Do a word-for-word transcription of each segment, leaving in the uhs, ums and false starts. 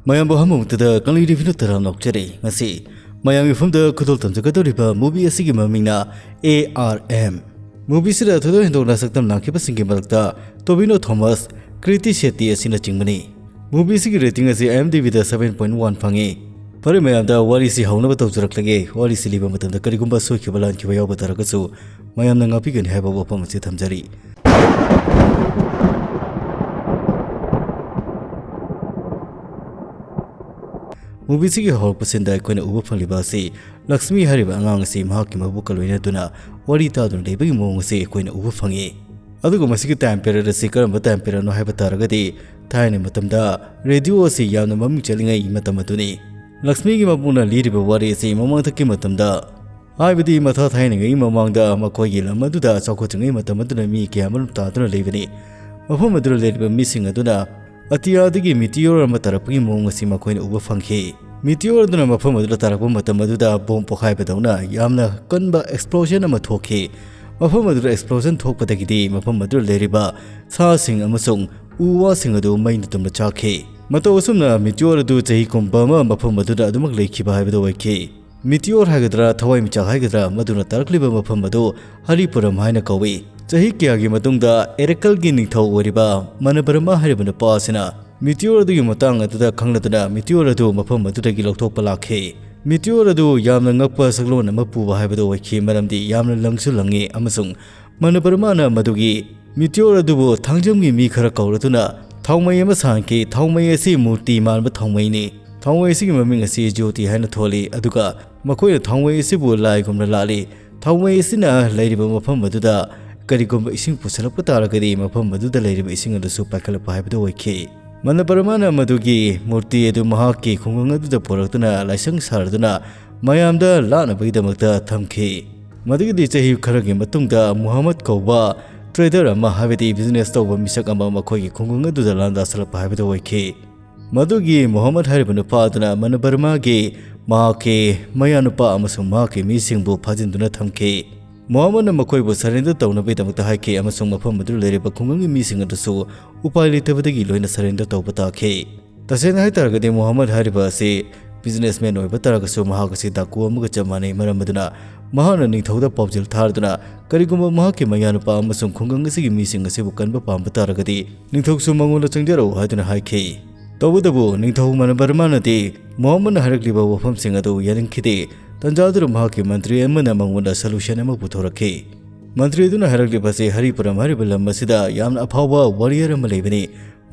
ꯃꯌꯥꯝꯕꯨ ꯑꯍꯥꯟꯕꯃꯛꯇꯗ ꯀꯪꯂꯩ ꯔꯤꯚꯤꯌꯨꯅ ꯇꯔꯥꯝꯅ ꯑꯣꯛꯆꯔꯤ꯫ ꯉꯁꯤ ꯃꯌꯥꯝꯒꯤ ꯃꯐꯝꯗ ꯈꯨꯗꯣꯜ ꯇꯝꯖꯒꯗꯧꯔꯤꯕ movie ꯑꯁꯤꯒꯤ ꯃꯃꯤꯡꯅ A R M꯫ Movie ꯑꯁꯤꯗ ꯊꯣꯏꯗꯣꯛ ꯍꯦꯟꯗꯣꯛꯅ ꯁꯛꯇꯝ ꯂꯥꯡꯈꯤꯕꯁꯤꯡꯒꯤ ꯃꯔꯛꯇ ꯇꯣꯕꯤꯅꯣ ꯊꯣꯃꯁ, ꯀ꯭ꯔꯤꯇꯤ ꯁꯦꯇꯤ ꯑꯁꯤꯅꯆꯤꯡꯕꯅꯤ꯫ Movie ꯑꯁꯤꯒꯤ rating ꯑꯁꯤ IMDb ꯗ seven point one ꯐꯪꯉꯤ꯫ ꯐꯔꯦ ꯃꯌꯥꯝꯗ ꯋꯥꯔꯤꯁꯤ ꯍꯧꯅꯕ ꯇꯧꯖꯔꯛꯂꯒꯦ꯫ ꯋꯥꯔꯤꯁꯤ ꯂꯤꯕ ꯃꯇꯝꯗ ꯀꯔꯤꯒꯨꯝꯕ ꯁꯣꯏꯈꯤꯕ ꯂꯥꯟꯈꯤꯕ ꯌꯥꯎꯕ ꯇꯥꯔꯒꯁꯨ ꯃꯌꯥꯝꯅ ꯉꯥꯛꯄꯤꯒꯅꯤ ꯍꯥꯏꯕ ꯋꯥꯐꯝ ꯑꯁꯤ ꯊꯝꯖꯔꯤ꯫ Movie ꯑꯁꯤꯒꯤ ꯍꯧꯔꯛꯄꯁꯤꯗ ꯑꯩꯈꯣꯏꯅ ꯎꯕ ꯐꯪꯂꯤꯕ ꯑꯁꯤ ꯂꯛꯁꯃꯤ ꯍꯥꯏꯔꯤꯕ ꯑꯉꯥꯡ ꯑꯁꯤ ꯃꯍꯥꯛꯀꯤ ꯃꯕꯨꯛꯀ ꯂꯣꯏꯅꯗꯨꯅ ꯋꯥꯔꯤ ꯇꯥꯗꯨꯅ ꯂꯩꯕꯒꯤ ꯃꯑꯣꯡ ꯑꯁꯤ ꯑꯩꯈꯣꯏꯅ ꯎꯕ ꯐꯪꯉꯤ꯫ ꯑꯗꯨꯒ ꯃꯁꯤꯒꯤ time period ꯑꯁꯤ ꯀꯔꯝꯕ time period ꯅꯣ ꯍꯥꯏꯕ ꯇꯥꯔꯒꯗꯤ ꯊꯥꯏꯅ ꯃꯇꯝꯗ radio ꯑꯁꯤ ꯌꯥꯝꯅ ꯃꯃꯤꯡ ꯆꯠꯂꯤꯉꯩ ꯃꯇꯝ ꯑꯗꯨꯅꯤ꯫ ꯂꯛꯁꯃꯤꯒꯤ ꯃꯄꯨꯅ ꯂꯤꯔꯤꯕ ꯋꯥꯔꯤ ꯑꯁꯤ ꯃꯃꯥꯡꯊꯛꯀꯤ ꯃꯇꯝꯗ ꯍꯥꯏꯕꯗꯤ ꯃꯊꯥ ꯊꯥꯏꯅꯉꯩ ꯃꯃꯥꯡꯗ ꯃꯈꯣꯏꯒꯤ ꯂꯝ ꯑꯗꯨꯗ ꯆꯥꯎꯈꯠꯇ꯭ꯔꯤꯉꯩ ꯃꯇꯝ ꯑꯗꯨꯗ ꯃꯤ ꯀꯌꯥ ꯑꯃꯔꯣꯝ ꯇꯥꯗꯨꯅ ꯂꯩꯕꯅꯤ꯫ ꯃꯐꯝ ꯑꯗꯨꯗ ꯂꯩꯔꯤꯕ ꯃꯤꯁꯤꯡ ꯑꯗꯨꯅ ꯑꯇꯤꯌꯥꯗꯒꯤ meteor ꯑꯃ ꯇꯥꯔꯛꯄꯒꯤ ꯃꯑꯣꯡ ꯑꯁꯤ ꯃꯈꯣꯏꯅ ꯎꯕ ꯐꯪꯈꯤ꯫ Meteor ꯑꯗꯨꯅ ꯃꯐꯝ ꯑꯗꯨꯗ ꯇꯥꯔꯛꯄ ꯃꯇꯝ ꯑꯗꯨꯗ bomb ꯄꯣꯈꯥꯏꯕꯗꯧꯅ ꯌꯥꯝꯅ ꯀꯟꯕ explosion ꯑꯃ ꯊꯣꯛꯈꯤ꯫ ꯃꯐꯝ ꯑꯗꯨꯗ explosion ꯊꯣꯛꯄꯗꯒꯤꯗꯤ ꯃꯐꯝ ꯑꯗꯨꯗ ꯂꯩꯔꯤꯕ ꯁꯥꯁꯤꯡ ꯑꯃꯁꯨꯡ ꯎ ꯋꯥꯁꯤꯡ ꯑꯗꯨ ꯃꯩꯅ ꯇꯨꯝꯅ ꯆꯥꯛꯈꯤ꯫ ꯃꯇꯧ ꯑꯁꯨꯝꯅ meteor ꯑꯗꯨ ꯆꯍꯤ ꯀꯨꯟ ꯑꯃ ꯃꯐꯝ ꯑꯗꯨꯗ ꯑꯗꯨꯃꯛ ꯂꯩꯈꯤꯕ ꯍꯥꯏꯕꯗꯨ ꯑꯣꯏꯈꯤ꯫ Meteor ꯍꯥꯏꯒꯗ꯭ꯔꯥ, ꯊꯋꯥꯟꯃꯤꯆꯥꯛ ꯍꯥꯏꯒꯗ꯭ꯔꯥ, ꯃꯗꯨꯅ ꯇꯥꯔꯛꯂꯤꯕ ꯃꯐꯝ ꯑꯗꯨ ꯍꯔꯤꯄꯨꯔꯝ ꯍꯥꯏꯅ ꯀꯧꯏ꯫ ꯆꯍꯤ ꯀꯌꯥꯒꯤ ꯃꯇꯨꯡꯗ ꯑꯦꯔꯦꯀꯜꯒꯤ ꯅꯤꯡꯊꯧ ꯑꯣꯏꯔꯤꯕ ꯃꯅꯕꯔꯃ ꯍꯥꯏꯔꯤꯕ ꯅꯨꯄꯥ ꯑꯁꯤꯅ meteor ꯑꯗꯨꯒꯤ ꯃꯇꯥꯡ ꯑꯗꯨꯗ ꯈꯪꯂꯗꯨꯅ meteor ꯑꯗꯨ ꯃꯐꯝ ꯑꯗꯨꯗꯒꯤ ꯂꯧꯊꯣꯛꯄ ꯂꯥꯛꯈꯤ꯫ Meteor ꯑꯗꯨ ꯌꯥꯝꯅ ꯉꯛꯄ ꯁꯛꯂꯣꯟ ꯑꯃ ꯄꯨꯕ ꯍꯥꯏꯕꯗꯨ ꯑꯣꯏꯈꯤ, ꯃꯔꯝꯗꯤ ꯌꯥꯝꯅ ꯂꯪꯁꯨ ꯂꯪꯉꯤ ꯑꯃꯁꯨꯡ ꯃꯅꯕꯔꯃꯅ ꯃꯗꯨꯒꯤ meteor ꯑꯗꯨꯕꯨ ꯊꯥꯡꯖꯝꯒꯤ ꯃꯤ ꯈꯔ ꯀꯧꯔꯗꯨꯅ ꯊꯥꯎꯃꯩ ꯑꯃ ꯁꯥꯍꯟꯈꯤ꯫ ꯊꯥꯎꯃꯩ ꯑꯁꯤ ꯃꯨꯔꯇꯤ ꯃꯥꯟꯕ ꯊꯥꯎꯃꯩꯅꯤ꯫ ꯊꯥꯎꯃꯩ ꯑꯁꯤꯒꯤ ꯃꯃꯤꯡ ꯑꯁꯤ ꯖ꯭ꯌꯣꯇꯤ ꯍꯥꯏꯅ ꯊꯣꯜꯂꯤ, ꯑꯗꯨꯒ ꯃꯈꯣꯏꯅ ꯊꯥꯎꯃꯩ ꯑꯁꯤꯕꯨ ꯂꯥꯏꯒꯨꯝꯅ ꯂꯥꯠꯂꯤ꯫ ꯊꯥꯎꯃꯩ ꯑꯁꯤꯅ ꯂꯩꯔꯤꯕ ꯃꯐꯝ ꯑꯗꯨꯗ ꯀꯔꯤꯒꯨꯝꯕ ꯏꯁꯤꯡ ꯄꯨꯁꯤꯜꯂꯛꯄ ꯇꯥꯔꯒꯗꯤ ꯃꯐꯝ ꯑꯗꯨꯗ ꯂꯩꯔꯤꯕ ꯏꯁꯤꯡ ꯑꯗꯨꯁꯨ ꯄꯥꯏꯈꯠꯂꯛꯄ ꯍꯥꯏꯕꯗꯨ ꯑꯣꯏꯈꯤ꯫ ꯃꯅꯕꯔꯃꯅ ꯃꯗꯨꯒꯤ ꯃꯨꯔꯇꯤ ꯑꯗꯨ ꯃꯍꯥꯛꯀꯤ ꯈꯨꯡꯒꯪ ꯑꯗꯨꯗ ꯄꯨꯔꯛꯇꯨꯅ ꯂꯥꯏꯁꯪ ꯁꯥꯔꯗꯨꯅ ꯃꯌꯥꯝꯗ ꯂꯥꯠꯅꯕꯒꯤꯗꯃꯛꯇ ꯊꯝꯈꯤ꯫ ꯃꯗꯨꯒꯤꯗꯤ ꯆꯍꯤ ꯈꯔꯒꯤ ꯃꯇꯨꯡꯗ ꯃꯨꯍꯝꯃꯗ ꯀꯧꯕ trader ꯑꯃ, ꯍꯥꯏꯕꯗꯤ business ꯇꯧꯕ ꯃꯤꯁꯛ ꯑꯃ ꯃꯈꯣꯏꯒꯤ ꯈꯨꯡꯒꯪ ꯑꯗꯨꯗ ꯂꯥꯟꯗꯥꯁꯜꯂꯛꯄ ꯍꯥꯏꯕꯗꯨ ꯑꯣꯏꯈꯤ꯫ ꯃꯗꯨꯒꯤ ꯃꯨꯍꯝꯃꯗ ꯍꯥꯏꯔꯤꯕ ꯅꯨꯄꯥ ꯑꯗꯨꯅ ꯃꯅꯕꯔꯃꯒꯤ ꯃꯍꯥꯛꯀꯤ ꯃꯌꯥꯅꯨꯄꯥ ꯑꯃꯁꯨꯡ ꯃꯍꯥꯛꯀꯤ ꯃꯤꯁꯤꯡꯕꯨ ꯐꯥꯖꯤꯟꯗꯨꯅ ꯊꯝꯈꯤ꯫ ꯃꯨꯍꯝꯃꯗꯅ ꯃꯈꯣꯏꯕꯨ surrender ꯇꯧꯅꯕꯒꯤꯗꯃꯛꯇ ꯍꯥꯏꯈꯤ ꯑꯃꯁꯨꯡ ꯃꯐꯝ ꯑꯗꯨꯗ ꯂꯩꯔꯤꯕ ꯈꯨꯡꯒꯪꯒꯤ ꯃꯤꯁꯤꯡ ꯑꯗꯨꯁꯨ ꯎꯄꯥꯏ ꯂꯩꯇꯕꯗꯒꯤ ꯂꯣꯏꯅ surrender ꯇꯧꯕ ꯇꯥꯈꯤ꯫ ꯇꯁꯦꯡꯅ ꯍꯥꯏꯇꯥꯔꯒꯗꯤ ꯃꯨꯍꯝꯃꯗ ꯍꯥꯏꯔꯤꯕ ꯑꯁꯤ businessman ꯑꯣꯏꯕ ꯇꯥꯔꯒꯁꯨ ꯃꯍꯥꯛ ꯑꯁꯤ ꯗꯥꯀꯨ ꯑꯃꯒ ꯆꯞ ꯃꯥꯟꯅꯩ꯫ ꯃꯔꯝ ꯑꯗꯨꯅ ꯃꯍꯥꯛꯅ ꯅꯤꯡꯊꯧꯗ ꯄꯥꯎꯖꯦꯜ ꯊꯥꯔꯗꯨꯅ ꯀꯔꯤꯒꯨꯝꯕ ꯃꯍꯥꯛꯀꯤ ꯃꯌꯥꯅꯨꯄꯥ ꯑꯃꯁꯨꯡ ꯈꯨꯡꯒꯪ ꯑꯁꯤꯒꯤ ꯃꯤꯁꯤꯡ ꯑꯁꯤꯕꯨ ꯀꯟꯕ ꯄꯥꯝꯕ ꯇꯥꯔꯒꯗꯤ ꯅꯤꯡꯊꯧꯁꯨ ꯃꯉꯣꯟꯗ ꯆꯪꯖꯔꯛꯎ ꯍꯥꯏꯗꯨꯅ ꯍꯥꯏꯈꯤ꯫ ꯇꯧꯕꯇꯕꯨ ꯅꯤꯡꯊꯧ ꯃꯅꯕꯔꯃꯥꯅꯗꯤ ꯃꯨꯍꯝꯃꯗꯅ ꯍꯥꯏꯔꯛꯂꯤꯕ ꯋꯥꯐꯝꯁꯤꯡ ꯑꯗꯨ ꯌꯥꯅꯤꯡꯈꯤꯗꯦ꯫ ꯇꯟꯖꯥꯗꯨꯗ ꯃꯍꯥꯛꯀꯤ ꯃꯟꯇ꯭ꯔꯤ ꯑꯃꯅ ꯃꯉꯣꯟꯗ solution ꯑꯃ ꯄꯨꯊꯣꯔꯛꯈꯤ꯫ ꯃꯟꯇ꯭ꯔꯤ ꯑꯗꯨꯅ ꯍꯥꯏꯔꯛꯂꯤꯕ ꯑꯁꯤ ꯍꯔꯤꯄꯨꯔꯝ ꯍꯥꯏꯔꯤꯕ ꯂꯝ ꯑꯁꯤꯗ ꯌꯥꯝꯅ ꯑꯐꯥꯎꯕ warrior ꯑꯃ ꯂꯩꯕꯅꯤ꯫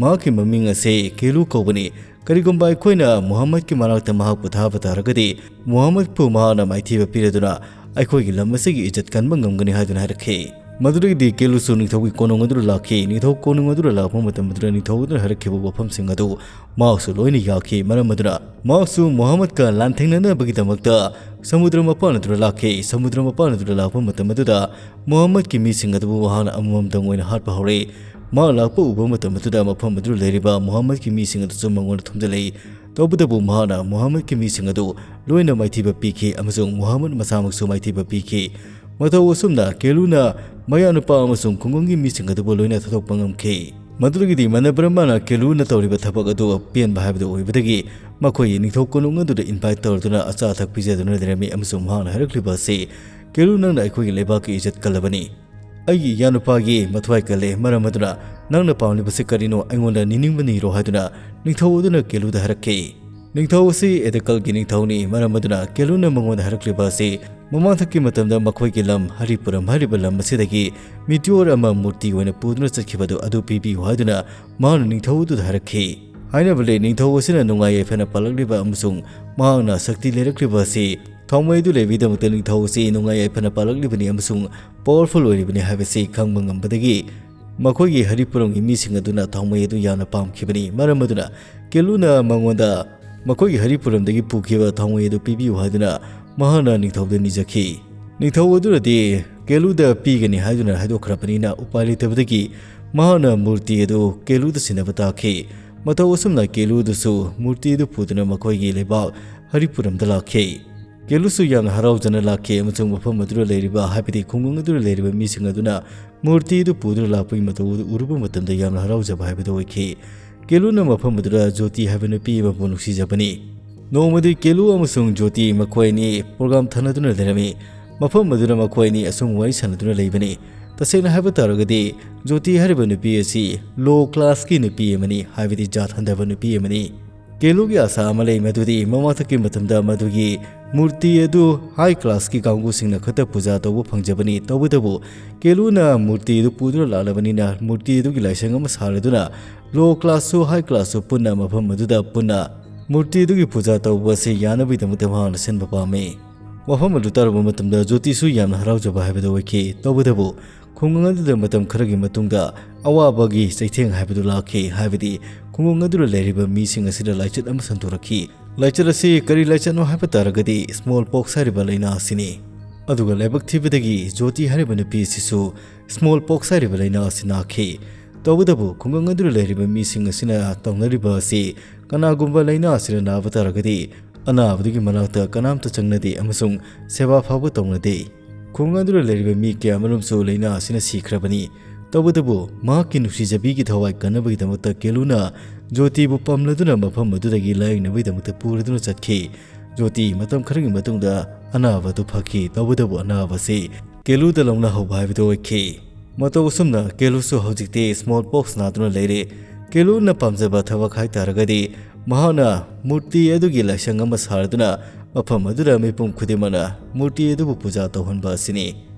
ꯃꯍꯥꯛꯀꯤ ꯃꯃꯤꯡ ꯑꯁꯤ ꯀꯦꯂꯨ ꯀꯧꯕꯅꯤ꯫ ꯀꯔꯤꯒꯨꯝꯕ ꯑꯩꯈꯣꯏꯅ ꯃꯨꯍꯝꯃꯗꯀꯤ ꯃꯅꯥꯛꯇ ꯃꯍꯥꯛꯄꯨ ꯊꯥꯕ ꯇꯥꯔꯒꯗꯤ ꯃꯨꯍꯝꯃꯗꯄꯨ ꯃꯍꯥꯛꯅ ꯃꯥꯏꯊꯤꯕ ꯄꯤꯔꯗꯨꯅ ꯑꯩꯈꯣꯏꯒꯤ ꯂꯝ ꯑꯁꯤꯒꯤ ꯏꯖꯠ ꯀꯟꯕ ꯉꯝꯒꯅꯤ ꯍꯥꯏꯗꯨꯅ ꯍꯥꯏꯔꯛꯈꯤ꯫ ꯃꯗꯨꯗꯒꯤꯗꯤ ꯀꯦꯂꯨꯁꯨ ꯅꯤꯡꯊꯧꯒꯤ ꯀꯣꯅꯨꯡ ꯑꯗꯨꯗ ꯂꯥꯛꯈꯤ꯫ ꯅꯤꯡꯊꯧ ꯀꯣꯅꯨꯡ ꯑꯗꯨꯗ ꯂꯥꯛꯄ ꯃꯇꯝ ꯑꯗꯨꯗ ꯅꯤꯡꯊꯧ ꯑꯗꯨꯅ ꯍꯥꯏꯔꯛꯈꯤꯕ ꯋꯥꯐꯝꯁꯤꯡ ꯑꯗꯨ ꯃꯍꯥꯛꯁꯨ ꯂꯣꯏꯅ ꯌꯥꯈꯤ꯫ ꯃꯔꯝ ꯑꯗꯨꯅ ꯃꯍꯥꯛꯁꯨ ꯃꯨꯍꯝꯃꯗꯀ ꯂꯥꯟꯊꯦꯡꯅꯅꯕꯒꯤꯗꯃꯛꯇ ꯁꯃꯨꯗ꯭ꯔ ꯃꯄꯥꯟ ꯑꯗꯨꯗ ꯂꯥꯛꯈꯤ꯫ ꯁꯃꯨꯗ꯭ꯔ ꯃꯄꯥꯟ ꯑꯗꯨꯗ ꯂꯥꯛꯄ ꯃꯇꯝ ꯑꯗꯨꯗ ꯃꯨꯍꯝꯃꯗꯀꯤ ꯃꯤꯁꯤꯡ ꯑꯗꯨꯕꯨ ꯃꯍꯥꯛꯅ ꯑꯃꯃꯝꯇꯪ ꯑꯣꯏꯅ ꯍꯥꯠꯄ ꯍꯧꯔꯛꯏ꯫ ꯃꯍꯥꯛ ꯂꯥꯛꯄ ꯎꯕ ꯃꯇꯝ ꯑꯗꯨꯗ ꯃꯐꯝ ꯑꯗꯨꯗ ꯂꯩꯔꯤꯕ ꯃꯨꯍꯝꯃꯗꯀꯤ ꯃꯤꯁꯤꯡ ꯑꯗꯨꯁꯨ ꯃꯉꯣꯟꯗ ꯊꯣꯝꯖꯤꯜꯂꯛꯏ꯫ ꯇꯧꯕꯇꯕꯨ ꯃꯍꯥꯛꯅ ꯃꯨꯍꯝꯃꯗꯀꯤ ꯃꯤꯁꯤꯡ ꯑꯗꯨ ꯂꯣꯏꯅ ꯃꯥꯏꯊꯤꯕ ꯄꯤꯈꯤ ꯑꯃꯁꯨꯡ ꯃꯨꯍꯝꯃꯗ ꯃꯁꯥꯃꯛꯁꯨ ꯃꯥꯏꯊꯤꯕ ꯄꯤꯈꯤ꯫ ꯃꯇꯧ ꯑꯁꯨꯝꯅ ꯀꯦꯂꯨꯅ ꯃꯌꯥꯅꯨꯄꯥ ꯑꯃꯁꯨꯡ ꯈꯨꯡꯒꯪꯒꯤ ꯃꯤꯁꯤꯡ ꯑꯗꯨꯕꯨ ꯂꯣꯏꯅ ꯊꯥꯗꯣꯛꯄ ꯉꯝꯈꯤ꯫ ꯃꯗꯨꯗꯒꯤꯗꯤ ꯃꯅꯕ꯭ꯔꯍꯃꯅ ꯀꯦꯂꯨꯅ ꯇꯧꯔꯤꯕ ꯊꯕꯛ ꯑꯗꯨ ꯄꯦꯟꯕ ꯍꯥꯏꯕꯗꯨ ꯑꯣꯏꯕꯗꯒꯤ ꯃꯈꯣꯏ ꯅꯤꯡꯊꯧ ꯀꯣꯅꯨꯡ ꯑꯗꯨꯗ invite ꯇꯧꯔꯗꯨꯅ ꯑꯆꯥ ꯑꯊꯛ ꯄꯤꯖꯗꯨꯅ ꯂꯩꯔꯝꯃꯤ ꯑꯃꯁꯨꯡ ꯃꯍꯥꯛꯅ ꯍꯥꯏꯔꯛꯂꯤꯕ ꯑꯁꯤ, "ꯀꯦꯂꯨ, ꯅꯪꯅ ꯑꯩꯈꯣꯏꯒꯤ ꯂꯩꯕꯥꯛꯀꯤ ꯏꯖꯠ ꯀꯜꯂꯕꯅꯤ꯫ ꯑꯩꯒꯤ ꯏꯌꯥꯅꯨꯄꯥꯒꯤ ꯃꯊ꯭ꯋꯥꯏ ꯀꯜꯂꯦ꯫ ꯃꯔꯝ ꯑꯗꯨꯅ ꯅꯪꯅ ꯄꯥꯝꯂꯤꯕꯁꯤ ꯀꯔꯤꯅꯣ? ꯑꯩꯉꯣꯟꯗ ꯅꯤꯅꯤꯡꯕ ꯅꯤꯔꯣ" ꯍꯥꯏꯗꯨꯅ ꯅꯤꯡꯊꯧ ꯑꯗꯨꯅ ꯀꯦꯂꯨꯗ ꯍꯥꯏꯔꯛꯈꯤ꯫ ꯅꯤꯡꯊꯧ ꯑꯁꯤ ꯑꯦꯗꯀꯜꯒꯤ ꯅꯤꯡꯊꯧꯅꯤ꯫ ꯃꯔꯝ ꯑꯗꯨꯅ ꯀꯦꯂꯨꯅ ꯃꯉꯣꯟꯗ ꯍꯥꯏꯔꯛꯂꯤꯕ ꯑꯁꯤ, ꯃꯃꯥꯡꯊꯛꯀꯤ ꯃꯇꯝꯗ ꯃꯈꯣꯏꯒꯤ ꯂꯝ ꯍꯔꯤꯄꯨꯔꯝ ꯍꯥꯏꯔꯤꯕ ꯂꯝ ꯑꯁꯤꯗꯒꯤ meteor ꯑꯃ ꯃꯨꯔꯇꯤ ꯑꯣꯏꯅ ꯄꯨꯗꯨꯅ ꯆꯠꯈꯤꯕꯗꯨ ꯑꯗꯨ ꯄꯤꯕꯤꯌꯨ ꯍꯥꯏꯗꯨꯅ ꯃꯍꯥꯛꯅ ꯅꯤꯡꯊꯧ ꯑꯗꯨꯗ ꯍꯥꯏꯔꯛꯈꯤ꯫ ꯍꯥꯏꯅꯕ ꯂꯩ, ꯅꯤꯡꯊꯧ ꯑꯁꯤꯅ ꯅꯨꯡꯉꯥꯏ ꯌꯥꯏꯐꯅ ꯄꯥꯜꯂꯛꯂꯤꯕ ꯑꯃꯁꯨꯡ ꯃꯍꯥꯛꯅ ꯁꯛꯇꯤ ꯂꯩꯔꯛꯂꯤꯕ ꯑꯁꯤ ꯊꯥꯎꯃꯩ ꯑꯗꯨ ꯂꯩꯕꯒꯤꯗꯃꯛꯇ ꯅꯤꯡꯊꯧ ꯑꯁꯤ ꯅꯨꯡꯉꯥꯏ ꯌꯥꯏꯐꯅ ꯄꯥꯜꯂꯛꯂꯤꯕꯅꯤ ꯑꯃꯁꯨꯡ powerful ꯑꯣꯏꯔꯤꯕꯅꯤ ꯍꯥꯏꯕꯁꯤ ꯈꯪꯕ ꯉꯝꯕꯗꯒꯤ ꯃꯈꯣꯏꯒꯤ ꯍꯔꯤꯄꯨꯔꯝꯒꯤ ꯃꯤꯁꯤꯡ ꯑꯗꯨꯅ ꯊꯥꯎꯃꯩ ꯑꯗꯨ ꯌꯥꯝꯅ ꯄꯥꯝꯈꯤꯕꯅꯤ꯫ ꯃꯔꯝ ꯑꯗꯨꯅ ꯀꯦꯂꯨꯅ ꯃꯉꯣꯟꯗ ꯃꯈꯣꯏꯒꯤ ꯍꯔꯤꯄꯨꯔꯝꯗꯒꯤ ꯄꯨꯈꯤꯕ ꯊꯥꯎꯃꯩ ꯑꯗꯨ ꯄꯤꯕꯤꯌꯨ ꯍꯥꯏꯗꯨꯅ ꯃꯍꯥꯛꯅ ꯅꯤꯡꯊꯧꯗ ꯅꯤꯖꯈꯤ꯫ ꯅꯤꯡꯊꯧ ꯑꯗꯨꯅꯗꯤ ꯀꯦꯂꯨꯗ ꯄꯤꯒꯅꯤ ꯍꯥꯏꯗꯨꯅ ꯍꯥꯏꯗꯣꯛꯈ꯭ꯔꯕꯅꯤꯅ ꯎꯄꯥꯏ ꯂꯩꯇꯕꯗꯒꯤ ꯃꯍꯥꯛꯅ ꯃꯨꯔꯇꯤ ꯑꯗꯨ ꯀꯦꯂꯨꯗ ꯁꯤꯟꯅꯕ ꯇꯥꯈꯤ꯫ ꯃꯇꯧ ꯑꯁꯨꯝꯅ ꯀꯦꯂꯨꯗꯁꯨ ꯃꯨꯔꯇꯤ ꯑꯗꯨ ꯄꯨꯗꯨꯅ ꯃꯈꯣꯏꯒꯤ ꯂꯩꯕꯥꯛ ꯍꯔꯤꯄꯨꯔꯝꯗ ꯂꯥꯛꯈꯤ꯫ ꯀꯦꯂꯨꯁꯨ ꯌꯥꯝꯅ ꯍꯔꯥꯎꯖꯅ ꯂꯥꯛꯈꯤ ꯑꯃꯁꯨꯡ ꯃꯐꯝ ꯑꯗꯨꯗ ꯂꯩꯔꯤꯕ, ꯍꯥꯏꯕꯗꯤ ꯈꯨꯡꯒꯪ ꯑꯗꯨꯗ ꯂꯩꯔꯤꯕ ꯃꯤꯁꯤꯡ ꯑꯗꯨꯅ ꯃꯨꯔꯇꯤ ꯑꯗꯨ ꯄꯨꯗꯨꯅ ꯂꯥꯛꯄꯒꯤ ꯃꯇꯧ ꯑꯗꯨ ꯎꯔꯨꯕ ꯃꯇꯝꯗ ꯌꯥꯝꯅ ꯍꯔꯥꯎꯖꯕ ꯍꯥꯏꯕꯗꯨ ꯑꯣꯏꯈꯤ꯫ ꯀꯦꯂꯨꯅ ꯃꯐꯝ ꯑꯗꯨꯗ ꯖꯣꯇꯤ ꯍꯥꯏꯕ ꯅꯨꯄꯤ ꯑꯃꯕꯨ ꯅꯨꯡꯁꯤꯖꯕꯅꯤ꯫ ꯅꯣꯡꯃꯗꯤ ꯀꯦꯂꯨ ꯑꯃꯁꯨꯡ ꯖꯣꯇꯤ ꯃꯈꯣꯏ ꯑꯅꯤ ꯄ꯭ꯔꯣꯒ꯭ꯔꯥꯝ ꯊꯥꯅꯗꯨꯅ ꯂꯩꯔꯝꯃꯤ꯫ ꯃꯐꯝ ꯑꯗꯨꯗ ꯃꯈꯣꯏ ꯑꯅꯤ ꯑꯁꯨꯝ ꯋꯥꯔꯤ ꯁꯥꯟꯅꯗꯨꯅ ꯂꯩꯕꯅꯤ꯫ ꯇꯁꯦꯡꯅ ꯍꯥꯏꯕ ꯇꯥꯔꯒꯗꯤ, ꯖꯣꯇꯤ ꯍꯥꯏꯔꯤꯕ ꯅꯨꯄꯤ ꯑꯁꯤ ꯂꯣ ꯀ꯭ꯂꯥꯁꯀꯤ ꯅꯨꯄꯤ ꯑꯃꯅꯤ, ꯍꯥꯏꯕꯗꯤ ꯖꯥꯠ ꯍꯟꯊꯕ ꯅꯨꯄꯤ ꯑꯃꯅꯤ꯫ ꯀꯦꯂꯨꯒꯤ ꯑꯥꯁꯥ ꯑꯃ ꯂꯩ, ꯃꯗꯨꯗꯤ ꯃꯃꯥꯡꯊꯛꯀꯤ ꯃꯇꯝꯗ ꯃꯗꯨꯒꯤ ꯃꯨꯔꯇꯤ ꯑꯗꯨ ꯍꯥꯏ ꯀ꯭ꯂꯥꯁꯀꯤ ꯀꯥꯡꯕꯨꯁꯤꯡꯅ ꯈꯛꯇ ꯄꯨꯖꯥ ꯇꯧꯕ ꯐꯪꯖꯕꯅꯤ꯫ ꯇꯧꯕꯇꯕꯨ, ꯀꯦꯂꯨꯅ ꯃꯨꯔꯇꯤ ꯑꯗꯨ ꯄꯨꯗꯨꯅ ꯂꯥꯛꯂꯕꯅꯤꯅ, ꯃꯨꯔꯇꯤ ꯑꯗꯨꯒꯤ ꯂꯥꯏꯁꯪ ꯑꯃ ꯁꯥꯔꯗꯨꯅ ꯂꯣ ꯀ꯭ꯂꯥꯁꯁꯨ ꯍꯥꯏ ꯀ꯭ꯂꯥꯁꯁꯨ ꯄꯨꯟꯅ ꯃꯐꯝ ꯑꯗꯨꯗ ꯄꯨꯟꯅ ꯃꯨꯔꯇꯤ ꯑꯗꯨꯒꯤ ꯄꯨꯖꯥ ꯇꯧꯕ ꯑꯁꯤ ꯌꯥꯅꯕꯒꯤꯗꯃꯛꯇ ꯃꯍꯥꯛꯅ ꯁꯤꯟꯕ ꯄꯥꯝꯃꯤ꯫ ꯋꯥꯐꯝ ꯑꯗꯨ ꯇꯥꯔꯨꯕ ꯃꯇꯝꯗ ꯖꯣꯇꯤꯁꯨ ꯌꯥꯝꯅ ꯍꯔꯥꯎꯖꯕ ꯍꯥꯏꯕꯗꯨ ꯑꯣꯏꯈꯤ꯫ ꯇꯧꯕꯇꯕꯨ, ꯈꯨꯡꯒꯪ ꯑꯗꯨꯗ ꯃꯇꯝ ꯈꯔꯒꯤ ꯃꯇꯨꯡꯗ ꯑꯋꯥꯕꯒꯤ ꯆꯩꯊꯦꯡ ꯍꯥꯏꯕꯗꯨ ꯂꯥꯛꯈꯤ, ꯍꯥꯏꯕꯗꯤ ꯈꯨꯡꯒꯪ ꯑꯗꯨꯗ ꯂꯩꯔꯤꯕ ꯃꯤꯁꯤꯡ ꯑꯁꯤꯗ ꯂꯥꯏꯆꯠ ꯑꯃ ꯁꯟꯗꯣꯔꯛꯈꯤ꯫ ꯂꯥꯏꯆꯠ ꯑꯁꯤ ꯀꯔꯤ ꯂꯥꯏꯆꯠꯅꯣ ꯍꯥꯏꯕ ꯇꯥꯔꯒꯗꯤ, ꯁ꯭ꯃꯣꯜ ꯄꯣꯛꯁ ꯍꯥꯏꯔꯤꯕ ꯂꯥꯏꯅꯥ ꯑꯁꯤꯅꯤ꯫ ꯑꯗꯨꯒ ꯂꯥꯏꯕꯛ ꯊꯤꯕꯗꯒꯤ ꯖꯣꯇꯤ ꯍꯥꯏꯔꯤꯕ ꯅꯨꯄꯤ ꯑꯁꯤꯁꯨ ꯁ꯭ꯃꯣꯜ ꯄꯣꯛꯁ ꯍꯥꯏꯔꯤꯕ ꯂꯥꯏꯅꯥ ꯑꯁꯤ ꯅꯥꯈꯤ꯫ ꯇꯧꯕꯇꯕꯨ, ꯈꯨꯡꯒꯪ ꯑꯗꯨꯗ ꯂꯩꯔꯤꯕ ꯃꯤꯁꯤꯡ ꯑꯁꯤꯅ ꯇꯧꯅꯔꯤꯕ ꯑꯁꯤ, ꯀꯅꯥꯒꯨꯝꯕ ꯂꯥꯏꯅꯥ ꯑꯁꯤꯅ ꯅꯥꯕ ꯇꯥꯔꯒꯗꯤ, ꯑꯅꯥꯕꯗꯨꯒꯤ ꯃꯅꯥꯛꯇ ꯀꯅꯥꯝꯇ ꯆꯪꯅꯗꯦ ꯑꯃꯁꯨꯡ ꯁꯦꯕꯥ ꯐꯥꯎꯕ ꯇꯧꯅꯗꯦ꯫ ꯈꯨꯡꯒꯪ ꯑꯗꯨꯗ ꯂꯩꯔꯤꯕ ꯃꯤ ꯀꯌꯥ ꯑꯃꯔꯣꯝꯁꯨ ꯂꯥꯏꯅꯥ ꯑꯁꯤꯅ ꯁꯤꯈ꯭ꯔꯕꯅꯤ꯫ ꯇꯧꯕꯇꯕꯨ, ꯃꯍꯥꯛꯀꯤ ꯅꯨꯡꯁꯤꯖꯕꯤꯒꯤ ꯊꯋꯥꯏ ꯀꯟꯅꯕꯒꯤꯗꯃꯛꯇ ꯀꯦꯂꯨꯅ ꯖꯣꯇꯤꯕꯨ ꯄꯝꯂꯗꯨꯅ ꯃꯐꯝ ꯑꯗꯨꯗꯒꯤ ꯂꯥꯌꯦꯡꯅꯕꯒꯤꯗꯃꯛꯇ ꯄꯨꯔꯗꯨꯅ ꯆꯠꯈꯤ꯫ ꯖꯣꯇꯤ ꯃꯇꯝ ꯈꯔꯒꯤ ꯃꯇꯨꯡꯗ ꯑꯅꯥꯕ ꯑꯗꯨ ꯐꯈꯤ꯫ ꯇꯧꯕꯇꯕꯨ, ꯑꯅꯥꯕ ꯑꯁꯤ ꯀꯦꯂꯨꯗ ꯂꯧꯅꯍꯧꯕ ꯍꯥꯏꯕꯗꯨ ꯑꯣꯏꯈꯤ꯫ ꯃꯇꯧ ꯑꯁꯨꯝꯅ ꯀꯦꯂꯨꯁꯨ ꯍꯧꯖꯤꯛꯇꯤ ꯁ꯭ꯃꯣꯜ ꯄꯣꯛꯁ ꯅꯥꯗꯨꯅ ꯂꯩꯔꯦ꯫ ꯀꯦꯂꯨꯅ ꯄꯥꯝꯖꯕ ꯊꯕꯛ ꯍꯥꯏ ꯇꯥꯔꯒꯗꯤ, ꯃꯍꯥꯛꯅ ꯃꯨꯔꯇꯤ ꯑꯗꯨꯒꯤ ꯂꯥꯏꯁꯪ ꯑꯃ ꯁꯥꯔꯗꯨꯅ ꯃꯐꯝ ꯑꯗꯨꯗ ꯃꯤꯄꯨꯝ ꯈꯨꯗꯤꯡꯃꯛꯅ ꯃꯨꯔꯇꯤ ꯑꯗꯨꯕꯨ ꯄꯨꯖꯥ ꯇꯧꯍꯟꯕ ꯑꯁꯤꯅꯤ꯫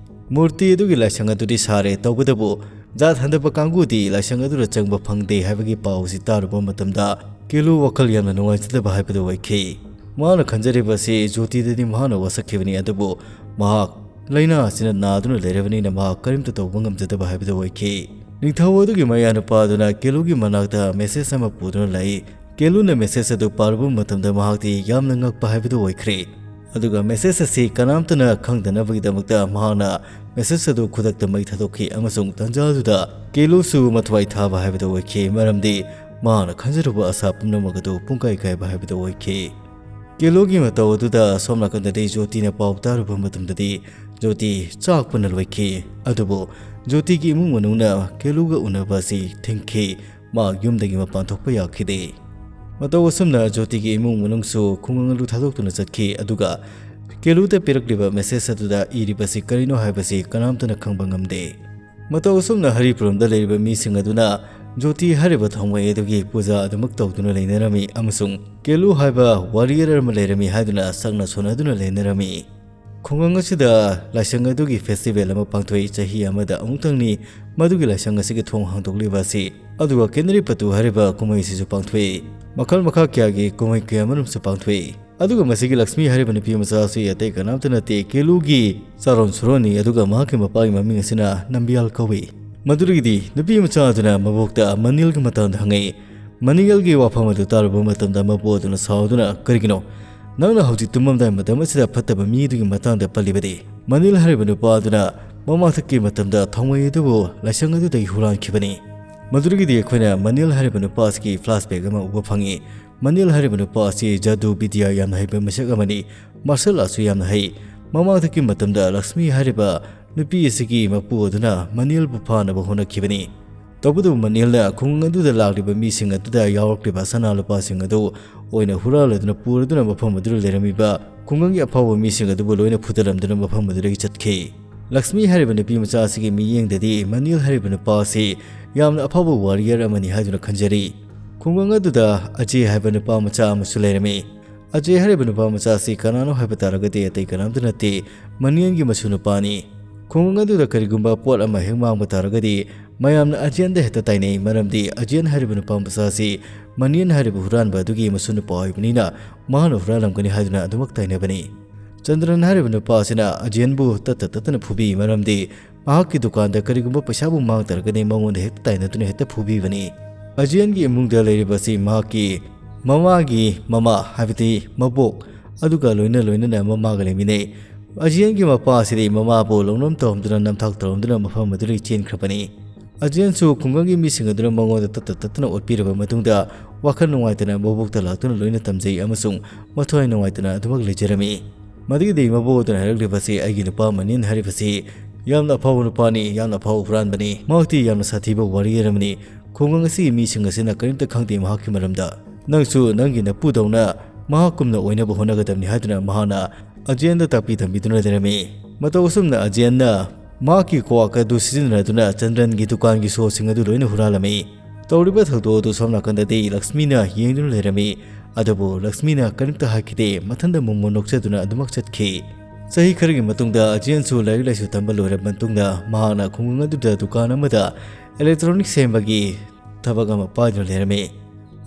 ꯃꯨꯔꯇꯤ ꯑꯗꯨꯒꯤ ꯂꯥꯏꯁꯪ ꯑꯗꯨꯗꯤ ꯁꯥꯔꯦ, ꯇꯧꯕꯇꯕꯨ ꯖꯥꯠ ꯍꯟꯊꯕ ꯀꯥꯡꯕꯨꯗꯤ ꯂꯥꯏꯁꯪ ꯑꯗꯨꯗ ꯆꯪꯕ ꯐꯪꯗꯦ ꯍꯥꯏꯕꯒꯤ ꯄꯥꯎ ꯑꯁꯤ ꯇꯥꯔꯨꯕ ꯃꯇꯝꯗ ꯀꯦꯂꯨ ꯋꯥꯈꯜ ꯌꯥꯝꯅ ꯅꯨꯡꯉꯥꯏꯖꯗꯕ ꯍꯥꯏꯕꯗꯨ ꯑꯣꯏꯈꯤ꯫ ꯃꯥꯅ ꯈꯟꯖꯔꯤꯕ ꯑꯁꯤ ꯖꯣꯇꯤꯗꯗꯤ ꯃꯍꯥꯛꯅ ꯋꯥꯁꯛꯈꯤꯕꯅꯤ, ꯑꯗꯨꯕꯨ ꯃꯍꯥꯛ ꯂꯥꯏꯅꯥ ꯑꯁꯤꯅ ꯅꯥꯗꯨꯅ ꯂꯩꯔꯕꯅꯤꯅ ꯃꯍꯥꯛ ꯀꯔꯤꯝꯇ ꯇꯧꯕ ꯉꯝꯖꯗꯕ ꯍꯥꯏꯕꯗꯨ ꯑꯣꯏꯈꯤ꯫ ꯅꯤꯡꯊꯧ ꯑꯗꯨꯒꯤ ꯃꯌꯥꯅꯨꯄꯥ ꯑꯗꯨꯅ ꯀꯦꯂꯨꯒꯤ ꯃꯅꯥꯛꯇ ꯃꯦꯁꯦꯖ ꯑꯃ ꯄꯨꯗꯨꯅ ꯂꯥꯛꯏ꯫ ꯀꯦꯂꯨꯅ ꯃꯦꯁꯦꯖ ꯑꯗꯨ ꯄꯥꯔꯨꯕ ꯃꯇꯝꯗ ꯃꯍꯥꯛꯇꯤ ꯌꯥꯝꯅ ꯉꯛꯄ ꯍꯥꯏꯕꯗꯨ ꯑꯣꯏꯈ꯭ꯔꯦ꯫ ꯑꯗꯨꯒ ꯃꯦꯁꯦꯖ ꯑꯁꯤ ꯀꯅꯥꯝꯇꯅ ꯈꯪꯗꯅꯕꯒꯤꯗꯃꯛꯇ ꯃꯍꯥꯛꯅ ꯃꯦꯁꯦꯖ ꯑꯗꯨ ꯈꯨꯗꯛꯇ ꯃꯩ ꯊꯥꯗꯣꯛꯈꯤ ꯑꯃꯁꯨꯡ ꯇꯟꯖꯥꯗꯨꯗ ꯀꯦꯂꯨꯁꯨ ꯃꯊ꯭ꯋꯥꯏ ꯊꯥꯕ ꯍꯥꯏꯕꯗꯨ ꯑꯣꯏꯈꯤ, ꯃꯔꯝꯗꯤ ꯃꯍꯥꯛꯅ ꯈꯟꯖꯔꯨꯕ ꯑꯥꯁꯥ ꯄꯨꯝꯅꯃꯛ ꯑꯗꯨ ꯄꯨꯡꯀꯥꯏ ꯀꯥꯏꯕ ꯍꯥꯏꯕꯗꯨ ꯑꯣꯏꯈꯤ꯫ ꯀꯦꯂꯨꯒꯤ ꯃꯇꯧ ꯑꯗꯨꯗ ꯁꯣꯝ ꯅꯥꯀꯟꯗꯗꯤ ꯖꯣꯇꯤꯅ ꯄꯥꯎ ꯇꯥꯔꯨꯕ ꯃꯇꯝꯗꯗꯤ ꯖꯣꯇꯤ ꯆꯥꯛꯄꯅ ꯂꯣꯏꯈꯤ꯫ ꯑꯗꯨꯕꯨ ꯖꯣꯇꯤꯒꯤ ꯏꯃꯨꯡ ꯃꯅꯨꯡꯅ ꯀꯦꯂꯨꯒ ꯎꯅꯕ ꯑꯁꯤ ꯊꯤꯡꯈꯤ꯫ ꯃꯥ ꯌꯨꯝꯗꯒꯤ ꯃꯄꯥꯟ ꯊꯣꯛꯄ ꯌꯥꯈꯤꯗꯦ꯫ ꯃꯇꯧ ꯑꯁꯨꯝꯅ ꯖꯣꯇꯤꯒꯤ ꯏꯃꯨꯡ ꯃꯅꯨꯡꯁꯨ ꯈꯨꯡꯒꯪ ꯑꯗꯨ ꯊꯥꯗꯣꯛꯇꯨꯅ ꯆꯠꯈꯤ, ꯑꯗꯨꯒ ꯀꯦꯂꯨꯗ ꯄꯤꯔꯛꯂꯤꯕ ꯃꯦꯁꯦꯖ ꯑꯗꯨꯗ ꯏꯔꯤꯕꯁꯤ ꯀꯔꯤꯅꯣ ꯍꯥꯏꯕꯁꯤ ꯀꯅꯥꯝꯇꯅ ꯈꯪꯕ ꯉꯝꯗꯦ꯫ ꯃꯇꯧ ꯑꯁꯨꯝꯅ ꯍꯔꯤꯄꯨꯔꯝꯗ ꯂꯩꯔꯤꯕ ꯃꯤꯁꯤꯡ ꯑꯗꯨꯅ ꯖꯣꯇꯤ ꯍꯥꯏꯔꯤꯕ ꯊꯥꯎꯃꯩ ꯑꯗꯨꯒꯤ ꯄꯨꯖꯥ ꯑꯗꯨꯃꯛ ꯇꯧꯗꯨꯅ ꯂꯩꯅꯔꯝꯃꯤ, ꯑꯃꯁꯨꯡ ꯀꯦꯂꯨ ꯍꯥꯏꯕ ꯋꯥꯔꯤꯌꯔ ꯑꯃ ꯂꯩꯔꯝꯃꯤ ꯍꯥꯏꯗꯨꯅ ꯁꯛꯅ ꯁꯣꯟꯅꯗꯨꯅ ꯂꯩꯅꯔꯝꯃꯤ꯫ ꯈꯨꯡꯒꯪ ꯑꯁꯤꯗ ꯂꯥꯏꯁꯪ ꯑꯗꯨꯒꯤ ꯐꯦꯁꯇꯤꯚꯦꯜ ꯑꯃ ꯄꯥꯡꯊꯣꯛꯏ꯫ ꯆꯍꯤ ꯑꯃꯗ ꯑꯃꯨꯛꯇꯪꯅꯤ ꯃꯗꯨꯒꯤ ꯂꯥꯏꯁꯪ ꯑꯁꯤꯒꯤ ꯊꯣꯡ ꯍꯥꯡꯗꯣꯛꯂꯤꯕ ꯑꯁꯤ꯫ ꯑꯗꯨꯒ ꯀꯦꯅꯔꯤ ꯄꯇꯨ ꯍꯥꯏꯔꯤꯕ ꯀꯨꯝꯍꯩ ꯑꯁꯤꯁꯨ ꯄꯥꯡꯊꯣꯛꯏ꯫ ꯃꯈꯜ ꯃꯈꯥ ꯀꯌꯥꯒꯤ ꯀꯨꯝꯍꯩ ꯀꯌꯥ ꯑꯃꯔꯣꯝꯁꯨ ꯄꯥꯡꯊꯣꯛꯏ꯫ ꯑꯗꯨꯒ ꯃꯁꯤꯒꯤ ꯂꯛꯁꯃꯤ ꯍꯥꯏꯔꯤꯕ ꯅꯨꯄꯤ ꯃꯆꯥ ꯑꯁꯤ ꯑꯇꯩ ꯀꯅꯥꯝꯇ ꯅꯠꯇꯦ, ꯀꯦꯂꯨꯒꯤ ꯆꯥꯔꯣꯟ ꯁꯨꯔꯣꯟꯅꯤ, ꯑꯗꯨꯒ ꯃꯍꯥꯛꯀꯤ ꯃꯄꯥꯒꯤ ꯃꯃꯤꯡ ꯑꯁꯤꯅ ꯅꯝꯕꯤꯌꯥꯜ ꯀꯧꯏ꯫ ꯃꯗꯨꯗꯒꯤꯗꯤ ꯅꯨꯄꯤ ꯃꯆꯥ ꯑꯗꯨꯅ ꯃꯕꯣꯛꯇ ꯃꯅꯤꯜꯒꯤ ꯃꯇꯥꯡꯗ ꯍꯪꯉꯛꯏ꯫ ꯃꯅꯤꯜꯒꯤ ꯋꯥꯐꯝ ꯑꯗꯨ ꯇꯥꯔꯨꯕ ꯃꯇꯝꯗ ꯃꯄꯨ ꯑꯗꯨꯅ ꯁꯥꯎꯗꯨꯅ, "ꯀꯔꯤꯒꯤꯅꯣ? ꯅꯪꯅ ꯍꯧꯖꯤꯛ ꯇꯨꯝꯃꯝꯗꯥꯏ ꯃꯇꯝ ꯑꯁꯤꯗ ꯐꯠꯇꯕ ꯃꯤ ꯑꯗꯨꯒꯤ ꯃꯇꯥꯡꯗ ꯄꯜꯂꯤꯕꯗꯤ?" ꯃꯅꯤꯜ ꯍꯥꯏꯔꯤꯕ ꯅꯨꯄꯥ ꯑꯗꯨꯅ ꯃꯃꯥꯡꯊꯛꯀꯤ ꯃꯇꯝꯗ ꯊꯥꯎꯃꯩ ꯑꯗꯨꯕꯨ ꯂꯥꯏꯁꯪ ꯑꯗꯨꯗꯒꯤ ꯍꯨꯔꯥꯟꯈꯤꯕꯅꯤ꯫ ꯃꯗꯨꯗꯒꯤꯗꯤ ꯑꯩꯈꯣꯏꯅ ꯃꯅꯤꯜ ꯍꯥꯏꯔꯤꯕ ꯅꯨꯄꯥ ꯑꯁꯤꯒꯤ ꯐ꯭ꯂꯥꯁꯕꯦꯛ ꯑꯃ ꯎꯕ ꯐꯪꯉꯤ꯫ ꯃꯅꯤꯜ ꯍꯥꯏꯔꯤꯕ ꯅꯨꯄꯥ ꯑꯁꯤ ꯖꯥꯗꯨ ꯕꯤꯗ꯭ꯌꯥ ꯌꯥꯝꯅ ꯍꯩꯕ ꯃꯤꯁꯛ ꯑꯃꯅꯤ꯫ ꯃꯥꯔꯁꯦꯜ ꯑꯥꯔꯠꯁꯨ ꯌꯥꯝꯅ ꯍꯩ꯫ ꯃꯃꯥꯡꯊꯛꯀꯤ ꯃꯇꯝꯗ ꯂꯛꯁꯃꯤ ꯍꯥꯏꯔꯤꯕ ꯅꯨꯄꯤ ꯑꯁꯤꯒꯤ ꯃꯄꯨ ꯑꯗꯨꯅ ꯃꯅꯤꯜꯕꯨ ꯐꯥꯅꯕ ꯍꯣꯠꯅꯈꯤꯕꯅꯤ꯫ ꯇꯧꯕꯇꯕꯨ ꯃꯅꯤꯜꯅ ꯈꯨꯡꯒꯪ ꯑꯗꯨꯗ ꯂꯥꯛꯂꯤꯕ ꯃꯤꯁꯤꯡ ꯑꯗꯨꯗ ꯌꯥꯎꯔꯛꯂꯤꯕ ꯁꯅꯥ ꯂꯨꯄꯥꯁꯤꯡ ꯑꯗꯨ ꯑꯣꯏꯅ ꯍꯨꯔꯥꯜꯂꯗꯨꯅ ꯄꯨꯔꯗꯨꯅ ꯃꯐꯝ ꯑꯗꯨꯗ ꯂꯩꯔꯝꯃꯤꯕ ꯈꯨꯡꯒꯪꯒꯤ ꯑꯐꯥꯎꯕ ꯃꯤꯁꯤꯡ ꯑꯗꯨꯕꯨ ꯂꯣꯏꯅ ꯐꯨꯗꯠꯂꯝꯗꯨꯅ ꯃꯐꯝ ꯑꯗꯨꯗꯒꯤ ꯆꯠꯈꯤ꯫ ꯂꯛꯁꯃꯤ ꯍꯥꯏꯔꯤꯕ ꯅꯨꯄꯤ ꯃꯆꯥ ꯑꯁꯤꯒꯤ ꯃꯤꯠꯌꯦꯡꯗꯗꯤ ꯃꯅꯤꯜ ꯍꯥꯏꯔꯤꯕ ꯅꯨꯄꯥ ꯑꯁꯤ ꯌꯥꯝꯅ ꯑꯐꯥꯎꯕ ꯋꯥꯔꯤꯌꯔ ꯑꯃꯅꯤ ꯍꯥꯏꯗꯨꯅ ꯈꯟꯖꯔꯤ꯫ ꯈꯨꯡꯒꯪ ꯑꯗꯨꯗ ꯑꯖꯦ ꯍꯥꯏꯕ ꯅꯨꯄꯥ ꯃꯆꯥ ꯑꯃꯁꯨ ꯂꯩꯔꯝꯃꯤ꯫ ꯑꯖꯦ ꯍꯥꯏꯔꯤꯕ ꯅꯨꯄꯥ ꯃꯆꯥ ꯑꯁꯤ ꯀꯅꯥꯅꯣ ꯍꯥꯏꯕ ꯇꯥꯔꯒꯗꯤ ꯑꯇꯩ ꯀꯅꯥꯝꯇ ꯅꯠꯇꯦ, ꯃꯅꯤꯜꯒꯤ ꯃꯁꯨ ꯅꯨꯄꯥꯅꯤ꯫ ꯈꯨꯡꯒꯪ ꯑꯗꯨꯗ ꯀꯔꯤꯒꯨꯝꯕ ꯄꯣꯠ ꯑꯃ ꯍꯦꯛ ꯃꯥꯡꯕ ꯇꯥꯔꯒꯗꯤ ꯃꯌꯥꯝꯅ ꯑꯖꯦꯟꯗ ꯍꯦꯛꯇ ꯇꯥꯏꯅꯩ, ꯃꯔꯝꯗꯤ ꯑꯖꯦꯟ ꯍꯥꯏꯔꯤꯕ ꯅꯨꯄꯥ ꯃꯆꯥ ꯑꯁꯤ ꯃꯅꯤꯜ ꯍꯥꯏꯔꯤꯕ ꯍꯨꯔꯥꯟꯕ ꯑꯗꯨꯒꯤ ꯃꯁꯨ ꯅꯨꯄꯥ ꯑꯣꯏꯕꯅꯤꯅ ꯃꯍꯥꯛꯅ ꯍꯨꯔꯥꯜꯂꯝꯒꯅꯤ ꯍꯥꯏꯗꯨꯅ ꯑꯗꯨꯃꯛ ꯇꯥꯏꯅꯕꯅꯤ꯫ ꯆꯟꯗ꯭ꯔꯟ ꯍꯥꯏꯔꯤꯕ ꯅꯨꯄꯥ ꯑꯁꯤꯅ ꯑꯖꯦꯟꯕꯨ ꯇꯠꯇ ꯇꯠꯇꯅ ꯐꯨꯕꯤ, ꯃꯔꯝꯗꯤ ꯃꯍꯥꯛꯀꯤ ꯗꯨꯀꯥꯟꯗ ꯀꯔꯤꯒꯨꯝꯕ ꯄꯩꯁꯥꯕꯨ ꯃꯥꯡ ꯇꯥꯔꯒꯗꯤ ꯃꯉꯣꯟꯗ ꯍꯦꯛꯇ ꯇꯥꯏꯅꯗꯨꯅ ꯍꯦꯛꯇ ꯐꯨꯕꯤꯕꯅꯤ꯫ ꯑꯖꯦꯟꯒꯤ ꯏꯃꯨꯡꯗ ꯂꯩꯔꯤꯕ ꯑꯁꯤ ꯃꯍꯥꯛꯀꯤ ꯃꯃꯥꯒꯤ ꯃꯃꯥ, ꯍꯥꯏꯕꯗꯤ ꯃꯕꯣꯛ, ꯑꯗꯨꯒ ꯂꯣꯏꯅ ꯂꯣꯏꯅꯅ ꯃꯃꯥꯒ ꯂꯩꯃꯤꯟꯅꯩ꯫ ꯑꯖꯦꯟꯒꯤ ꯃꯄꯥ ꯑꯁꯤꯗꯤ ꯃꯃꯥꯕꯨ ꯂꯧꯅꯝ ꯇꯧꯔꯝꯗꯨꯅ ꯅꯝꯊꯥꯛ ꯇꯧꯔꯝꯗꯨꯅ ꯃꯐꯝ ꯑꯗꯨꯗꯒꯤ ꯆꯦꯟꯈ꯭ꯔꯕꯅꯤ꯫ ꯑꯖꯦꯟꯁꯨ ꯈꯨꯡꯒꯪꯒꯤ ꯃꯤꯁꯤꯡ ꯑꯗꯨꯅ ꯃꯉꯣꯟꯗ ꯇꯠꯇ ꯇꯠꯇꯅ ꯑꯣꯠꯄꯤꯔꯕ ꯃꯇꯨꯡꯗ ꯋꯥꯈꯜ ꯅꯨꯡꯉꯥꯏꯇꯅ ꯃꯕꯣꯛꯇ ꯂꯥꯛꯇꯨꯅ ꯂꯣꯏꯅ ꯇꯝꯖꯩ ꯑꯃꯁꯨꯡ ꯃꯊ꯭ꯋꯥꯏ ꯅꯨꯡꯉꯥꯏꯇꯅ ꯑꯗꯨꯃꯛ ꯂꯩꯖꯔꯝꯃꯤ꯫ ꯃꯗꯨꯒꯤꯗꯤ ꯃꯕꯣꯛ ꯑꯗꯨꯅ ꯍꯥꯏꯔꯛꯂꯤꯕꯁꯤ, "ꯑꯩꯒꯤ ꯅꯨꯄꯥ ꯃꯅꯤꯟ ꯍꯥꯏꯔꯤꯕꯁꯤ ꯌꯥꯝꯅ ꯑꯐꯥꯎꯕ ꯅꯨꯄꯥꯅꯤ, ꯌꯥꯝꯅ ꯑꯐꯥꯎꯕ ꯍꯨꯔꯥꯟꯕꯅꯤ꯫ ꯃꯍꯥꯛꯇꯤ ꯌꯥꯝꯅ ꯁꯥꯊꯤꯕ ꯋꯥꯔꯤꯌꯔ ꯑꯃꯅꯤ꯫ ꯈꯨꯡꯒꯪ ꯑꯁꯤꯒꯤ ꯃꯤꯁꯤꯡ ꯑꯁꯤꯅ ꯀꯔꯤꯝꯇ ꯈꯪꯗꯦ ꯃꯍꯥꯛꯀꯤ ꯃꯔꯝꯗ꯫ "ꯅꯪꯁꯨ ꯅꯪꯒꯤ ꯅꯄꯨꯗꯧꯅ ꯃꯍꯥꯛꯀꯨꯝꯅ ꯑꯣꯏꯅꯕ ꯍꯣꯠꯅꯒꯗꯕꯅꯤ" ꯍꯥꯏꯗꯨꯅ ꯃꯍꯥꯛꯅ ꯑꯖꯦꯟꯗ ꯇꯥꯛꯄꯤ ꯇꯝꯕꯤꯗꯨꯅ ꯂꯩꯔꯝꯃꯤ꯫ ꯃꯇꯧ ꯑꯁꯨꯝꯅ ꯑꯖꯦꯟꯅ ꯃꯍꯥꯛꯀꯤ ꯀ꯭ꯋꯥꯛ ꯑꯗꯨ ꯁꯤꯖꯤꯟꯅꯗꯨꯅ ꯆꯟꯗ꯭ꯔꯟꯒꯤ ꯗꯨꯀꯥꯟꯒꯤ ꯁꯣꯁꯤꯡ ꯑꯗꯨ ꯂꯣꯏꯅ ꯍꯨꯔꯥꯜꯂꯝꯃꯤ꯫ ꯇꯧꯔꯤꯕ ꯊꯧꯗꯣꯛ ꯑꯗꯨ ꯁꯣꯝ ꯅꯥꯀꯟꯗꯗꯤ ꯂꯛꯁꯃꯤꯅ ꯌꯦꯡꯗꯨꯅ ꯂꯩꯔꯝꯃꯤ꯫ ꯑꯗꯨꯕꯨ ꯂꯛꯁꯃꯤꯅ ꯀꯔꯤꯝꯇ ꯍꯥꯏꯈꯤꯗꯦ, ꯃꯊꯟꯇ ꯃꯣꯃꯣꯟ ꯅꯣꯛꯆꯗꯨꯅ ꯑꯗꯨꯃꯛ ꯆꯠꯈꯤ꯫ ꯆꯍꯤ ꯈꯔꯒꯤ ꯃꯇꯨꯡꯗ ꯑꯖꯦꯟꯁꯨ ꯂꯥꯏꯔꯤꯛ ꯂꯥꯏꯁꯨ ꯇꯝꯕ ꯂꯣꯏꯔꯕ ꯃꯇꯨꯡꯗ ꯃꯍꯥꯛꯅ ꯈꯨꯡꯒꯪ ꯑꯗꯨꯗ ꯗꯨꯀꯥꯟ ꯑꯃꯗ ꯏꯂꯦꯛꯇ꯭ꯔꯣꯅꯤꯛ ꯁꯦꯝꯕꯒꯤ ꯊꯕꯛ ꯑꯃ ꯄꯥꯏꯗꯨꯅ ꯂꯩꯔꯝꯃꯤ꯫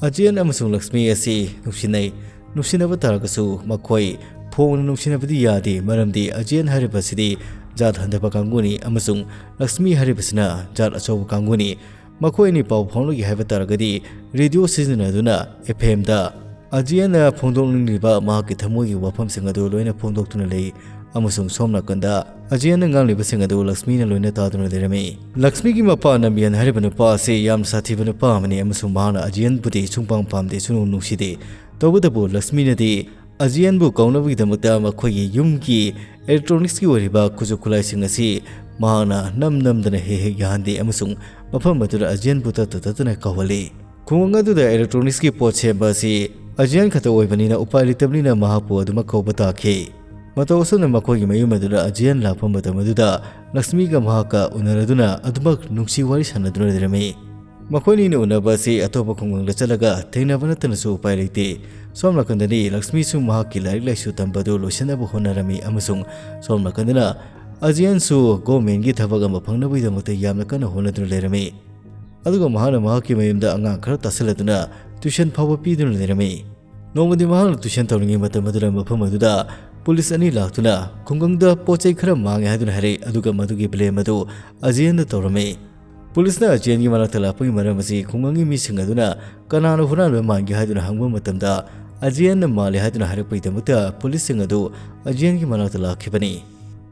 ꯑꯖꯦꯟ ꯑꯃꯁꯨꯡ ꯂꯛꯁꯃꯤ ꯑꯁꯤ ꯅꯨꯡꯁꯤꯅꯩ꯫ ꯅꯨꯡꯁꯤꯅꯕ ꯇꯥꯔꯒꯁꯨ ꯃꯈꯣꯏ ꯐꯣꯡꯅ ꯅꯨꯡꯁꯤꯅꯕꯗꯤ ꯌꯥꯗꯦ, ꯃꯔꯝꯗꯤ ꯑꯖꯦꯟ ꯍꯥꯏꯔꯤꯕ ꯑꯁꯤꯗꯤ ꯖꯥꯠ ꯍꯟꯊꯕ ꯀꯥꯡꯕꯨꯅꯤ ꯑꯃꯁꯨꯡ ꯂꯛꯁꯃꯤ ꯍꯥꯏꯔꯤꯕꯁꯤꯅ ꯖꯥꯠ ꯑꯆꯧꯕ ꯀꯥꯡꯕꯨꯅꯤ꯫ ꯃꯈꯣꯏ ꯑꯅꯤ ꯄꯥꯎ ꯐꯥꯎꯅꯒꯦ ꯍꯥꯏꯕ ꯇꯥꯔꯒꯗꯤ ꯔꯦꯗꯤꯑꯣ ꯁꯤꯖꯤꯟꯅꯗꯨꯅ ꯑꯦꯐ ꯑꯦꯝꯗ ꯑꯖꯦꯟꯅ ꯐꯣꯡꯗꯣꯛꯅꯤꯡꯂꯤꯕ ꯃꯍꯥꯛꯀꯤ ꯊꯃꯣꯏꯒꯤ ꯋꯥꯐꯝꯁꯤꯡ ꯑꯗꯨ ꯂꯣꯏꯅ ꯐꯣꯡꯗꯣꯛꯇꯨꯅ ꯂꯩ, ꯑꯃꯁꯨꯡ ꯁꯣꯝ ꯅꯥꯀꯟꯗ ꯑꯖꯦꯟꯅ ꯉꯥꯡꯂꯤꯕꯁꯤꯡ ꯑꯗꯨ ꯂꯛꯁꯃꯤꯅ ꯂꯣꯏꯅ ꯇꯥꯗꯨꯅ ꯂꯩꯔꯝꯃꯤ꯫ ꯂꯛꯁꯃꯤꯒꯤ ꯃꯄꯥ ꯅꯝꯕꯤꯌꯟ ꯍꯥꯏꯔꯤꯕ ꯅꯨꯄꯥ ꯑꯁꯤ ꯌꯥꯝ ꯁꯥꯊꯤꯕ ꯅꯨꯄꯥ ꯑꯃꯅꯤ, ꯑꯃꯁꯨꯡ ꯃꯍꯥꯛꯅ ꯑꯖꯦꯟꯕꯨꯗꯤ ꯁꯨꯡꯄꯥꯝ ꯄꯥꯝꯗꯦ, ꯁꯨꯡꯅꯨꯡ ꯅꯨꯡꯁꯤꯗꯦ꯫ ꯇꯧꯕꯇꯕꯨ ꯂꯛꯁꯃꯤꯅꯗꯤ ꯑꯖꯦꯟꯕꯨ ꯀꯧꯅꯕꯒꯤꯗꯃꯛꯇ ꯃꯈꯣꯏꯒꯤ ꯌꯨꯝꯒꯤ ꯏꯂꯦꯛꯇ꯭ꯔꯣꯅꯤꯛꯁꯀꯤ ꯑꯣꯏꯔꯤꯕ ꯈꯨꯠꯁꯨ ꯈꯨꯠꯂꯥꯏꯁꯤꯡ ꯑꯁꯤ ꯃꯍꯥꯛꯅ ꯅꯝ ꯅꯝꯗꯅ ꯍꯦꯛ ꯍꯦꯛ ꯌꯥꯍꯟꯗꯦ ꯑꯃꯁꯨꯡ ꯃꯐꯝ ꯑꯗꯨꯗ ꯑꯖꯦꯟꯕꯨ ꯇꯠꯇ ꯇꯠꯇꯅ ꯀꯧꯍꯜꯂꯤ꯫ ꯈꯨꯡꯒꯪ ꯑꯗꯨꯗ ꯏꯂꯦꯛꯇ꯭ꯔꯣꯅꯤꯛꯁꯀꯤ ꯄꯣꯠ ꯁꯦꯝꯕ ꯑꯁꯤ ꯑꯖꯦꯟ ꯈꯛꯇ ꯑꯣꯏꯕꯅꯤꯅ ꯎꯄꯥꯏ ꯂꯩꯇꯕꯅꯤꯅ ꯃꯍꯥꯛꯄꯨ ꯑꯗꯨꯃꯛ ꯀꯧꯕ ꯇꯥꯈꯤ꯫ ꯃꯇꯧ ꯑꯁꯨꯝꯅ ꯃꯈꯣꯏꯒꯤ ꯃꯌꯨꯝ ꯑꯗꯨꯗ ꯑꯖꯦꯟ ꯂꯥꯛꯄ ꯃꯇꯝ ꯑꯗꯨꯗ ꯂꯛꯁꯃꯤꯒ ꯃꯍꯥꯛꯀ ꯎꯅꯔꯗꯨꯅ ꯑꯗꯨꯃꯛ ꯅꯨꯡꯁꯤ ꯋꯥꯔꯤ ꯁꯥꯟꯅꯗꯨꯅ ꯂꯩꯔꯝꯃꯤ꯫ ꯃꯈꯣꯏꯅꯤꯅ ꯎꯅꯕ ꯑꯁꯤ ꯑꯇꯣꯞꯄ ꯈꯨꯡꯒꯪꯗ ꯆꯠꯂꯒ ꯊꯦꯡꯅꯕ ꯅꯠꯇꯅꯁꯨ ꯎꯄꯥꯏ ꯂꯩꯇꯦ꯫ ꯁꯣꯝ ꯅꯥꯀꯟꯗꯅꯤ ꯂꯛꯁꯃꯤꯁꯨ ꯃꯍꯥꯛꯀꯤ ꯂꯥꯏꯔꯤꯛ ꯂꯥꯏꯁꯨ ꯇꯝꯕꯗꯨ ꯂꯣꯏꯁꯤꯟꯅꯕ ꯍꯣꯠꯅꯔꯝꯃꯤ ꯑꯃꯁꯨꯡ ꯁꯣꯝ ꯅꯥꯀꯟꯗꯅ ꯑꯖꯦꯟꯁꯨ ꯒꯣꯔꯃꯦꯟꯒꯤ ꯊꯕꯛ ꯑꯃ ꯐꯪꯅꯕꯒꯤꯗꯃꯛꯇ ꯌꯥꯝꯅ ꯀꯟꯅ ꯍꯣꯠꯅꯗꯨꯅ ꯂꯩꯔꯝꯃꯤ꯫ ꯑꯗꯨꯒ ꯃꯍꯥꯛꯅ ꯃꯍꯥꯛꯀꯤ ꯃꯌꯨꯝꯗ ꯑꯉꯥꯡ ꯈꯔ ꯇꯥꯁꯤꯜꯂꯗꯨꯅ ꯇ꯭ꯌꯨꯁꯟ ꯐꯥꯎꯕ ꯄꯤꯗꯨꯅ ꯂꯩꯔꯝꯃꯤ꯫ ꯅꯣꯡꯃꯗꯤ ꯃꯍꯥꯛꯅ ꯇ꯭ꯌꯨꯁꯟ ꯇꯧꯔꯤꯉꯩ ꯃꯇꯝ ꯑꯗꯨꯗ ꯃꯐꯝ ꯑꯗꯨꯗ ꯄꯨꯂꯤꯁ ꯑꯅꯤ ꯂꯥꯛꯇꯨꯅ ꯈꯨꯡꯒꯪꯗ ꯄꯣꯠ ꯆꯩ ꯈꯔ ꯃꯥꯡꯉꯦ ꯍꯥꯏꯗꯨꯅ ꯍꯥꯏꯔꯛꯏ, ꯑꯗꯨꯒ ꯃꯗꯨꯒꯤ ꯕ꯭ꯂꯦꯝ ꯑꯗꯨ ꯑꯖꯦꯟꯗ ꯇꯧꯔꯝꯃꯤ꯫ ꯄꯨꯂꯤꯁꯅ ꯑꯖꯦꯟꯒꯤ ꯃꯅꯥꯛꯇ ꯂꯥꯛꯄꯒꯤ ꯃꯔꯝ ꯑꯁꯤ ꯈꯨꯡꯒꯪꯒꯤ ꯃꯤꯁꯤꯡ ꯑꯗꯨꯅ ꯀꯅꯥꯅ ꯍꯨꯔꯥꯟꯕ ꯃꯥꯟꯒꯦ ꯍꯥꯏꯗꯨꯅ ꯍꯪꯕ ꯃꯇꯝꯗ ꯑꯖꯦꯟꯅ ꯃꯥꯜꯂꯦ ꯍꯥꯏꯗꯨꯅ ꯍꯥꯏꯔꯛꯄꯒꯤꯗꯃꯛꯇ ꯄꯨꯂꯤꯁꯁꯤꯡ ꯑꯗꯨ ꯑꯖꯦꯟꯒꯤ ꯃꯅꯥꯛꯇ ꯂꯥꯛꯈꯤꯕꯅꯤ꯫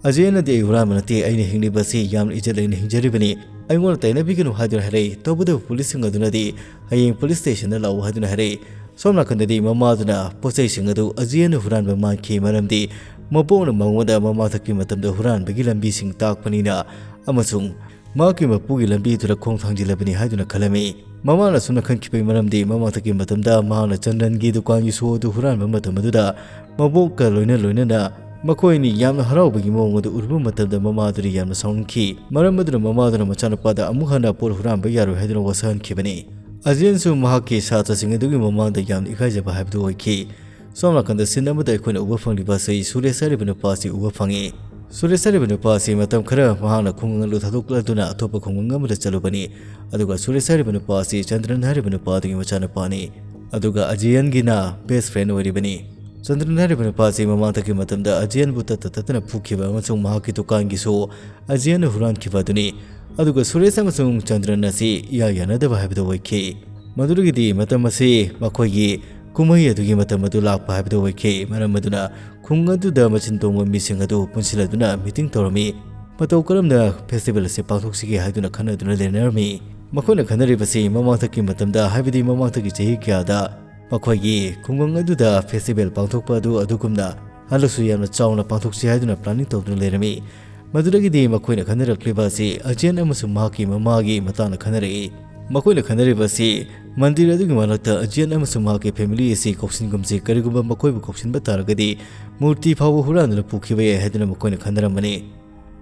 ꯑꯖꯦꯟꯅꯗꯤ "ꯑꯩ ꯍꯨꯔꯥꯟꯕ ꯅꯠꯇꯦ, ꯑꯩꯅ ꯍꯤꯡꯂꯤꯕ ꯑꯁꯤ ꯌꯥꯝꯅ ꯏꯖꯠ ꯂꯩꯅ ꯍꯤꯡꯖꯔꯤꯕꯅꯤ, ꯑꯩꯉꯣꯟꯗ ꯇꯥꯏꯅꯕꯤꯒꯅꯨ" ꯍꯥꯏꯗꯨꯅ ꯍꯥꯏꯔꯛꯏ꯫ ꯇꯧꯕꯇꯕꯨ ꯄꯨꯂꯤꯁꯁꯤꯡ ꯑꯗꯨꯅꯗꯤ "ꯍꯌꯦꯡ ꯄꯨꯂꯤꯁ ꯁ꯭ꯇꯦꯁꯟꯗ ꯂꯥꯛꯎ" ꯍꯥꯏꯗꯨꯅ ꯍꯥꯏꯔꯛꯏ꯫ ꯁꯣꯝ ꯅꯥꯀꯟꯗꯗꯤ ꯃꯃꯥꯗꯨꯅ ꯄꯣꯠ ꯆꯩꯁꯤꯡ ꯑꯗꯨ ꯑꯖꯦꯟꯅ ꯍꯨꯔꯥꯟꯕ ꯃꯥꯟꯈꯤ, ꯃꯔꯝꯗꯤ ꯃꯕꯣꯛꯅ ꯃꯉꯣꯟꯗ ꯃꯃꯥ ꯊꯛꯀꯤ ꯃꯇꯝꯗ ꯍꯨꯔꯥꯟꯕꯒꯤ ꯂꯝꯕꯤꯁꯤꯡ ꯇꯥꯛꯄꯅꯤꯅ ꯑꯃꯁꯨꯡ ꯃꯍꯥꯛꯀꯤ ꯃꯄꯨꯒꯤ ꯂꯝꯕꯤꯗꯨꯗ ꯈꯣꯡ ꯊꯥꯡꯖꯤꯜꯂꯕꯅꯤ ꯍꯥꯏꯗꯨꯅ ꯈꯜꯂꯝꯃꯤ꯫ ꯃꯃꯥꯅ ꯑꯁꯨꯝꯅ ꯈꯟꯈꯤꯕꯒꯤ ꯃꯔꯝꯗꯤ ꯃꯃꯥꯡꯊꯛꯀꯤ ꯃꯇꯝꯗ ꯃꯍꯥꯛꯅ ꯆꯟꯗ꯭ꯔꯟꯒꯤ ꯗꯨꯀꯥꯟꯒꯤ ꯁꯣ ꯑꯗꯨ ꯍꯨꯔꯥꯟꯕ ꯃꯇꯝ ꯑꯗꯨꯗ ꯃꯕꯣꯛꯀ ꯂꯣꯏꯅ ꯂꯣꯏꯅꯅ ꯃꯈꯣꯏ ꯑꯅꯤ ꯌꯥꯝꯅ ꯍꯔꯥꯎꯕꯒꯤ ꯃꯑꯣꯡ ꯑꯗꯨ ꯎꯔꯨꯕ ꯃꯇꯝꯗ ꯃꯃꯥꯗꯨꯅ ꯌꯥꯝꯅ ꯁꯥꯎꯅꯤꯡꯈꯤ꯫ ꯃꯔꯝ ꯑꯗꯨꯅ ꯃꯃꯥꯗꯨꯅ ꯃꯆꯥꯅꯨꯄꯥꯗ ꯑꯃꯨꯛ ꯍꯟꯅ ꯄꯣꯠ ꯍꯨꯔꯥꯟꯕ ꯌꯥꯔꯣꯏ ꯍꯥꯏꯗꯨꯅ ꯋꯥꯁꯛꯍꯟꯈꯤꯕꯅꯤ꯫ ꯑꯖꯤꯌꯟꯁꯨ ꯃꯍꯥꯛꯀꯤ ꯁꯥꯇ꯭ꯔꯁꯤꯡ ꯑꯗꯨꯒꯤ ꯃꯃꯥꯡꯗ ꯌꯥꯝꯅ ꯏꯀꯥꯏꯖꯕ ꯍꯥꯏꯕꯗꯨ ꯑꯣꯏꯈꯤ꯫ ꯁꯣꯝ ꯅꯥꯀꯟꯗ ꯁꯤꯟ ꯑꯃꯗ ꯑꯩꯈꯣꯏꯅ ꯎꯕ ꯐꯪꯂꯤꯕ ꯑꯁꯤ ꯁꯨꯔꯦꯁ ꯍꯥꯏꯔꯤꯕ ꯅꯨꯄꯥ ꯑꯁꯤ ꯎꯕ ꯐꯪꯉꯤ꯫ ꯁꯨꯔꯦꯁ ꯍꯥꯏꯔꯤꯕ ꯅꯨꯄꯥ ꯑꯁꯤ ꯃꯇꯝ ꯈꯔ ꯃꯍꯥꯛꯅ ꯈꯨꯡꯒꯪ ꯑꯗꯨ ꯊꯥꯗꯣꯛꯂꯗꯨꯅ ꯑꯇꯣꯞꯄ ꯈꯨꯡꯒꯪ ꯑꯃꯗ ꯆꯠꯂꯨꯕꯅꯤ꯫ ꯑꯗꯨꯒ ꯁꯨꯔꯦꯁ ꯍꯥꯏꯔꯤꯕ ꯅꯨꯄꯥ ꯑꯁꯤ ꯆꯟꯗ꯭ꯔꯟ ꯍꯥꯏꯔꯤꯕ ꯅꯨꯄꯥ ꯑꯗꯨꯒꯤ ꯃꯆꯥꯅꯨꯄꯥꯅꯤ꯫ ꯑꯗꯨꯒ ꯑꯖꯤꯌꯟꯒꯤꯅ ꯕꯦꯁ ꯐ꯭ꯔꯦꯟ ꯑꯣꯏꯔꯤꯕꯅꯤ꯫ ꯆꯟꯗ꯭ꯔꯟ ꯍꯥꯏꯔꯤꯕ ꯅꯨꯄꯥ ꯑꯁꯤ ꯃꯃꯥꯡꯗꯒꯤ ꯃꯇꯝꯗ ꯑꯖꯤꯌꯟꯕꯨ ꯇꯠꯇ ꯇꯠꯇꯅ ꯐꯨꯈꯤꯕ ꯑꯃꯁꯨꯡ ꯃꯍꯥꯛꯀꯤ ꯗꯨꯀꯥꯟꯒꯤꯁꯨ ꯑꯖꯤꯌꯟꯅ ꯍꯨꯔꯥꯟꯈꯤꯕ ꯑꯗꯨꯅꯤ꯫ ꯑꯗꯨꯒ ꯁꯨꯔꯦꯁ ꯑꯃꯁꯨꯡ ꯆꯟꯗ꯭ꯔꯟ ꯑꯁꯤ ꯏꯌꯥ ꯌꯥꯅꯗꯕ ꯍꯥꯏꯕꯗꯨ ꯑꯣꯏꯈꯤ꯫ ꯃꯗꯨꯗꯒꯤꯗꯤ ꯃꯇꯝ ꯑꯁꯤ ꯃꯈꯣꯏꯒꯤ ꯀꯨꯝꯍꯩ ꯑꯗꯨꯒꯤ ꯃꯇꯝ ꯑꯗꯨ ꯂꯥꯛꯄ ꯍꯥꯏꯕꯗꯨ ꯑꯣꯏꯈꯤ꯫ ꯃꯔꯝ ꯑꯗꯨꯅ ꯈꯨꯡꯒꯪ ꯑꯗꯨꯗ ꯃꯆꯤꯟ ꯇꯣꯡꯕ ꯃꯤꯁꯤꯡ ꯑꯗꯨ ꯄꯨꯟꯁꯤꯜꯂꯗꯨꯅ ꯃꯤꯇꯤꯡ ꯇꯧꯔꯝꯃꯤ꯫ ꯃꯇꯧ ꯀꯔꯝꯅ ꯐꯦꯁꯇꯤꯚꯦꯜ ꯑꯁꯤ ꯄꯥꯡꯊꯣꯛꯁꯤꯒꯦ ꯍꯥꯏꯗꯨꯅ ꯈꯟꯅꯗꯨꯅ ꯂꯩꯅꯔꯝꯃꯤ꯫ ꯃꯈꯣꯏꯅ ꯈꯟꯅꯔꯤꯕꯁꯤ ꯃꯃꯥꯡꯊꯛꯀꯤ ꯃꯇꯝꯗ, ꯍꯥꯏꯕꯗꯤ ꯃꯃꯥꯡꯊꯛꯀꯤ ꯆꯍꯤ ꯀꯌꯥꯗ ꯃꯈꯣꯏꯒꯤ ꯈꯨꯡꯒꯪ ꯑꯗꯨꯗ ꯐꯦꯁꯇꯤꯚꯦꯜ ꯄꯥꯡꯊꯣꯛꯄ ꯑꯗꯨ ꯑꯗꯨꯒꯨꯝꯅ ꯍꯟꯗꯛꯁꯨ ꯌꯥꯝꯅ ꯆꯥꯎꯅ ꯄꯥꯡꯊꯣꯛꯁꯤ ꯍꯥꯏꯗꯨꯅ ꯄ꯭ꯂꯥꯅꯤꯡ ꯇꯧꯗꯨꯅ ꯂꯩꯔꯝꯃꯤ꯫ ꯃꯗꯨꯗꯒꯤꯗꯤ ꯃꯈꯣꯏꯅ ꯈꯟꯅꯔꯛꯂꯤꯕ ꯑꯁꯤ ꯑꯖꯤꯌꯟ ꯑꯃꯁꯨꯡ ꯃꯍꯥꯛꯀꯤ ꯃꯃꯥꯒꯤ ꯃꯇꯥꯡꯗ ꯈꯟꯅꯔꯛꯏ꯫ ꯃꯈꯣꯏꯅ ꯈꯟꯅꯔꯤꯕ ꯑꯁꯤ ꯃꯟꯗꯤꯔ ꯑꯗꯨꯒꯤ ꯃꯅꯥꯛꯇ ꯑꯖꯤꯌꯟ ꯑꯃꯁꯨꯡ ꯃꯍꯥꯛꯀꯤ ꯐꯦꯃꯤꯂꯤ ꯑꯁꯤ ꯀꯧꯁꯤꯟꯒꯨꯝꯁꯤ, ꯀꯔꯤꯒꯨꯝꯕ ꯃꯈꯣꯏꯕꯨ ꯀꯧꯁꯤꯟꯕ ꯇꯥꯔꯒꯗꯤ ꯃꯨꯔꯇꯤ ꯐꯥꯎꯕ ꯍꯨꯔꯥꯟꯗꯨꯅ ꯄꯨꯈꯤꯕ ꯌꯥꯏ ꯍꯥꯏꯗꯨꯅ ꯃꯈꯣꯏꯅ ꯈꯟꯅꯔꯝꯕꯅꯤ꯫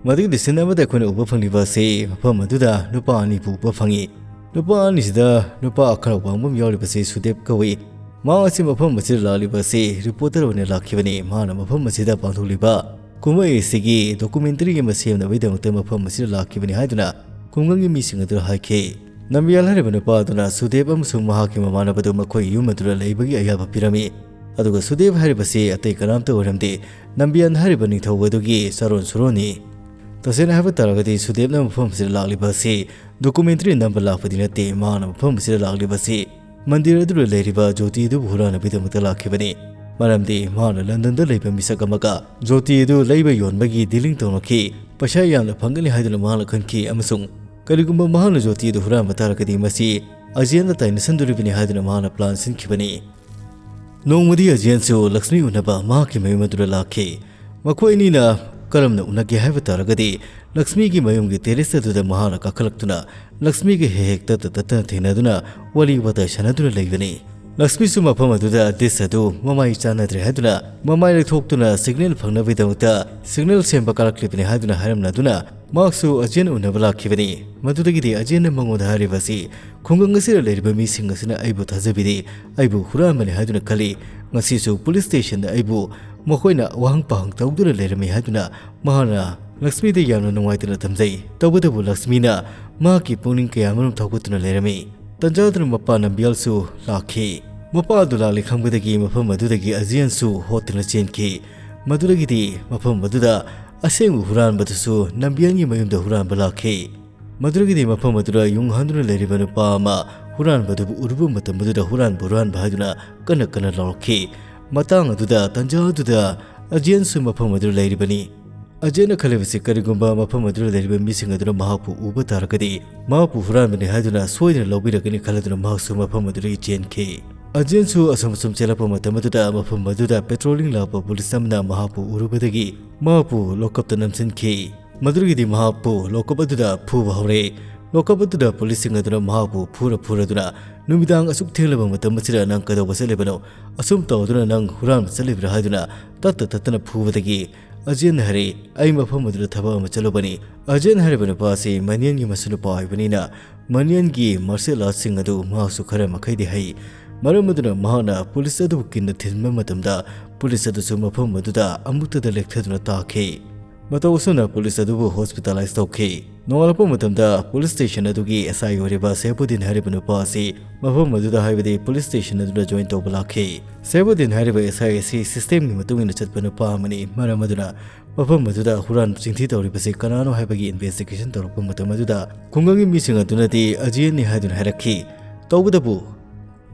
ꯃꯗꯨꯒꯤ ꯁꯤꯟ ꯑꯃꯗ ꯑꯩꯈꯣꯏꯅ ꯎꯕ ꯐꯪꯂꯤꯕ ꯑꯁꯤ ꯃꯐꯝ ꯑꯗꯨꯗ ꯅꯨꯄꯥ ꯑꯅꯤꯕꯨ ꯎꯕ ꯐꯪꯉꯤ꯫ ꯅꯨꯄꯥ ꯑꯅꯤꯁꯤꯗ ꯅꯨꯄꯥ ꯈꯔ ꯋꯥꯡꯕ ꯑꯃ ꯌꯥꯎꯔꯤꯕꯁꯤ ꯁꯨꯗꯦꯞ ꯀꯧꯏ꯫ ꯃꯍꯥꯛ ꯑꯁꯤ ꯃꯐꯝ ꯑꯁꯤꯗ ꯂꯥꯛꯂꯤꯕ ꯑꯁꯤ ꯔꯤꯄꯣꯔꯇꯔ ꯑꯣꯏꯅ ꯂꯥꯛꯈꯤꯕꯅꯤ꯫ ꯃꯍꯥꯛꯅ ꯃꯐꯝ ꯑꯁꯤꯗ ꯄꯥꯡꯊꯣꯛꯂꯤꯕ ꯀꯨꯝꯍꯩ ꯑꯁꯤꯒꯤ ꯗꯣꯀꯨꯃꯦꯟꯇꯔꯤ ꯑꯃ ꯁꯦꯝꯅꯕꯒꯤꯗꯃꯛꯇ ꯃꯐꯝ ꯑꯁꯤꯗ ꯂꯥꯛꯈꯤꯕꯅꯤ ꯍꯥꯏꯗꯨꯅ ꯈꯨꯡꯒꯪꯒꯤ ꯃꯤꯁꯤꯡ ꯑꯗꯨꯗ ꯍꯥꯏꯈꯤ꯫ ꯅꯝꯕꯤꯌꯥꯜ ꯍꯥꯏꯔꯤꯕ ꯅꯨꯄꯥ ꯑꯗꯨꯅ ꯁꯨꯗꯦꯞ ꯑꯃꯁꯨꯡ ꯃꯍꯥꯛꯀꯤ ꯃꯃꯥꯟꯅꯕꯗꯨ ꯃꯈꯣꯏ ꯌꯨꯝ ꯑꯗꯨꯗ ꯂꯩꯕꯒꯤ ꯑꯌꯥꯕ ꯄꯤꯔꯝꯃꯤ꯫ ꯑꯗꯨꯒ ꯁꯨꯗꯦꯞ ꯍꯥꯏꯔꯤꯕꯁꯤ ꯑꯇꯩ ꯀꯅꯥꯝꯇ ꯑꯣꯏꯔꯝꯗꯦ, ꯅꯝꯕꯤꯌꯥꯜ ꯍꯥꯏꯔꯤꯕ ꯅꯤꯡꯊꯧ ꯑꯗꯨꯒꯤ ꯆꯥꯔꯣꯟ ꯁꯨꯔꯣꯟꯅꯤ꯫ ꯇꯁꯦꯡꯅ ꯍꯥꯏꯕ ꯇꯥꯔꯒꯗꯤ ꯁꯨꯗꯦꯞꯅ ꯃꯐꯝ ꯑꯁꯤꯗ ꯂꯥꯛꯂꯤꯕ ꯑꯁꯤ ꯗꯣꯀꯨꯃꯦꯟꯇꯔꯤ ꯅꯝꯕ ꯂꯥꯛꯄꯗꯤ ꯅꯠꯇꯦ꯫ ꯃꯍꯥꯛꯅ ꯃꯐꯝ ꯑꯁꯤꯗ ꯂꯥꯛꯂꯤꯕ ꯑꯁꯤ ꯃꯟꯗꯤꯔ ꯑꯗꯨꯗ ꯂꯩꯔꯤꯕ ꯖꯣꯇꯤ ꯑꯗꯨꯕꯨ ꯍꯨꯔꯥꯟꯅꯕꯒꯤꯗꯃꯛꯇ ꯂꯥꯛꯈꯤꯕꯅꯤ꯫ ꯃꯔꯝꯗꯤ ꯃꯍꯥꯛꯅ ꯂꯟꯗꯟꯗ ꯂꯩꯕ ꯃꯤꯁꯛ ꯑꯃꯒ ꯖꯣꯇꯤ ꯑꯗꯨ ꯂꯩꯕ ꯌꯣꯟꯕꯒꯤ ꯗꯤꯂꯤꯡ ꯇꯧꯅꯈꯤ꯫ ꯄꯩꯁꯥ ꯌꯥꯝꯅ ꯐꯪꯒꯅꯤ ꯍꯥꯏꯗꯨꯅ ꯃꯍꯥꯛꯅ ꯈꯟꯈꯤ ꯑꯃꯁꯨꯡ ꯀꯔꯤꯒꯨꯝꯕ ꯃꯍꯥꯛꯅ ꯖꯣꯇꯤ ꯑꯗꯨ ꯍꯨꯔꯥꯟꯕ ꯇꯥꯔꯒꯗꯤ ꯃꯁꯤ ꯑꯖꯤꯌꯟꯗ ꯇꯥꯏꯅꯁꯟꯗꯣꯔꯤꯕꯅꯤ ꯍꯥꯏꯗꯨꯅ ꯃꯍꯥꯛꯅ ꯄ꯭ꯂꯥꯟ ꯁꯤꯟꯈꯤꯕꯅꯤ꯫ ꯅꯣꯡꯃꯗꯤ ꯑꯖꯤꯌꯟꯁꯨ ꯂꯛꯁꯃꯤ ꯎꯅꯕ ꯃꯍꯥꯛꯀꯤ ꯃꯌꯨꯝ ꯑꯗꯨꯗ ꯂꯥꯛꯈꯤ꯫ ꯃꯈꯣꯏ ꯑꯅꯤꯅ ꯀꯔꯝꯅ ꯎꯅꯒꯦ ꯍꯥꯏꯕ ꯇꯥꯔꯒꯗꯤ ꯂꯛꯁꯃꯤꯒꯤ ꯃꯌꯨꯝꯒꯤ terrace ꯑꯗꯨꯗ ꯃꯍꯥꯛꯅ ꯀꯥꯈꯠꯂꯛꯇꯨꯅ ꯂꯛꯁꯃꯤꯒ ꯍꯦꯛ ꯍꯦꯛ ꯇꯠꯇ ꯇꯠꯇꯅ ꯊꯦꯡꯅꯗꯨꯅ ꯋꯥꯔꯤ ꯋꯥꯇꯥꯏ ꯁꯥꯟꯅꯗꯨꯅ ꯂꯩꯕꯅꯤ꯫ ꯂꯛꯁꯃꯤꯁꯨ ꯃꯐꯝ ꯑꯗꯨꯗ dish ꯑꯗꯨ ꯃꯃꯥꯏ ꯆꯥꯟꯅꯗ꯭ꯔꯦ ꯍꯥꯏꯗꯨꯅ ꯃꯃꯥꯏ ꯂꯩꯊꯣꯛꯇꯨꯅ signal ꯐꯪꯅꯕꯒꯤꯗꯃꯛꯇ signal ꯁꯦꯝꯕ ꯀꯥꯔꯛꯂꯤꯕꯅꯤ ꯍꯥꯏꯗꯨꯅ ꯍꯥꯏꯔꯝꯂꯗꯨꯅ ꯃꯍꯥꯛꯁꯨ ꯑꯖꯦꯟ ꯎꯅꯕ ꯂꯥꯛꯈꯤꯕꯅꯤ꯫ ꯃꯗꯨꯗꯒꯤꯗꯤ ꯑꯖꯦꯟꯅ ꯃꯉꯣꯟꯗ ꯍꯥꯏꯔꯤꯕ ꯑꯁꯤ, "ꯈꯨꯡꯒꯪ ꯑꯁꯤꯗ ꯂꯩꯔꯤꯕ ꯃꯤꯁꯤꯡ ꯑꯁꯤꯅ ꯑꯩꯕꯨ ꯊꯥꯖꯕꯤꯗꯦ, ꯑꯩꯕꯨ ꯍꯨꯔꯥꯟꯕꯅꯤ ꯍꯥꯏꯗꯨꯅ ꯈꯜꯂꯤ꯫ ꯉꯁꯤꯁꯨ police stationꯗ ꯑꯩꯕꯨ ꯃꯈꯣꯏꯅ ꯋꯥꯍꯪ ꯄꯥꯍꯪ ꯇꯧꯗꯨꯅ ꯂꯩꯔꯝꯃꯤ" ꯍꯥꯏꯗꯨꯅ ꯃꯍꯥꯛꯅ ꯂꯛꯁꯃꯤꯗ ꯌꯥꯝꯅ ꯅꯨꯡꯉꯥꯏꯇꯅ ꯊꯝꯖꯩ꯫ ꯇꯧꯕꯇꯕꯨ ꯂꯛꯁꯃꯤꯅ ꯃꯍꯥꯛꯀꯤ ꯄꯨꯛꯅꯤꯡ ꯀꯌꯥꯃꯔꯨꯝ ꯊꯧꯒꯠꯇꯨꯅ ꯂꯩꯔꯝꯃꯤ꯫ ꯇꯟꯖꯥꯗꯨꯅ ꯃꯄꯥ ꯅꯝꯕꯤꯌꯥꯜꯁꯨ ꯂꯥꯛꯈꯤ꯫ ꯃꯄꯥ ꯑꯗꯨ ꯂꯥꯛꯂꯤ ꯈꯪꯕꯗꯒꯤ ꯃꯐꯝ ꯑꯗꯨꯗꯒꯤ ꯑꯖꯤꯌꯟꯁꯨ ꯍꯣꯠꯇꯨꯅ ꯆꯦꯟꯈꯤ꯫ ꯃꯗꯨꯗꯒꯤꯗꯤ ꯃꯐꯝ ꯑꯗꯨꯗ ꯑꯁꯦꯡꯕ ꯍꯨꯔꯥꯟꯕꯗꯨꯁꯨ ꯅꯝꯕꯤꯌꯥꯜꯒꯤ ꯃꯌꯨꯝꯗ ꯍꯨꯔꯥꯟꯕ ꯂꯥꯛꯈꯤ꯫ ꯃꯗꯨꯗꯒꯤꯗꯤ ꯃꯐꯝ ꯑꯗꯨꯗ ꯌꯨꯡ ꯍꯥꯟꯗꯨꯅ ꯂꯩꯔꯤꯕ ꯅꯨꯄꯥ ꯑꯃ ꯍꯨꯔꯥꯟꯕꯗꯨꯕꯨ ꯎꯔꯨꯕ ꯃꯇꯝ ꯑꯗꯨꯗ ꯍꯨꯔꯥꯟꯕ, ꯍꯨꯔꯥꯟꯕ ꯍꯥꯏꯗꯨꯅ ꯀꯟꯅ ꯀꯟꯅ ꯂꯥꯎꯔꯛꯈꯤ꯫ ꯃꯇꯥꯡ ꯑꯗꯨꯗ, ꯇꯟꯖꯥ ꯑꯗꯨꯗ ꯑꯖꯤꯌꯟꯁꯨ ꯃꯐꯝ ꯑꯗꯨꯗ ꯂꯩꯔꯤꯕꯅꯤ꯫ ꯑꯖꯤꯌꯟꯅ ꯈꯜꯂꯤꯕꯁꯤ, ꯀꯔꯤꯒꯨꯝꯕ ꯃꯐꯝ ꯑꯗꯨꯗ ꯂꯩꯔꯤꯕ ꯃꯤꯁꯤꯡ ꯑꯗꯨꯅ ꯃꯍꯥꯛꯄꯨ ꯎꯕ ꯇꯥꯔꯒꯗꯤ ꯃꯍꯥꯛꯄꯨ ꯍꯨꯔꯥꯟꯕꯅꯤ ꯍꯥꯏꯗꯨꯅ ꯁꯣꯏꯗꯅ ꯂꯧꯕꯤꯔꯒꯅꯤ ꯈꯜꯂꯗꯨꯅ ꯃꯍꯥꯛꯁꯨ ꯃꯐꯝ ꯑꯗꯨꯗꯒꯤ ꯆꯦꯟꯈꯤ꯫ ꯑꯖꯤꯌꯟꯁꯨ ꯑꯁꯨꯝ ꯑꯁꯨꯝ ꯆꯦꯜꯂꯛꯄ ꯃꯇꯝ ꯑꯗꯨꯗ ꯃꯐꯝ ꯑꯗꯨꯗ patrolling ꯂꯥꯛꯄ police ꯑꯃꯅ ꯃꯍꯥꯛꯄꯨ ꯎꯔꯨꯕꯗꯒꯤ ꯃꯍꯥꯛꯄꯨ lockupꯇ ꯅꯝꯁꯤꯟꯈꯤ꯫ ꯃꯗꯨꯗꯒꯤꯗꯤ ꯃꯍꯥꯛꯄꯨ lockupꯇ ꯐꯨꯕ ꯍꯧꯔꯦ꯫ Lockupꯇ policeꯁꯤꯡ ꯑꯗꯨꯅ ꯃꯍꯥꯛꯄꯨ ꯐꯨꯔ ꯐꯨꯔꯗꯨꯅ, "ꯅꯨꯃꯤꯗꯥꯡ ꯑꯁꯨꯛ ꯊꯦꯡꯂꯕ ꯃꯇꯝ ꯑꯁꯤꯗ ꯅꯪ ꯀꯩꯗꯧꯕ ꯆꯠꯂꯤꯕꯅꯣ? ꯑꯁꯨꯝ ꯇꯧꯗꯨꯅ ꯅꯪ ꯍꯨꯔꯥꯟꯕ ꯆꯠꯂꯤꯕ꯭ꯔꯥ?" ꯍꯥꯏꯗꯨꯅ ꯇꯠꯇ ꯇꯠꯇꯅ ꯐꯨꯕꯗꯒꯤ ꯑꯖꯤꯌꯟꯅ ꯍꯥꯏꯔꯛꯏ, "ꯑꯩ ꯃꯐꯝ ꯑꯗꯨꯗ ꯊꯕꯛ ꯑꯃ ꯆꯠꯂꯨꯕꯅꯤ꯫" ꯑꯖꯤꯌꯟ ꯍꯥꯏꯔꯤꯕ ꯅꯨꯄꯥ ꯑꯁꯤ ꯃꯅꯤꯌꯟꯒꯤ ꯃꯁꯨ ꯅꯨꯄꯥ ꯑꯣꯏꯕꯅꯤꯅ ꯃꯅꯤꯌꯟꯒꯤ martial artꯁꯤꯡ ꯑꯗꯨ ꯃꯍꯥꯛꯁꯨ ꯈꯔ ꯃꯈꯩꯗꯤ ꯍꯩ꯫ ꯃꯔꯝ ꯑꯗꯨꯅ ꯃꯍꯥꯛꯅ police ꯑꯗꯨꯕꯨ ꯀꯤꯟꯅ ꯊꯤꯟꯕ ꯃꯇꯝꯗ police ꯑꯗꯨꯁꯨ ꯃꯐꯝ ꯑꯗꯨꯗ ꯑꯃꯨꯛꯇꯗ ꯂꯦꯛꯊꯗꯨꯅ ꯇꯥꯈꯤ꯫ ꯃꯇꯧ ꯑꯁꯨꯝꯅ police ꯑꯗꯨꯕꯨ hospitalize ꯇꯧꯈꯤ꯫ ꯅꯣꯡꯉꯥꯜꯂꯛꯄ ꯃꯇꯝꯗ police station ꯑꯗꯨꯒꯤ S I ꯑꯣꯏꯔꯤꯕ ꯁꯦꯐꯨꯗꯤꯟ ꯍꯥꯏꯔꯤꯕ ꯅꯨꯄꯥ ꯑꯁꯤ ꯃꯐꯝ ꯑꯗꯨꯗ, ꯍꯥꯏꯕꯗꯤ police station ꯑꯗꯨꯗ join ꯇꯧꯕ ꯂꯥꯛꯈꯤ꯫ ꯁꯦꯐꯨꯗꯤꯟ ꯍꯥꯏꯔꯤꯕ S I ꯑꯁꯤ systemꯒꯤ ꯃꯇꯨꯡ ꯏꯟꯅ ꯆꯠꯄ ꯅꯨꯄꯥ ꯑꯃꯅꯤ꯫ ꯃꯔꯝ ꯑꯗꯨꯅ ꯃꯐꯝ ꯑꯗꯨꯗ ꯍꯨꯔꯥꯟꯕ ꯆꯤꯡꯊꯤ ꯇꯧꯔꯤꯕꯁꯤ ꯀꯅꯥꯅꯣ ꯍꯥꯏꯕꯒꯤ investigation ꯇꯧꯔꯛꯄ ꯃꯇꯝ ꯑꯗꯨꯗ ꯈꯨꯡꯒꯪꯒꯤ ꯃꯤꯁꯤꯡ ꯑꯗꯨꯅꯗꯤ ꯑꯖꯤꯌꯟꯅꯤ ꯍꯥꯏꯗꯨꯅ ꯍꯥꯏꯔꯛꯈꯤ꯫ ꯇꯧꯕꯇꯕꯨ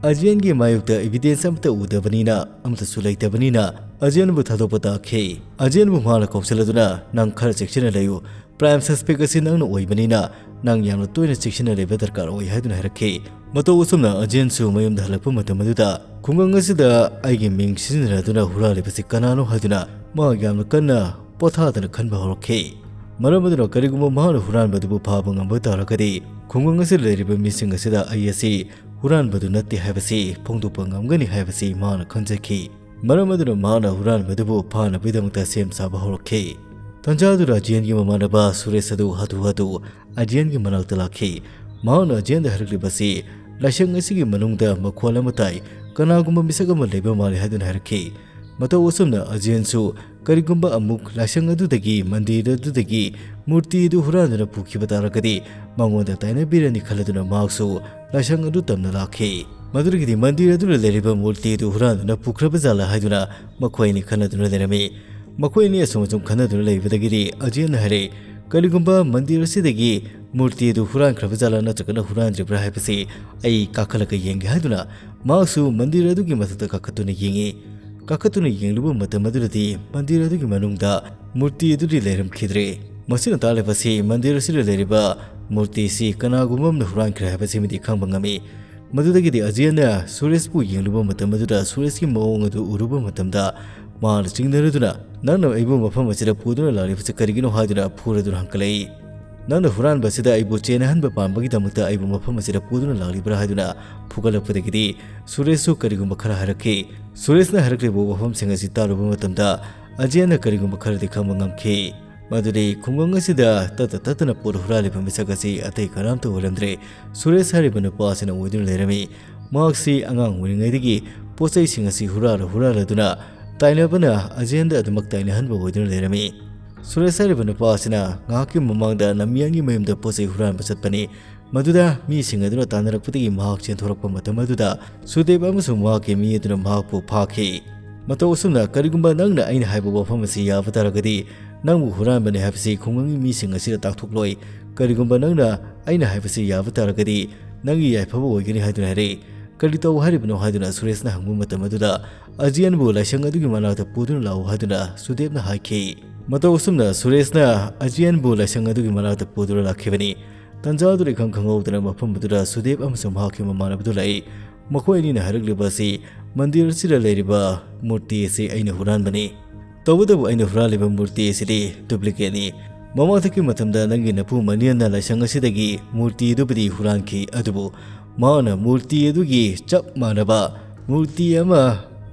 ꯑꯖꯤꯌꯟꯒꯤ ꯃꯥꯌꯣꯛꯇ evidence ꯑꯃꯠꯇ ꯎꯗꯕꯅꯤꯅ, ꯑꯃꯠꯇꯁꯨ ꯂꯩꯇꯕꯅꯤꯅ ꯑꯖꯤꯌꯟꯕꯨ ꯊꯥꯗꯣꯛꯄ ꯇꯥꯈꯤ꯫ ꯑꯖꯤꯌꯟꯕꯨ ꯃꯍꯥꯛꯅ ꯀꯧꯁꯤꯜꯂꯗꯨꯅ, "ꯅꯪ ꯈꯔ ꯆꯦꯛꯁꯤꯟꯅ ꯂꯩꯌꯨ꯫ Prime suspect ꯑꯁꯤ ꯅꯪꯅ ꯑꯣꯏꯕꯅꯤꯅ ꯅꯪ ꯌꯥꯝꯅ ꯇꯣꯏꯅ ꯆꯦꯛꯁꯤꯟꯅ ꯂꯩꯕ ꯗꯔꯀꯥꯔ ꯑꯣꯏ" ꯍꯥꯏꯗꯨꯅ ꯍꯥꯏꯔꯛꯈꯤ꯫ ꯃꯇꯧ ꯑꯁꯨꯝꯅ ꯑꯖꯤꯌꯟꯁꯨ ꯃꯌꯨꯝꯗ ꯍꯜꯂꯛꯄ ꯃꯇꯝ ꯑꯗꯨꯗ ꯈꯨꯡꯒꯪ ꯑꯁꯤꯗ ꯑꯩꯒꯤ ꯃꯤꯡ ꯁꯤꯖꯤꯟꯅꯗꯨꯅ ꯍꯨꯔꯥꯜꯂꯤꯕꯁꯤ ꯀꯅꯥꯅꯣ ꯍꯥꯏꯗꯨꯅ ꯃꯍꯥꯛ ꯌꯥꯝꯅ ꯀꯟꯅ ꯄꯣꯊꯥꯗꯅ ꯈꯟꯕ ꯍꯧꯔꯛꯈꯤ꯫ ꯃꯔꯝ ꯑꯗꯨꯅ ꯀꯔꯤꯒꯨꯝꯕ ꯃꯍꯥꯛꯅ ꯍꯨꯔꯥꯟꯕ ꯑꯗꯨꯕꯨ ꯐꯥꯕ ꯉꯝꯕ ꯇꯥꯔꯒꯗꯤ, ꯈꯨꯡꯒꯪ ꯑꯁꯤꯗ ꯂꯩꯔꯤꯕ ꯃꯤꯁꯤꯡ ꯑꯁꯤꯗ ꯑꯩ ꯑꯁꯤ ꯍꯨꯔꯥꯟꯕꯗꯨ ꯅꯠꯇꯦ ꯍꯥꯏꯕꯁꯤ ꯐꯣꯡꯗꯣꯛꯄ ꯉꯝꯒꯅꯤ ꯍꯥꯏꯕꯁꯤ ꯃꯍꯥꯛꯅ ꯈꯪꯖꯈꯤ꯫ ꯃꯔꯝ ꯑꯗꯨꯅ ꯃꯍꯥꯛꯅ ꯍꯨꯔꯥꯟꯕ ꯑꯗꯨꯕꯨ ꯐꯥꯅꯕꯒꯤꯗꯃꯛꯇ ꯁꯦꯝ ꯁꯥꯕ ꯍꯧꯔꯛꯈꯤ꯫ ꯇꯟꯖꯥ ꯑꯗꯨꯗ ꯑꯖꯤꯌꯟꯒꯤ ꯃꯃꯥꯟꯅꯕ ꯁꯨꯔꯦꯁ ꯑꯗꯨ ꯍꯥꯊꯨ ꯍꯥꯊꯨ ꯑꯖꯤꯌꯟꯒꯤ ꯃꯅꯥꯛꯇ ꯂꯥꯛꯈꯤ꯫ ꯃꯍꯥꯛꯅ ꯑꯖꯤꯌꯟꯗ ꯍꯥꯏꯔꯛꯂꯤꯕꯁꯤ, ꯂꯥꯏꯁꯪ ꯑꯁꯤꯒꯤ ꯃꯅꯨꯡꯗ ꯃꯈꯣꯜ ꯑꯃ ꯇꯥꯏ, ꯀꯅꯥꯒꯨꯝꯕ ꯃꯤꯁꯛ ꯑꯃ ꯂꯩꯕ ꯃꯥꯜꯂꯤ ꯍꯥꯏꯗꯨꯅ ꯍꯥꯏꯔꯛꯈꯤ꯫ ꯃꯇꯧ ꯑꯁꯨꯝꯅ ꯑꯖꯤꯌꯟꯁꯨ ꯀꯔꯤꯒꯨꯝꯕ ꯑꯃꯨꯛ ꯂꯥꯏꯁꯪ ꯑꯗꯨꯗꯒꯤ, ꯃꯟꯗꯤꯔ ꯑꯗꯨꯗꯒꯤ ꯃꯨꯔꯇꯤ ꯑꯗꯨ ꯍꯨꯔꯥꯟꯗꯨꯅ ꯄꯨꯈꯤꯕ ꯇꯥꯔꯒꯗꯤ, ꯃꯉꯣꯟꯗ ꯇꯥꯏꯅꯕꯤꯔꯅꯤ ꯈꯜꯂꯗꯨꯅ ꯃꯍꯥꯛꯁꯨ ꯂꯥꯏꯁꯪ ꯑꯗꯨ ꯇꯝꯅ ꯂꯥꯛꯈꯤ꯫ ꯃꯗꯨꯗꯒꯤꯗꯤ ꯃꯟꯗꯤꯔ ꯑꯗꯨꯗ ꯂꯩꯔꯤꯕ ꯃꯨꯔꯇꯤ ꯑꯗꯨ ꯍꯨꯔꯥꯟꯗꯨꯅ ꯄꯨꯈ꯭ꯔꯕ ꯖꯥꯠꯂ ꯍꯥꯏꯗꯨꯅ ꯃꯈꯣꯏ ꯑꯅꯤ ꯈꯟꯅꯗꯨꯅ ꯂꯩꯔꯝꯃꯤ꯫ ꯃꯈꯣꯏ ꯑꯅꯤ ꯑꯁꯨꯝ ꯑꯁꯨꯝ ꯈꯟꯅꯗꯨꯅ ꯂꯩꯕꯗꯒꯤꯗꯤ ꯑꯖꯤꯌꯟꯅ ꯍꯥꯏꯔꯦ, "ꯀꯔꯤꯒꯨꯝꯕ ꯃꯟꯗꯤꯔ ꯑꯁꯤꯗꯒꯤ ꯃꯨꯔꯇꯤ ꯑꯗꯨ ꯍꯨꯔꯥꯟꯈ꯭ꯔꯕ ꯖꯥꯠꯂꯥ ꯅꯠꯇ꯭ꯔꯒꯅ ꯍꯨꯔꯥꯟꯗ꯭ꯔꯤꯕ꯭ꯔꯥ ꯍꯥꯏꯕꯁꯤ ꯑꯩ ꯀꯥꯈꯠꯂꯒ ꯌꯦꯡꯒꯦ" ꯍꯥꯏꯗꯨꯅ ꯃꯍꯥꯛꯁꯨ ꯃꯟꯗꯤꯔ ꯑꯗꯨꯒꯤ ꯃꯊꯛꯇ ꯀꯥꯈꯠꯇꯨꯅ ꯌꯦꯡꯉꯤ꯫ ꯀꯥꯈꯠꯇꯨꯅ ꯌꯦꯡꯂꯨꯕ ꯃꯇꯝ ꯑꯗꯨꯗꯗꯤ ꯃꯟꯗꯤꯔ ꯑꯗꯨꯒꯤ ꯃꯅꯨꯡꯗ ꯃꯨꯔꯇꯤ ꯑꯗꯨꯗꯤ ꯂꯩꯔꯝꯈꯤꯗ꯭ꯔꯦ꯫ ꯃꯁꯤꯅ ꯇꯥꯛꯂꯤꯕꯁꯤ ꯃꯟꯗꯤꯔ ꯑꯁꯤꯗ ꯂꯩꯔꯤꯕ ꯃꯨꯔꯇꯤꯁꯤ ꯀꯅꯥꯒꯨꯝꯕ ꯑꯃꯅ ꯍꯨꯔꯥꯟꯈ꯭ꯔꯦ ꯍꯥꯏꯕꯁꯤꯃꯗꯤ ꯈꯪꯕ ꯉꯝꯃꯤ꯫ ꯃꯗꯨꯗꯒꯤꯗꯤ ꯑꯖꯤꯌꯟꯅ ꯁꯨꯔꯦꯁꯄꯨ ꯌꯦꯡꯂꯨꯕ ꯃꯇꯝ ꯑꯗꯨꯗ, ꯁꯨꯔꯦꯁꯀꯤ ꯃꯑꯣꯡ ꯑꯗꯨ ꯎꯔꯨꯕ ꯃꯇꯝꯗ, ꯃꯥꯅ ꯆꯤꯡꯅꯔꯗꯨꯅ, "ꯅꯪꯅ ꯑꯩꯕꯨ ꯃꯐꯝ ꯑꯁꯤꯗ ꯄꯨꯗꯨꯅ ꯂꯥꯛꯂꯤꯕꯁꯤ ꯀꯔꯤꯒꯤꯅꯣ?" ꯍꯥꯏꯗꯨꯅ ꯐꯨꯔꯗꯨꯅ ꯍꯪꯀꯠꯂꯛꯏ꯫ "ꯅꯪꯅ ꯍꯨꯔꯥꯟꯕ ꯑꯁꯤꯗ ꯑꯩꯕꯨ ꯆꯦꯟꯅꯍꯟꯕ ꯄꯥꯝꯕꯒꯤꯗꯃꯛꯇ ꯑꯩꯕꯨ ꯃꯐꯝ ꯑꯁꯤꯗ ꯄꯨꯗꯨꯅ ꯂꯥꯛꯂꯤꯕ꯭ꯔꯥ?" ꯍꯥꯏꯗꯨꯅ ꯐꯨꯒꯠꯂꯛꯄꯗꯒꯤꯗꯤ ꯁꯨꯔꯦꯁꯁꯨ ꯀꯔꯤꯒꯨꯝꯕ ꯈꯔ ꯍꯥꯏꯔꯛꯈꯤ꯫ ꯁꯨꯔꯦꯁꯅ ꯍꯥꯏꯔꯛꯂꯤꯕ ꯋꯥꯐꯝꯁꯤꯡ ꯑꯁꯤ ꯇꯥꯔꯨꯕ ꯃꯇꯝꯗ ꯑꯖꯤꯌꯟꯅ ꯀꯔꯤꯒꯨꯝꯕ ꯈꯔꯗꯤ ꯈꯪꯕ ꯉꯝꯈꯤ꯫ ꯃꯗꯨꯗꯤ ꯈꯨꯡꯒꯪ ꯑꯁꯤꯗ ꯇꯠꯇ ꯇꯠꯇꯅ ꯄꯣꯠ ꯍꯨꯔꯥꯜꯂꯤꯕ ꯃꯤꯁꯛ ꯑꯁꯤ ꯑꯇꯩ ꯀꯅꯥꯝꯇ ꯑꯣꯏꯔꯝꯗ꯭ꯔꯦ, ꯁꯨꯔꯦꯁ ꯍꯥꯏꯔꯤꯕ ꯅꯨꯄꯥ ꯑꯁꯤꯅ ꯑꯣꯏꯗꯨꯅ ꯂꯩꯔꯝꯃꯤ꯫ ꯃꯍꯥꯛꯁꯤ ꯑꯉꯥꯡ ꯑꯣꯏꯔꯤꯉꯩꯗꯒꯤ ꯄꯣꯠ ꯆꯩꯁꯤꯡ ꯑꯁꯤ ꯍꯨꯔꯥꯜꯂ ꯍꯨꯔꯥꯜꯂꯗꯨꯅ ꯇꯥꯏꯅꯕꯅ ꯑꯖꯤꯌꯟꯗ ꯑꯗꯨꯃꯛ ꯇꯥꯏꯅꯍꯟꯕ ꯑꯣꯏꯗꯨꯅ ꯂꯩꯔꯝꯃꯤ꯫ ꯁꯨꯔꯦꯁ ꯍꯥꯏꯔꯤꯕ ꯅꯨꯄꯥ ꯑꯁꯤꯅ ꯉꯥꯏꯍꯥꯛꯀꯤ ꯃꯃꯥꯡꯗ ꯅꯝꯌꯥꯟꯒꯤ ꯃꯌꯨꯝꯗ ꯄꯣꯠ ꯆꯩ ꯍꯨꯔꯥꯟꯕ ꯆꯠꯄꯅꯤ꯫ ꯃꯗꯨꯗ ꯃꯤꯁꯤꯡ ꯑꯗꯨꯅ ꯇꯥꯟꯅꯔꯛꯄꯗꯒꯤ ꯃꯍꯥꯛ ꯆꯦꯟꯊꯣꯔꯛꯄ ꯃꯇꯝ ꯑꯗꯨꯗ ꯁꯨꯗꯦꯕ ꯑꯃꯁꯨꯡ ꯃꯍꯥꯛꯀꯤ ꯃꯤ ꯑꯗꯨꯅ ꯃꯍꯥꯛꯄꯨ ꯐꯥꯈꯤ꯫ ꯃꯇꯧ ꯑꯁꯨꯝꯅ, ꯀꯔꯤꯒꯨꯝꯕ ꯅꯪꯅ ꯑꯩꯅ ꯍꯥꯏꯕ ꯋꯥꯐꯝ ꯑꯁꯤ ꯌꯥꯕ ꯇꯥꯔꯒꯗꯤ, ꯅꯪꯕꯨ ꯍꯨꯔꯥꯟꯕꯅꯤ ꯍꯥꯏꯕꯁꯤ ꯈꯨꯡꯒꯪꯒꯤ ꯃꯤꯁꯤꯡ ꯑꯁꯤꯗ ꯇꯥꯛꯊꯣꯛꯂꯣꯏ꯫ ꯀꯔꯤꯒꯨꯝꯕ ꯅꯪꯅ ꯑꯩꯅ ꯍꯥꯏꯕꯁꯤ ꯌꯥꯕ ꯇꯥꯔꯒꯗꯤ, ꯅꯪꯒꯤ ꯌꯥꯏꯐꯕ ꯑꯣꯏꯒꯅꯤ ꯍꯥꯏꯗꯨꯅ ꯍꯥꯏꯔꯛꯏ꯫ "ꯀꯔꯤ ꯇꯧ ꯍꯥꯏꯔꯤꯕꯅꯣ?" ꯍꯥꯏꯗꯨꯅ ꯁꯨꯔꯦꯁꯅ ꯍꯪꯕ ꯃꯇꯝ ꯑꯗꯨꯗ, "ꯑꯖꯤꯌꯟꯕꯨ ꯂꯥꯏꯁꯪ ꯑꯗꯨꯒꯤ ꯃꯅꯥꯛꯇ ꯄꯨꯗꯨꯅ ꯂꯥꯛꯎ" ꯍꯥꯏꯗꯨꯅ ꯁꯨꯗꯦꯕꯅ ꯍꯥꯏꯈꯤ꯫ ꯃꯇꯧ ꯑꯁꯨꯝꯅ ꯁꯨꯔꯦꯁꯅ ꯑꯖꯤꯌꯟꯕꯨ ꯂꯥꯏꯁꯪ ꯑꯗꯨꯒꯤ ꯃꯅꯥꯛꯇ ꯄꯨꯗꯨꯅ ꯂꯥꯛꯈꯤꯕꯅꯤ꯫ ꯇꯟꯖꯥ ꯑꯗꯨꯗ ꯏꯈꯪ ꯈꯪꯍꯧꯗꯅ ꯃꯐꯝ ꯑꯗꯨꯗ ꯁꯨꯗꯦꯕ ꯑꯃꯁꯨꯡ ꯃꯍꯥꯛꯀꯤ ꯃꯃꯥꯟꯅꯕꯗꯨ ꯂꯥꯛꯏ꯫ ꯃꯈꯣꯏ ꯑꯅꯤꯅ ꯍꯥꯏꯔꯛꯂꯤꯕ ꯑꯁꯤ, "ꯃꯟꯗꯤꯔ ꯑꯁꯤꯗ ꯂꯩꯔꯤꯕ ꯃꯨꯔꯇꯤ ꯑꯁꯤ ꯑꯩꯅ ꯍꯨꯔꯥꯟꯕꯅꯤ꯫ ꯇꯧꯕꯇꯕꯨ ꯑꯩꯅ ꯍꯨꯔꯥꯜꯂꯤꯕ ꯃꯨꯔꯇꯤ ꯑꯁꯤꯗꯤ duplicateꯅꯤ꯫ ꯃꯃꯥꯡꯊꯛꯀꯤ ꯃꯇꯝꯗ ꯅꯪꯒꯤ ꯅꯄꯨ ꯃꯅꯤꯌꯟꯅ ꯂꯥꯏꯁꯪ ꯑꯁꯤꯗꯒꯤ ꯃꯨꯔꯇꯤ ꯑꯗꯨꯕꯨꯗꯤ ꯍꯨꯔꯥꯟꯈꯤ, ꯑꯗꯨꯕꯨ ꯃꯍꯥꯛꯅ ꯃꯨꯔꯇꯤ ꯑꯗꯨꯒꯤ ꯆꯞ ꯃꯥꯟꯅꯕ ꯃꯨꯔꯇꯤ ꯑꯃ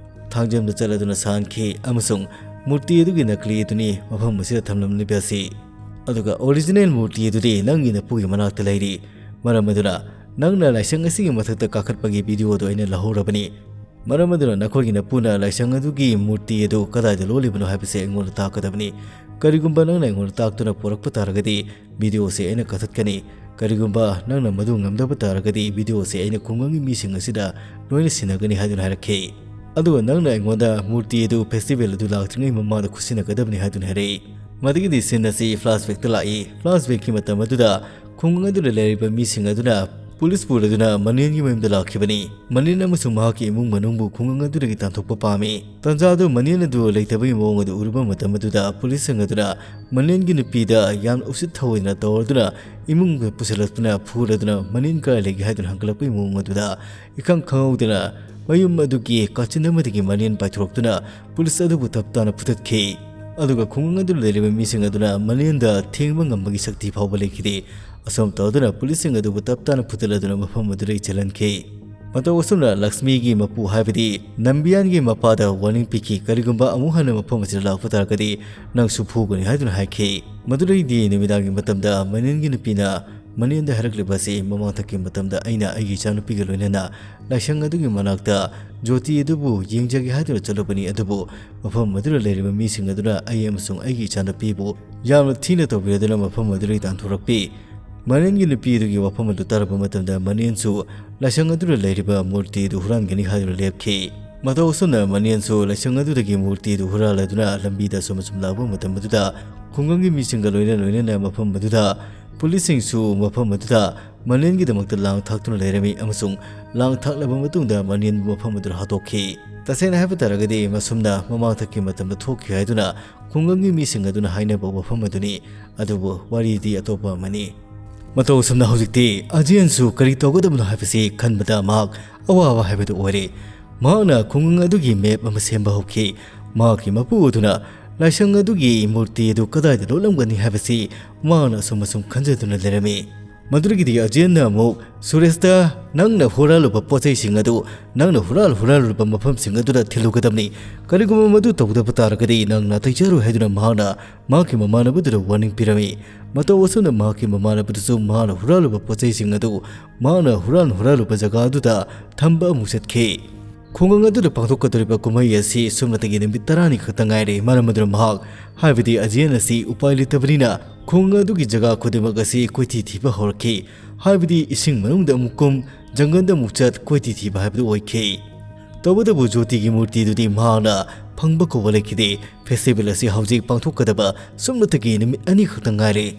ꯊꯥꯡꯖꯝꯗ ꯆꯠꯂꯗꯨꯅ ꯁꯥꯍꯟꯈꯤ ꯑꯃꯁꯨꯡ ꯃꯨꯔꯇꯤ ꯑꯗꯨꯒꯤ ꯅꯀꯂꯤ ꯑꯗꯨꯅꯤ ꯃꯐꯝ ꯑꯁꯤꯗ ꯊꯝꯂꯝꯂꯤꯕ ꯑꯁꯤ꯫ ꯑꯗꯨꯒ ꯑꯣꯔꯤꯖꯤꯅꯦꯜ ꯃꯨꯔꯇꯤ ꯑꯗꯨꯗꯤ ꯅꯪꯒꯤ ꯅꯄꯨꯒꯤ ꯃꯅꯥꯛꯇ ꯂꯩꯔꯤ꯫ ꯃꯔꯝ ꯑꯗꯨꯅ ꯅꯪꯅ ꯂꯥꯏꯁꯪ ꯑꯁꯤꯒꯤ ꯃꯊꯛꯇ ꯀꯥꯈꯠꯄꯒꯤ ꯚꯤꯗꯤꯑꯣ ꯑꯗꯨ ꯑꯩꯅ ꯂꯧꯍꯧꯔꯕꯅꯤ꯫ ꯃꯔꯝ ꯑꯗꯨꯅ ꯅꯈꯣꯏꯒꯤ ꯅꯄꯨꯅ ꯂꯥꯏꯁꯪ ꯑꯗꯨꯒꯤ ꯃꯨꯔꯇꯤ ꯑꯗꯨ ꯀꯗꯥꯏꯗ ꯂꯣꯜꯂꯤꯕꯅꯣ ꯍꯥꯏꯕꯁꯤ ꯑꯩꯉꯣꯟꯗ ꯇꯥꯛꯀꯗꯕꯅꯤ꯫ ꯀꯔꯤꯒꯨꯝꯕ ꯅꯪꯅ ꯑꯩꯉꯣꯟꯗ ꯇꯥꯛꯇꯨꯅ ꯄꯨꯔꯛꯄ ꯇꯥꯔꯒꯗꯤ, ꯚꯤꯗꯤꯑꯣꯁꯤ ꯑꯩꯅ ꯀꯛꯊꯠꯀꯅꯤ꯫ ꯀꯔꯤꯒꯨꯝꯕ ꯅꯪꯅ ꯃꯗꯨ ꯉꯝꯗꯕ ꯇꯥꯔꯒꯗꯤ, ꯚꯤꯗꯤꯑꯣꯁꯤ ꯑꯩꯅ ꯈꯨꯡꯒꯪꯒꯤ ꯃꯤꯁꯤꯡ ꯑꯁꯤꯗ ꯂꯣꯏꯅ ꯁꯤꯟꯅꯒꯅꯤ ꯍꯥꯏꯗꯨꯅ ꯍꯥꯏꯔꯛꯈꯤ꯫ ꯑꯗꯨꯒ ꯅꯪꯅ ꯑꯩꯉꯣꯟꯗ ꯃꯨꯔꯇꯤ ꯑꯗꯨ ꯐꯦꯁꯇꯤꯚꯦꯜ ꯑꯗꯨ ꯂꯥꯛꯇ꯭ꯔꯤꯉꯩ ꯃꯃꯥꯡꯗ ꯈꯨꯠꯁꯤꯟꯅꯒꯗꯕꯅꯤ ꯍꯥꯏꯗꯨꯅ ꯍꯥꯏꯔꯛꯏ꯫ ꯃꯗꯨꯒꯤꯗꯤ ꯁꯤꯟ ꯑꯁꯤ ꯐ꯭ꯂꯥꯁꯕꯦꯛꯇ ꯂꯥꯛꯏ꯫ ꯐ꯭ꯂꯥꯁꯕꯦꯛꯀꯤ ꯃꯇꯝ ꯑꯗꯨꯗ ꯈꯨꯡꯒꯪ ꯑꯗꯨꯗ ꯂꯩꯔꯤꯕ ꯃꯤꯁꯤꯡ ꯑꯗꯨꯅ ꯄꯨꯂꯤꯁ ꯄꯨꯔꯗꯨꯅ ꯃꯅꯦꯟꯒꯤ ꯃꯌꯨꯝꯗ ꯂꯥꯛꯈꯤꯕꯅꯤ꯫ ꯃꯅꯦꯟ ꯑꯃꯁꯨꯡ ꯃꯍꯥꯛꯀꯤ ꯏꯃꯨꯡ ꯃꯅꯨꯡꯕꯨ ꯈꯨꯡꯒꯪ ꯑꯗꯨꯗꯒꯤ ꯇꯥꯟꯊꯣꯛꯄ ꯄꯥꯝꯃꯤ꯫ ꯇꯥꯟꯖꯥ ꯑꯗꯨ ꯃꯅꯦꯟ ꯑꯗꯨ ꯂꯩꯇꯕꯒꯤ ꯃꯑꯣꯡ ꯑꯗꯨ ꯎꯔꯨꯕ ꯃꯇꯝ ꯑꯗꯨꯗ ꯄꯨꯂꯤꯁꯁꯤꯡ ꯑꯗꯨꯅ ꯃꯅꯦꯟꯒꯤ ꯅꯨꯄꯤꯗ ꯌꯥꯝꯅ ꯎꯁꯤꯠ ꯊꯑꯣꯏꯗꯅ ꯇꯧꯔꯗꯨꯅ ꯏꯃꯨꯡꯗ ꯄꯨꯁꯤꯜꯂꯛꯇꯨꯅ ꯐꯨꯔꯗꯨꯅ ꯃꯅꯦꯟ ꯀꯥꯏ ꯂꯩꯒꯦ ꯍꯥꯏꯗꯨꯅ ꯍꯪꯒꯠꯂꯛꯄꯒꯤ ꯃꯑꯣꯡ ꯑꯗꯨꯗ ꯏꯈꯪ ꯈꯪꯍꯧꯗꯅ ꯃꯌꯨꯝ ꯑꯗꯨꯒꯤ ꯀꯥꯆꯤꯟ ꯑꯃꯗꯒꯤ ꯃꯅꯦꯟ ꯄꯥꯏꯊꯣꯔꯛꯇꯨꯅ ꯄꯨꯂꯤꯁ ꯑꯗꯨꯕꯨ ꯇꯞ ꯇꯥꯅ ꯐꯨꯊꯠꯈꯤ꯫ ꯑꯗꯨꯒ ꯈꯨꯡꯒꯪ ꯑꯗꯨꯗ ꯂꯩꯔꯤꯕ ꯃꯤꯁꯤꯡ ꯑꯗꯨꯅ ꯃꯅꯦꯟꯗ ꯊꯦꯡꯕ ꯉꯝꯕꯒꯤ ꯁꯛꯇꯤ ꯐꯥꯎꯕ ꯂꯩꯈꯤꯗꯦ꯫ ꯑꯁꯨꯝ ꯇꯧꯗꯨꯅ ꯄꯨꯂꯤꯁꯁꯤꯡ ꯑꯗꯨꯕꯨ ꯇꯞ ꯇꯥꯅ ꯐꯨꯊꯠꯂꯗꯨꯅ ꯃꯐꯝ ꯑꯗꯨꯗꯒꯤ ꯆꯦꯜꯍꯟꯈꯤ꯫ ꯃꯇꯧ ꯑꯁꯨꯝꯅ ꯂꯛꯁꯃꯤꯒꯤ ꯃꯄꯨ ꯍꯥꯏꯕꯗꯤ ꯅꯝꯕꯤꯌꯥꯟꯒꯤ ꯃꯄꯥꯗ ꯋꯥꯔꯅꯤꯡ ꯄꯤꯈꯤ, "ꯀꯔꯤꯒꯨꯝꯕ ꯑꯃꯨꯛ ꯍꯟꯅ ꯃꯐꯝ ꯑꯁꯤꯗ ꯂꯥꯛꯄ ꯇꯥꯔꯒꯗꯤ ꯅꯪꯁꯨ ꯐꯨꯒꯅꯤ" ꯍꯥꯏꯗꯨꯅ ꯍꯥꯏꯈꯤ꯫ ꯃꯗꯨꯗꯒꯤꯗꯤ ꯅꯨꯃꯤꯗꯥꯡꯒꯤ ꯃꯇꯝꯗ ꯃꯅꯦꯟꯒꯤ ꯅꯨꯄꯤꯅ ꯃꯅꯦꯟꯗ ꯍꯥꯏꯔꯛꯂꯤꯕ ꯑꯁꯤ, "ꯃꯃꯥꯡꯊꯛꯀꯤ ꯃꯇꯝꯗ ꯑꯩꯅ ꯑꯩꯒꯤ ꯏꯆꯥꯅꯨꯄꯤꯒ ꯂꯣꯏꯅꯅ ꯂꯥꯏꯁꯪ ꯑꯗꯨꯒꯤ ꯃꯅꯥꯛꯇ ꯖꯣꯇꯤ ꯑꯗꯨꯕꯨ ꯌꯦꯡꯖꯒꯦ ꯍꯥꯏꯗꯨꯅ ꯆꯠꯂꯨꯕꯅꯤ, ꯑꯗꯨꯕꯨ ꯃꯐꯝ ꯑꯗꯨꯗ ꯂꯩꯔꯤꯕ ꯃꯤꯁꯤꯡ ꯑꯗꯨꯅ ꯑꯩ ꯑꯃꯁꯨꯡ ꯑꯩꯒꯤ ꯏꯆꯥꯅꯨꯄꯤꯕꯨ ꯌꯥꯝꯅ ꯊꯤꯅ ꯇꯧꯕꯤꯔꯗꯨꯅ ꯃꯐꯝ ꯑꯗꯨꯗꯒꯤ ꯇꯥꯟꯊꯣꯔꯛꯄꯤ"꯫ ꯃꯅꯦꯟꯒꯤ ꯅꯨꯄꯤ ꯑꯗꯨꯒꯤ ꯋꯥꯐꯝ ꯑꯗꯨ ꯇꯥꯔꯕ ꯃꯇꯝꯗ ꯃꯅꯦꯟꯁꯨ ꯂꯥꯏꯁꯪ ꯑꯗꯨꯗ ꯂꯩꯔꯤꯕ ꯃꯨꯔꯇꯤ ꯑꯗꯨ ꯍꯨꯔꯥꯟꯒꯅꯤ ꯍꯥꯏꯗꯨꯅ ꯂꯦꯞꯈꯤ꯫ ꯃꯇꯧ ꯑꯁꯨꯝꯅ ꯃꯅꯦꯟꯁꯨ ꯂꯥꯏꯁꯪ ꯑꯗꯨꯗꯒꯤ ꯃꯨꯔꯇꯤ ꯑꯗꯨ ꯍꯨꯔꯥꯜꯂꯗꯨꯅ ꯂꯝꯕꯤꯗ ꯑꯁꯨꯝ ꯑꯁꯨꯝ ꯂꯥꯛꯄ ꯃꯇꯝ ꯑꯗꯨꯗ ꯈꯨꯡꯒꯪꯒꯤ ꯃꯤꯁꯤꯡꯒ ꯂꯣꯏꯅ ꯂꯣꯏꯅꯅ ꯃꯐꯝ ꯑꯗꯨꯗ ꯄꯨꯂꯤꯁꯁꯤꯡꯁꯨ ꯃꯐꯝ ꯑꯗꯨꯗ ꯃꯅꯦꯟꯒꯤꯗꯃꯛꯇ ꯂꯥꯡ ꯊꯥꯛꯇꯨꯅ ꯂꯩꯔꯝꯃꯤ ꯑꯃꯁꯨꯡ ꯂꯥꯡ ꯊꯥꯛꯂꯕ ꯃꯇꯨꯡꯗ ꯃꯅꯦꯟꯕꯨ ꯃꯐꯝ ꯑꯗꯨꯗ ꯍꯥꯠꯇꯣꯛꯈꯤ꯫ ꯇꯁꯦꯡꯅ ꯍꯥꯏꯕ ꯇꯥꯔꯒꯗꯤ ꯃꯁꯨꯝꯅ ꯃꯃꯥꯡꯊꯛꯀꯤ ꯃꯇꯝꯗ ꯊꯣꯛꯈꯤ ꯍꯥꯏꯗꯨꯅ ꯈꯨꯡꯒꯪꯒꯤ ꯃꯤꯁꯤꯡ ꯑꯗꯨꯅ ꯍꯥꯏꯅꯕ ꯋꯥꯐꯝ ꯑꯗꯨꯅꯤ꯫ ꯑꯗꯨꯕꯨ ꯋꯥꯔꯤꯗꯤ ꯑꯇꯣꯞꯄ ꯑꯃꯅꯤ꯫ ꯃꯇꯧ ꯑꯁꯨꯝꯅ ꯍꯧꯖꯤꯛꯇꯤ ꯑꯖꯦꯟꯁꯨ ꯀꯔꯤ ꯇꯧꯒꯗꯕꯅꯣ ꯍꯥꯏꯕꯁꯤ ꯈꯟꯕꯗ ꯃꯍꯥꯛ ꯑꯋꯥꯕ ꯍꯥꯏꯕꯗꯨ ꯑꯣꯏꯔꯦ꯫ ꯃꯍꯥꯛꯅ ꯈꯨꯡꯒꯪ ꯑꯗꯨꯒꯤ ꯃꯦꯞ ꯑꯃ ꯁꯦꯝꯕ ꯍꯧꯈꯤ꯫ ꯃꯍꯥꯛꯀꯤ ꯃꯄꯨ ꯑꯗꯨꯅ ꯂꯥꯏꯁꯪ ꯑꯗꯨꯒꯤ ꯃꯨꯔꯇꯤ ꯑꯗꯨ ꯀꯗꯥꯏꯗ ꯂꯣꯠꯂꯝꯒꯅꯤ ꯍꯥꯏꯕꯁꯤ ꯃꯍꯥꯛꯅ ꯑꯁꯨꯝ ꯑꯁꯨꯝ ꯈꯟꯖꯗꯨꯅ ꯂꯩꯔꯝꯃꯤ꯫ ꯃꯗꯨꯗꯒꯤꯗꯤ ꯑꯖꯦꯟꯅ ꯑꯃꯨꯛ ꯁꯨꯔꯦꯁꯇ, "ꯅꯪꯅ ꯍꯨꯔꯥꯜꯂꯨꯕ ꯄꯣꯠ ꯆꯩꯁꯤꯡ ꯑꯗꯨ ꯅꯪꯅ ꯍꯨꯔꯥꯜ ꯍꯨꯔꯥꯜꯂꯨꯕ ꯃꯐꯝꯁꯤꯡ ꯑꯗꯨꯗ ꯊꯤꯜꯂꯨꯒꯗꯕꯅꯤ꯫ ꯀꯔꯤꯒꯨꯝꯕ ꯃꯗꯨ ꯇꯧꯗꯕ ꯇꯥꯔꯒꯗꯤ ꯅꯪ ꯅꯥꯇꯩ ꯆꯥꯔꯣꯏ" ꯍꯥꯏꯗꯨꯅ ꯃꯍꯥꯛꯅ ꯃꯍꯥꯛꯀꯤ ꯃꯃꯥꯟꯅꯕꯗꯨꯗ ꯋꯥꯔꯅꯤꯡ ꯄꯤꯔꯝꯃꯤ꯫ ꯃꯇꯧ ꯑꯁꯨꯝꯅ ꯃꯍꯥꯛꯀꯤ ꯃꯃꯥꯟꯅꯕꯗꯨꯁꯨ ꯃꯍꯥꯛꯅ ꯍꯨꯔꯥꯜꯂꯨꯕ ꯄꯣꯠ ꯆꯩꯁꯤꯡ ꯑꯗꯨ ꯃꯍꯥꯛꯅ ꯍꯨꯔꯥꯟ ꯍꯨꯔꯥꯜꯂꯨꯕ ꯖꯒꯥ ꯑꯗꯨꯗ ꯊꯝꯕ ꯑꯃꯨꯛ ꯆꯠꯈꯤ꯫ ꯈꯨꯡꯒꯪ ꯑꯗꯨꯗ ꯄꯥꯡꯊꯣꯛꯀꯗꯧꯔꯤꯕ ꯀꯨꯝꯍꯩ ꯑꯁꯤ ꯁꯨꯞꯅꯇꯒꯤ ꯅꯨꯃꯤꯠ ꯇꯔꯥꯅꯤ ꯈꯛꯇ ꯉꯥꯏꯔꯦ꯫ ꯃꯔꯝ ꯑꯗꯨꯅ ꯃꯍꯥꯛ, ꯍꯥꯏꯕꯗꯤ ꯑꯖꯤꯌꯟ ꯑꯁꯤ, ꯎꯄꯥꯏ ꯂꯩꯇꯕꯅꯤꯅ ꯈꯨꯡꯒꯪ ꯑꯗꯨꯒꯤ ꯖꯒꯥ ꯈꯨꯗꯤꯡꯃꯛ ꯑꯁꯤ ꯀꯣꯏꯊꯤ ꯊꯤꯕ ꯍꯧꯔꯛꯈꯤ꯫ ꯍꯥꯏꯕꯗꯤ ꯏꯁꯤꯡ ꯃꯅꯨꯡꯗ ꯑꯃꯨꯛ ꯀꯨꯝ, ꯖꯪꯒꯜꯗ ꯑꯃꯨꯛ ꯆꯠ, ꯀꯣꯏꯊꯤ ꯊꯤꯕ ꯍꯥꯏꯕꯗꯨ ꯑꯣꯏꯈꯤ꯫ ꯇꯧꯕꯇꯕꯨ ꯖꯣꯇꯤꯒꯤ ꯃꯨꯔꯇꯤꯗꯨꯗꯤ ꯃꯍꯥꯛꯅ ꯐꯪꯕ ꯀꯧꯕ ꯂꯩꯈꯤꯗꯦ꯫ ꯐꯦꯁꯇꯤꯚꯦꯜ ꯑꯁꯤ ꯍꯧꯖꯤꯛ ꯄꯥꯡꯊꯣꯛꯀꯗꯕ ꯁꯨꯞꯅꯇꯒꯤ ꯅꯨꯃꯤꯠ ꯑꯅꯤ ꯈꯛꯇ ꯉꯥꯏꯔꯦ꯫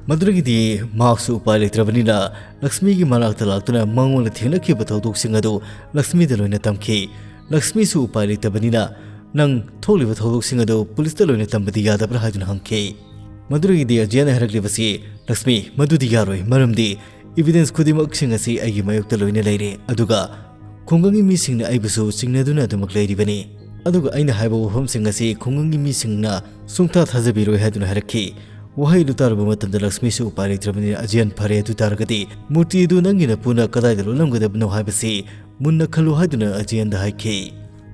ꯃꯗꯨꯗꯒꯤꯗꯤ ꯃꯍꯥꯛꯁꯨ ꯎꯄꯥꯏ ꯂꯩꯇ꯭ꯔꯕꯅꯤꯅ ꯂꯛꯁꯃꯤꯒꯤ ꯃꯅꯥꯛꯇ ꯂꯥꯛꯇꯨꯅ ꯃꯉꯣꯟꯗ ꯊꯦꯡꯅꯈꯤꯕ ꯊꯧꯗꯣꯛꯁꯤꯡ ꯑꯗꯨ ꯂꯛꯁꯃꯤꯗ ꯂꯣꯏꯅ ꯇꯝꯈꯤ꯫ ꯂꯛꯁꯃꯤꯁꯨ ꯎꯄꯥꯏ ꯂꯩꯇꯕꯅꯤꯅ, "ꯅꯪ ꯊꯣꯛꯂꯤꯕ ꯊꯧꯗꯣꯛꯁꯤꯡ ꯑꯗꯨ ꯄꯨꯂꯤꯁꯇ ꯂꯣꯏꯅ ꯇꯝꯕꯗꯤ ꯌꯥꯗꯕ꯭ꯔꯥ?" ꯍꯥꯏꯗꯨꯅ ꯍꯪꯈꯤ꯫ ꯃꯗꯨꯗꯒꯤꯗꯤ ꯑꯖꯤꯌꯟꯅ ꯍꯥꯏꯔꯛꯂꯤꯕꯁꯤ, "ꯂꯛꯁꯃꯤ, ꯃꯗꯨꯗꯤ ꯌꯥꯔꯣꯏ, ꯃꯔꯝꯗꯤ ꯏꯕꯤꯗꯦꯟꯁ ꯈꯨꯗꯤꯡꯃꯛꯁꯤꯡ ꯑꯁꯤ ꯑꯩꯒꯤ ꯃꯥꯌꯣꯛꯇ ꯂꯣꯏꯅ ꯂꯩꯔꯦ꯫ ꯑꯗꯨꯒ ꯈꯨꯡꯒꯪꯒꯤ ꯃꯤꯁꯤꯡꯅ ꯑꯩꯕꯨꯁꯨ ꯆꯤꯡꯅꯗꯨꯅ ꯑꯗꯨꯃꯛ ꯂꯩꯔꯤꯕꯅꯤ꯫ ꯑꯗꯨꯒ ꯑꯩꯅ ꯍꯥꯏꯕ ꯋꯥꯐꯝꯁꯤꯡ ꯑꯁꯤ ꯈꯨꯡꯒꯪꯒꯤ ꯃꯤꯁꯤꯡꯅ ꯁꯨꯡꯊꯥ ꯊꯥꯖꯕꯤꯔꯣꯏ" ꯍꯥꯏꯗꯨꯅ ꯍꯥꯏꯔꯛꯈꯤ꯫ ꯋꯥꯍꯩ ꯑꯗꯨ ꯇꯥꯔꯨꯕ ꯃꯇꯝꯗ ꯂꯛꯁꯃꯤꯁꯨ ꯎꯄꯥꯏ ꯂꯩꯇ꯭ꯔꯕꯅꯤꯅ, "ꯑꯖꯤꯌꯟ, ꯐꯔꯦ, ꯑꯗꯨ ꯇꯥꯔꯒꯗꯤ ꯃꯨꯔꯇꯤ ꯑꯗꯨ ꯅꯪꯒꯤ ꯅꯄꯨꯅ ꯀꯗꯥꯏꯗ ꯂꯣꯠꯂꯝꯒꯗꯕꯅꯣ ꯍꯥꯏꯕꯁꯤ ꯃꯨꯟꯅ ꯈꯜꯂꯨ" ꯍꯥꯏꯗꯨꯅ ꯑꯖꯤꯌꯟꯗ ꯍꯥꯏꯈꯤ꯫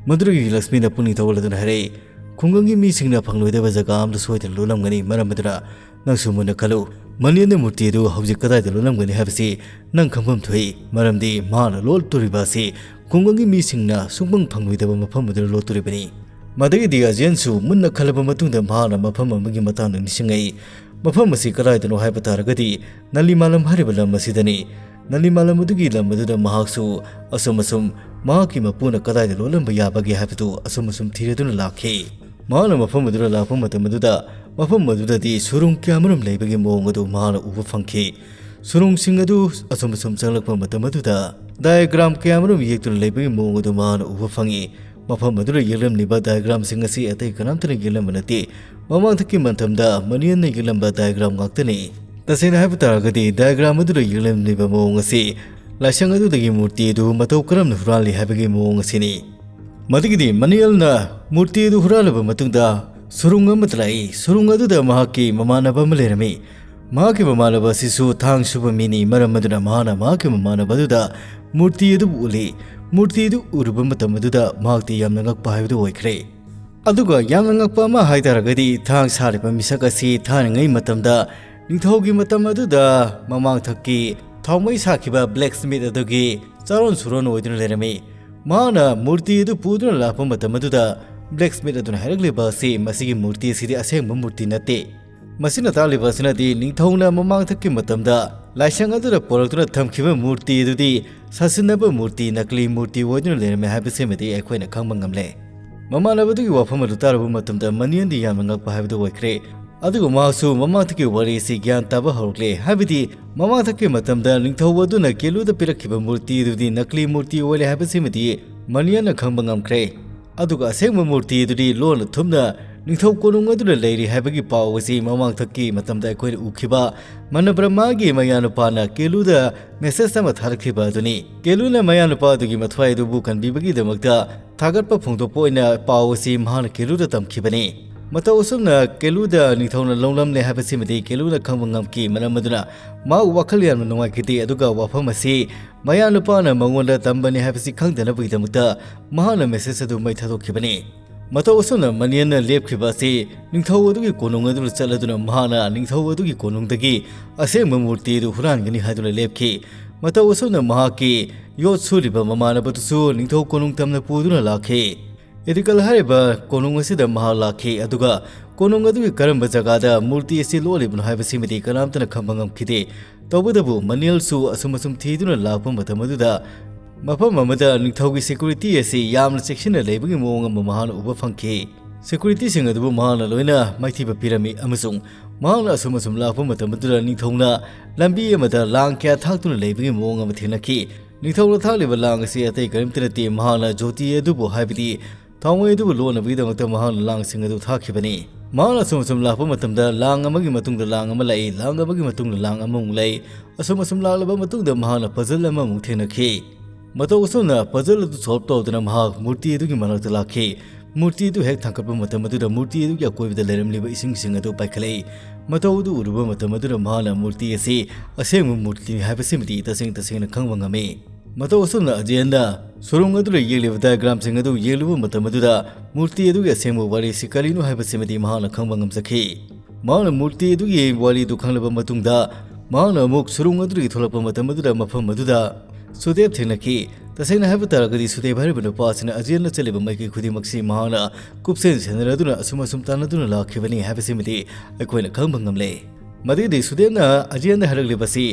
ꯃꯗꯨꯗꯒꯤ ꯂꯛꯁꯃꯤꯅ ꯄꯨꯛꯅꯤꯡ ꯊꯧꯒꯠꯂꯗꯨꯅ ꯍꯥꯏꯔꯛꯏ, "ꯈꯨꯡꯒꯪꯒꯤ ꯃꯤꯁꯤꯡꯅ ꯐꯪꯂꯣꯏꯗꯕ ꯖꯒꯥ ꯑꯃꯗ ꯁꯣꯏꯗꯅ ꯂꯣꯠꯂꯝꯒꯅꯤ꯫ ꯃꯔꯝ ꯑꯗꯨꯅ ꯅꯪꯁꯨ ꯃꯨꯟꯅ ꯈꯜꯂꯨ꯫ ꯃꯅꯤꯌꯟꯅ ꯃꯨꯔꯇꯤ ꯑꯗꯨ ꯍꯧꯖꯤꯛ ꯀꯗꯥꯏꯗ ꯂꯣꯠꯂꯝꯒꯅꯤ ꯍꯥꯏꯕꯁꯤ ꯅꯪ ꯈꯪꯐꯝ ꯊꯣꯛꯏ, ꯃꯔꯝꯗꯤ ꯃꯥꯅ ꯂꯣꯠꯇꯣꯔꯤꯕ ꯑꯁꯤ ꯈꯨꯡꯒꯪꯒꯤ ꯃꯤꯁꯤꯡꯅ ꯁꯨꯡꯐꯪ ꯐꯪꯂꯣꯏꯗꯕ ꯃꯐꯝ ꯑꯗꯨꯗ ꯂꯣꯠꯇꯣꯔꯤꯕꯅꯤ"꯫ ꯃꯗꯨꯗꯒꯤꯗꯤ ꯑꯖꯤꯌꯟꯁꯨ ꯃꯨꯟꯅ ꯈꯜꯂꯕ ꯃꯇꯨꯡꯗ ꯃꯍꯥꯛꯅ ꯃꯐꯝ ꯑꯃꯒꯤ ꯃꯇꯥꯡꯗ ꯅꯤꯡꯁꯤꯡꯉꯛꯏ꯫ ꯃꯐꯝ ꯑꯁꯤ ꯀꯗꯥꯏꯗꯅꯣ ꯍꯥꯏꯕ ꯇꯥꯔꯒꯗꯤ ꯅꯂꯤꯃꯥꯂꯝ ꯍꯥꯏꯔꯤꯕ ꯂꯝ ꯑꯁꯤꯗꯅꯤ꯫ ꯅꯂꯤꯃꯥꯂꯝ ꯑꯗꯨꯒꯤ ꯂꯝ ꯑꯗꯨꯗ ꯃꯍꯥꯛꯁꯨ ꯑꯁꯨꯝ ꯑꯁꯨꯝ ꯃꯍꯥꯛꯀꯤ ꯃꯄꯨꯅ ꯀꯗꯥꯏꯗ ꯂꯣꯠꯂꯝꯕ ꯌꯥꯕꯒꯦ ꯍꯥꯏꯕꯗꯨ ꯑꯁꯨꯝ ꯑꯁꯨꯝ ꯊꯤꯔꯗꯨꯅ ꯂꯥꯛꯈꯤ꯫ ꯃꯍꯥꯛꯅ ꯃꯐꯝ ꯑꯗꯨꯗ ꯂꯥꯛꯄ ꯃꯇꯝ ꯑꯗꯨꯗ ꯃꯐꯝ ꯑꯗꯨꯗꯗꯤ ꯁꯨꯔꯨꯡ ꯀꯌꯥꯃꯔꯨꯝ ꯂꯩꯕꯒꯤ ꯃꯑꯣꯡ ꯑꯗꯨ ꯃꯍꯥꯛꯅ ꯎꯕ ꯐꯪꯈꯤ꯫ ꯁꯨꯔꯨꯡꯁꯤꯡ ꯑꯗꯨ ꯑꯁꯨꯝ ꯑꯁꯨꯝ ꯆꯪꯂꯛꯄ ꯃꯇꯝ ꯑꯗꯨꯗ diagram ꯀꯌꯥꯃꯔꯨꯝ ꯌꯦꯛꯇꯨꯅ ꯂꯩꯕꯒꯤ ꯃꯑꯣꯡ ꯑꯗꯨ ꯃꯍꯥꯛꯅ ꯎꯕ ꯐꯪꯉꯤ꯫ ꯃꯐꯝ ꯑꯗꯨꯗ ꯌꯦꯛꯂꯝꯂꯤꯕ diagramꯁꯤꯡ ꯑꯁꯤ ꯑꯇꯩ ꯀꯅꯥꯝꯇꯅ ꯌꯦꯛꯂꯝꯕ ꯅꯠꯇꯦ꯫ ꯃꯃꯥꯡꯊꯛꯀꯤ ꯃꯇꯝꯗ ꯃꯅꯤꯌꯟꯅ ꯌꯦꯛꯂꯝꯕ diagram ꯉꯥꯛꯇꯅꯤ꯫ ꯇꯁꯦꯡꯅ ꯍꯥꯏꯕ ꯇꯥꯔꯒꯗꯤ diagram ꯑꯗꯨꯗ ꯌꯦꯛꯂꯝꯂꯤꯕ ꯃꯑꯣꯡ ꯑꯁꯤ ꯂꯥꯏꯁꯪ ꯑꯗꯨꯗꯒꯤ ꯃꯨꯔꯇꯤ ꯑꯗꯨ ꯃꯇꯧ ꯀꯔꯝꯅ ꯍꯨꯔꯥꯜꯂꯤ ꯍꯥꯏꯕꯒꯤ ꯃꯑꯣꯡ ꯑꯁꯤꯅꯤ꯫ ꯃꯗꯨꯒꯤꯗꯤ ꯃꯅꯤꯌꯟꯅ ꯃꯨꯔꯇꯤ ꯑꯗꯨ ꯍꯨꯔꯥꯜꯂꯕ ꯃꯇꯨꯡꯗ ꯁꯨꯔꯨꯡ ꯑꯃꯗ ꯂꯥꯛꯏ꯫ ꯁꯨꯔꯨꯡ ꯑꯗꯨꯗ ꯃꯍꯥꯛꯀꯤ ꯃꯃꯥꯟꯅꯕ ꯑꯃ ꯂꯩꯔꯝꯃꯤ꯫ ꯃꯍꯥꯛꯀꯤ ꯃꯃꯥꯟꯅꯕ ꯑꯁꯤꯁꯨ ꯊꯥꯡ ꯁꯨꯕ ꯃꯤꯅꯤ꯫ ꯃꯔꯝ ꯑꯗꯨꯅ ꯃꯍꯥꯛꯅ ꯃꯍꯥꯛꯀꯤ ꯃꯃꯥꯟꯅꯕ ꯑꯗꯨꯗ ꯃꯨꯔꯇꯤ ꯑꯗꯨꯕꯨ ꯎꯠꯂꯤ꯫ ꯃꯨꯔꯇꯤ ꯑꯗꯨ ꯎꯔꯨꯕ ꯃꯇꯝ ꯑꯗꯨꯗ ꯃꯍꯥꯛꯇꯤ ꯌꯥꯝꯅ ꯉꯛꯄ ꯍꯥꯏꯕꯗꯨ ꯑꯣꯏꯈ꯭ꯔꯦ꯫ ꯑꯗꯨꯒ ꯌꯥꯝꯅ ꯉꯛꯄ ꯑꯃ ꯍꯥꯏꯇꯥꯔꯒꯗꯤ, ꯊꯥꯡ ꯁꯥꯔꯤꯕ ꯃꯤꯁꯛ ꯑꯁꯤ ꯊꯥꯏꯅꯉꯩ ꯃꯇꯝꯗ, ꯅꯤꯡꯊꯧꯒꯤ ꯃꯇꯝ ꯑꯗꯨꯗ ꯃꯃꯥꯡꯊꯛꯀꯤ ꯊꯥꯎꯃꯩ ꯁꯥꯈꯤꯕ blacksmith ꯑꯗꯨꯒꯤ ꯆꯥꯔꯣꯟ ꯁꯨꯔꯣꯟ ꯑꯣꯏꯗꯨꯅ ꯂꯩꯔꯝꯃꯤ꯫ ꯃꯍꯥꯛꯅ ꯃꯨꯔꯇꯤ ꯑꯗꯨ ꯄꯨꯗꯨꯅ ꯂꯥꯛꯄ ꯃꯇꯝ ꯑꯗꯨꯗ, blacksmith ꯑꯗꯨꯅ ꯍꯥꯏꯔꯛꯂꯤꯕ ꯑꯁꯤ, ꯃꯁꯤꯒꯤ ꯃꯨꯔꯇꯤ ꯑꯁꯤꯗꯤ ꯑꯁꯦꯡꯕ ꯃꯨꯔꯇꯤ ꯅꯠꯇꯦ꯫ ꯃꯁꯤꯅ ꯇꯥꯛꯂꯤꯕ ꯑꯁꯤꯅꯗꯤ, ꯅꯤꯡꯊꯧꯅ ꯃꯃꯥꯡꯊꯛꯀꯤ ꯃꯇꯝꯗ ꯂꯥꯏꯁꯪ ꯑꯗꯨꯗ ꯄꯣꯔꯛꯇꯨꯅ ꯊꯝꯈꯤꯕ ꯃꯨꯔꯇꯤ ꯑꯗꯨꯗꯤ ꯁꯥꯁꯤꯟꯅꯕ ꯃꯨꯔꯇꯤ, ꯅꯀꯂꯤ ꯃꯨꯔꯇꯤ ꯑꯣꯏꯗꯨꯅ ꯂꯩꯔꯝꯃꯦ ꯍꯥꯏꯕꯁꯤꯃꯗꯤ ꯑꯩꯈꯣꯏꯅ ꯈꯪꯕ ꯉꯝꯂꯦ꯫ ꯃꯃꯥꯟꯅꯕꯗꯨꯒꯤ ꯋꯥꯐꯝ ꯑꯗꯨ ꯇꯥꯔꯨꯕ ꯃꯇꯝꯗ ꯃꯅꯤꯌꯟꯗꯤ ꯌꯥꯝꯅ ꯉꯛꯄ ꯍꯥꯏꯕꯗꯨ ꯑꯣꯏꯈ꯭ꯔꯦ꯫ ꯑꯗꯨꯒ ꯃꯍꯥꯛꯁꯨ ꯃꯃꯥꯡꯊꯛꯀꯤ ꯋꯥꯔꯤ ꯑꯁꯤ ꯒ꯭ꯌꯥꯟ ꯇꯥꯕ ꯍꯧꯔꯛꯂꯦ꯫ ꯍꯥꯏꯕꯗꯤ, ꯃꯃꯥꯡꯊꯛꯀꯤ ꯃꯇꯝꯗ ꯅꯤꯡꯊꯧ ꯑꯗꯨꯅ ꯀꯦꯂꯨꯗ ꯄꯤꯔꯛꯈꯤꯕ ꯃꯨꯔꯇꯤ ꯑꯗꯨꯗꯤ ꯅꯀꯂꯤ ꯃꯨꯔꯇꯤ ꯑꯣꯏꯔꯦ ꯍꯥꯏꯕꯁꯤꯃꯗꯤ ꯃꯅꯤꯌꯟꯅ ꯈꯪꯕ ꯉꯝꯈ꯭ꯔꯦ꯫ ꯑꯗꯨꯒ ꯑꯁꯦꯡꯕ ꯃꯨꯔꯇꯤ ꯑꯗꯨꯗꯤ ꯂꯣꯟꯅ ꯊꯨꯞꯅ ꯅꯤꯡꯊꯧ ꯀꯣꯅꯨꯡ ꯑꯗꯨꯗ ꯂꯩꯔꯤ ꯍꯥꯏꯕꯒꯤ ꯄꯥꯎ ꯑꯁꯤ ꯃꯃꯥꯡꯊꯛꯀꯤ ꯃꯇꯝꯗ ꯑꯩꯈꯣꯏꯅ ꯎꯈꯤꯕ ꯃꯅꯕ꯭ꯔꯃꯥꯒꯤ ꯃꯌꯥꯅꯨꯄꯥꯅ ꯀꯦꯂꯨꯗ message ꯑꯃ ꯊꯥꯔꯛꯈꯤꯕ ꯑꯗꯨꯅꯤ꯫ ꯀꯦꯂꯨꯅ ꯃꯌꯥꯅꯨꯄꯥ ꯑꯗꯨꯒꯤ ꯃꯊ꯭ꯋꯥꯏ ꯑꯗꯨꯕꯨ ꯀꯟꯕꯤꯕꯒꯤꯗꯃꯛꯇ ꯊꯥꯒꯠꯄ ꯐꯣꯡꯗꯣꯛꯄ ꯑꯣꯏꯅ ꯄꯥꯎ ꯑꯁꯤ ꯃꯍꯥꯛꯅ ꯀꯦꯂꯨꯗ ꯇꯝꯈꯤꯕꯅꯤ꯫ ꯃꯇꯧ ꯑꯁꯨꯝꯅ ꯀꯦꯂꯨꯗ ꯅꯤꯡꯊꯧꯅ ꯂꯧꯂꯝꯂꯦ ꯍꯥꯏꯕꯁꯤꯃꯗꯤ ꯀꯦꯂꯨꯅ ꯈꯪꯕ ꯉꯝꯈꯤ꯫ ꯃꯔꯝ ꯑꯗꯨꯅ ꯃꯍꯥꯛ ꯋꯥꯈꯜ ꯌꯥꯝꯅ ꯅꯨꯡꯉꯥꯏꯈꯤꯗꯦ꯫ ꯑꯗꯨꯒ ꯋꯥꯐꯝ ꯑꯁꯤ ꯃꯌꯥꯅꯨꯄꯥꯅ ꯃꯉꯣꯟꯗ ꯇꯝꯕꯅꯤ ꯍꯥꯏꯕꯁꯤ ꯈꯪꯗꯅꯕꯒꯤꯗꯃꯛꯇ ꯃꯍꯥꯛꯅ message ꯑꯗꯨ ꯃꯩ ꯊꯥꯗꯣꯛꯈꯤꯕꯅꯤ꯫ ꯃꯇꯧ ꯑꯁꯨꯝꯅ ꯃꯅꯤꯌꯟꯅ ꯂꯦꯞꯈꯤꯕ ꯑꯁꯤ ꯅꯤꯡꯊꯧ ꯑꯗꯨꯒꯤ ꯀꯣꯅꯨꯡ ꯑꯗꯨꯗ ꯆꯠꯂꯗꯨꯅ ꯃꯍꯥꯛꯅ ꯅꯤꯡꯊꯧ ꯑꯗꯨꯒꯤ ꯀꯣꯅꯨꯡꯗꯒꯤ ꯑꯁꯦꯡꯕ ꯃꯨꯔꯇꯤ ꯑꯗꯨ ꯍꯨꯔꯥꯟꯒꯅꯤ ꯍꯥꯏꯗꯨꯅ ꯂꯦꯞꯈꯤ꯫ ꯃꯇꯧ ꯑꯁꯨꯝꯅ ꯃꯍꯥꯛꯀꯤ ꯌꯣꯠ ꯁꯨꯔꯤꯕ ꯃꯃꯥꯟꯅꯕꯗꯨꯁꯨ ꯅꯤꯡꯊꯧ ꯀꯣꯅꯨꯡ ꯇꯝꯅ ꯄꯨꯗꯨꯅ ꯂꯥꯛꯈꯤ꯫ ꯏꯗꯤꯀꯜ ꯍꯥꯏꯔꯤꯕ ꯀꯣꯅꯨꯡ ꯑꯁꯤꯗ ꯃꯍꯥꯛ ꯂꯥꯛꯈꯤ, ꯑꯗꯨꯒ ꯀꯣꯅꯨꯡ ꯑꯗꯨꯒꯤ ꯀꯔꯝꯕ ꯖꯒꯥꯗ ꯃꯨꯔꯇꯤ ꯑꯁꯤ ꯂꯣꯠꯂꯤꯕꯅꯣ ꯍꯥꯏꯕꯁꯤꯃꯗꯤ ꯀꯅꯥꯝꯇꯅ ꯈꯪꯕ ꯉꯝꯈꯤꯗꯦ꯫ ꯇꯧꯕꯇꯕꯨ ꯃꯅꯤꯌꯟꯁꯨ ꯑꯁꯨꯝ ꯑꯁꯨꯝ ꯊꯤꯗꯨꯅ ꯂꯥꯛꯄ ꯃꯇꯝ ꯑꯗꯨꯗ, ꯃꯐꯝ ꯑꯃꯗ ꯅꯤꯡꯊꯧꯒꯤ security ꯑꯁꯤ ꯌꯥꯝꯅ ꯆꯦꯛꯁꯤꯟꯅ ꯂꯩꯕꯒꯤ ꯃꯑꯣꯡ ꯑꯃ ꯃꯍꯥꯛꯅ ꯎꯕ ꯐꯪꯈꯤ꯫ Securityꯁꯤꯡ ꯑꯗꯨꯕꯨ ꯃꯍꯥꯛꯅ ꯂꯣꯏꯅ ꯃꯥꯏꯊꯤꯕ ꯄꯤꯔꯝꯃꯤ, ꯑꯃꯁꯨꯡ ꯃꯍꯥꯛꯅ ꯑꯁꯨꯝ ꯑꯁꯨꯝ ꯂꯥꯛꯄ ꯃꯇꯝ ꯑꯗꯨꯗ ꯅꯤꯡꯊꯧꯅ ꯂꯝꯕꯤ ꯑꯃꯗ ꯂꯥꯡ ꯀꯌꯥ ꯊꯥꯛꯇꯨꯅ ꯂꯩꯕꯒꯤ ꯃꯑꯣꯡ ꯑꯃ ꯊꯦꯡꯅꯈꯤ꯫ ꯅꯤꯡꯊꯧꯅ ꯊꯥꯛꯂꯤꯕ ꯂꯥꯡ ꯑꯁꯤ ꯑꯇꯩ ꯀꯔꯤꯝꯇ ꯅꯠꯇꯦ, ꯃꯍꯥꯛꯅ ꯖꯣꯇꯤ ꯑꯗꯨꯕꯨ, ꯍꯥꯏꯕꯗꯤ ꯊꯥꯎꯃꯩ ꯑꯗꯨꯕꯨ ꯂꯣꯟꯅꯕꯒꯤꯗꯃꯛꯇ ꯃꯍꯥꯛꯅ ꯂꯥꯡꯁꯤꯡ ꯑꯗꯨ ꯊꯥꯈꯤꯕꯅꯤ꯫ ꯃꯍꯥꯛꯅ ꯑꯁꯨꯝ ꯑꯁꯨꯝ ꯂꯥꯛꯄ ꯃꯇꯝꯗ ꯂꯥꯡ ꯑꯃꯒꯤ ꯃꯇꯨꯡꯗ ꯂꯥꯡ ꯑꯃ ꯂꯥꯛꯏ, ꯂꯥꯡ ꯑꯃꯒꯤ ꯃꯇꯨꯡꯗ ꯂꯥꯡ ꯑꯃꯃꯨꯛ ꯂꯥꯛꯏ꯫ ꯑꯁꯨꯝ ꯑꯁꯨꯝ ꯂꯥꯛꯂꯕ ꯃꯇꯨꯡꯗ ꯃꯍꯥꯛꯅ puzzle ꯑꯃꯃꯨꯛ ꯊꯦꯡꯅꯈꯤ꯫ ꯃꯇꯧ ꯑꯁꯨꯝꯅ puzzle ꯑꯗꯨ solve ꯇꯧꯗꯨꯅ ꯃꯍꯥꯛ ꯃꯨꯔꯇꯤ ꯑꯗꯨꯒꯤ ꯃꯅꯥꯛꯇ ꯂꯥꯛꯈꯤ꯫ ꯃꯨꯔꯇꯤ ꯑꯗꯨ ꯍꯦꯛ ꯊꯥꯡꯒꯠꯄ ꯃꯇꯝ ꯑꯗꯨꯗ ꯃꯨꯔꯇꯤ ꯑꯗꯨꯒꯤ ꯑꯀꯣꯏꯕꯗ ꯂꯩꯔꯝꯂꯤꯕ ꯏꯁꯤꯡꯁꯤꯡ ꯑꯗꯨ ꯄꯥꯏꯈꯠꯂꯛꯏ꯫ ꯃꯇꯧ ꯑꯗꯨ ꯎꯔꯨꯕ ꯃꯇꯝ ꯑꯗꯨꯗ ꯃꯍꯥꯛꯅ ꯃꯨꯔꯇꯤ ꯑꯁꯤ ꯑꯁꯦꯡꯕ ꯃꯨꯔꯇꯤꯅꯤ ꯍꯥꯏꯕꯁꯤꯃꯗꯤ ꯇꯁꯦꯡ ꯇꯁꯦꯡꯅ ꯈꯪꯕ ꯉꯝꯃꯤ꯫ ꯃꯇꯧ ꯑꯁꯨꯝꯅ ꯑꯖꯦꯟꯗ ꯁꯨꯔꯨꯡ ꯑꯗꯨꯗ ꯌꯦꯛꯂꯤꯕ diagramꯁꯤꯡ ꯑꯗꯨ ꯌꯦꯡꯂꯨꯕ ꯃꯇꯝ ꯑꯗꯨꯗ ꯃꯨꯔꯇꯤ ꯑꯗꯨꯒꯤ ꯑꯁꯦꯡꯕ ꯋꯥꯔꯤꯁꯤ ꯀꯔꯤꯅꯣ ꯍꯥꯏꯕꯁꯤꯃꯗꯤ ꯃꯍꯥꯛꯅ ꯈꯪꯕ ꯉꯝꯖꯈꯤ꯫ ꯃꯍꯥꯛꯅ ꯃꯨꯔꯇꯤ ꯑꯗꯨꯒꯤ ꯋꯥꯔꯤꯗꯨ ꯈꯪꯂꯕ ꯃꯇꯨꯡꯗ ꯃꯍꯥꯛꯅ ꯑꯃꯨꯛ ꯁꯨꯔꯨꯡ ꯑꯗꯨꯗꯒꯤ ꯊꯣꯛꯂꯛꯄ ꯃꯇꯝ ꯑꯗꯨꯗ ꯃꯐꯝ ꯑꯗꯨꯗ ꯁꯨꯗꯦꯕ ꯊꯦꯡꯅꯈꯤ꯫ ꯇꯁꯦꯡꯅ ꯍꯥꯏꯕ ꯇꯥꯔꯒꯗꯤ ꯁꯨꯗꯦꯕ ꯍꯥꯏꯔꯤꯕ ꯅꯨꯄꯥ ꯑꯁꯤꯅ ꯑꯖꯦꯟꯅ ꯆꯠꯂꯤꯕ ꯃꯥꯏꯀꯩ ꯈꯨꯗꯤꯡꯃꯛꯁꯤ ꯃꯍꯥꯛꯅ ꯀꯨꯞꯁꯦꯟ ꯁꯦꯟꯅꯔꯗꯨꯅ ꯑꯁꯨꯝ ꯑꯁꯨꯝ ꯇꯥꯟꯅꯗꯨꯅ ꯂꯥꯛꯈꯤꯕꯅꯤ ꯍꯥꯏꯕꯁꯤꯃꯗꯤ ꯑꯩꯈꯣꯏꯅ ꯈꯪꯕ ꯉꯝꯂꯦ꯫ ꯃꯗꯨꯒꯤꯗꯤ ꯁꯨꯗꯦꯕꯅ ꯑꯖꯦꯟꯗ ꯍꯥꯏꯔꯛꯂꯤꯕꯁꯤ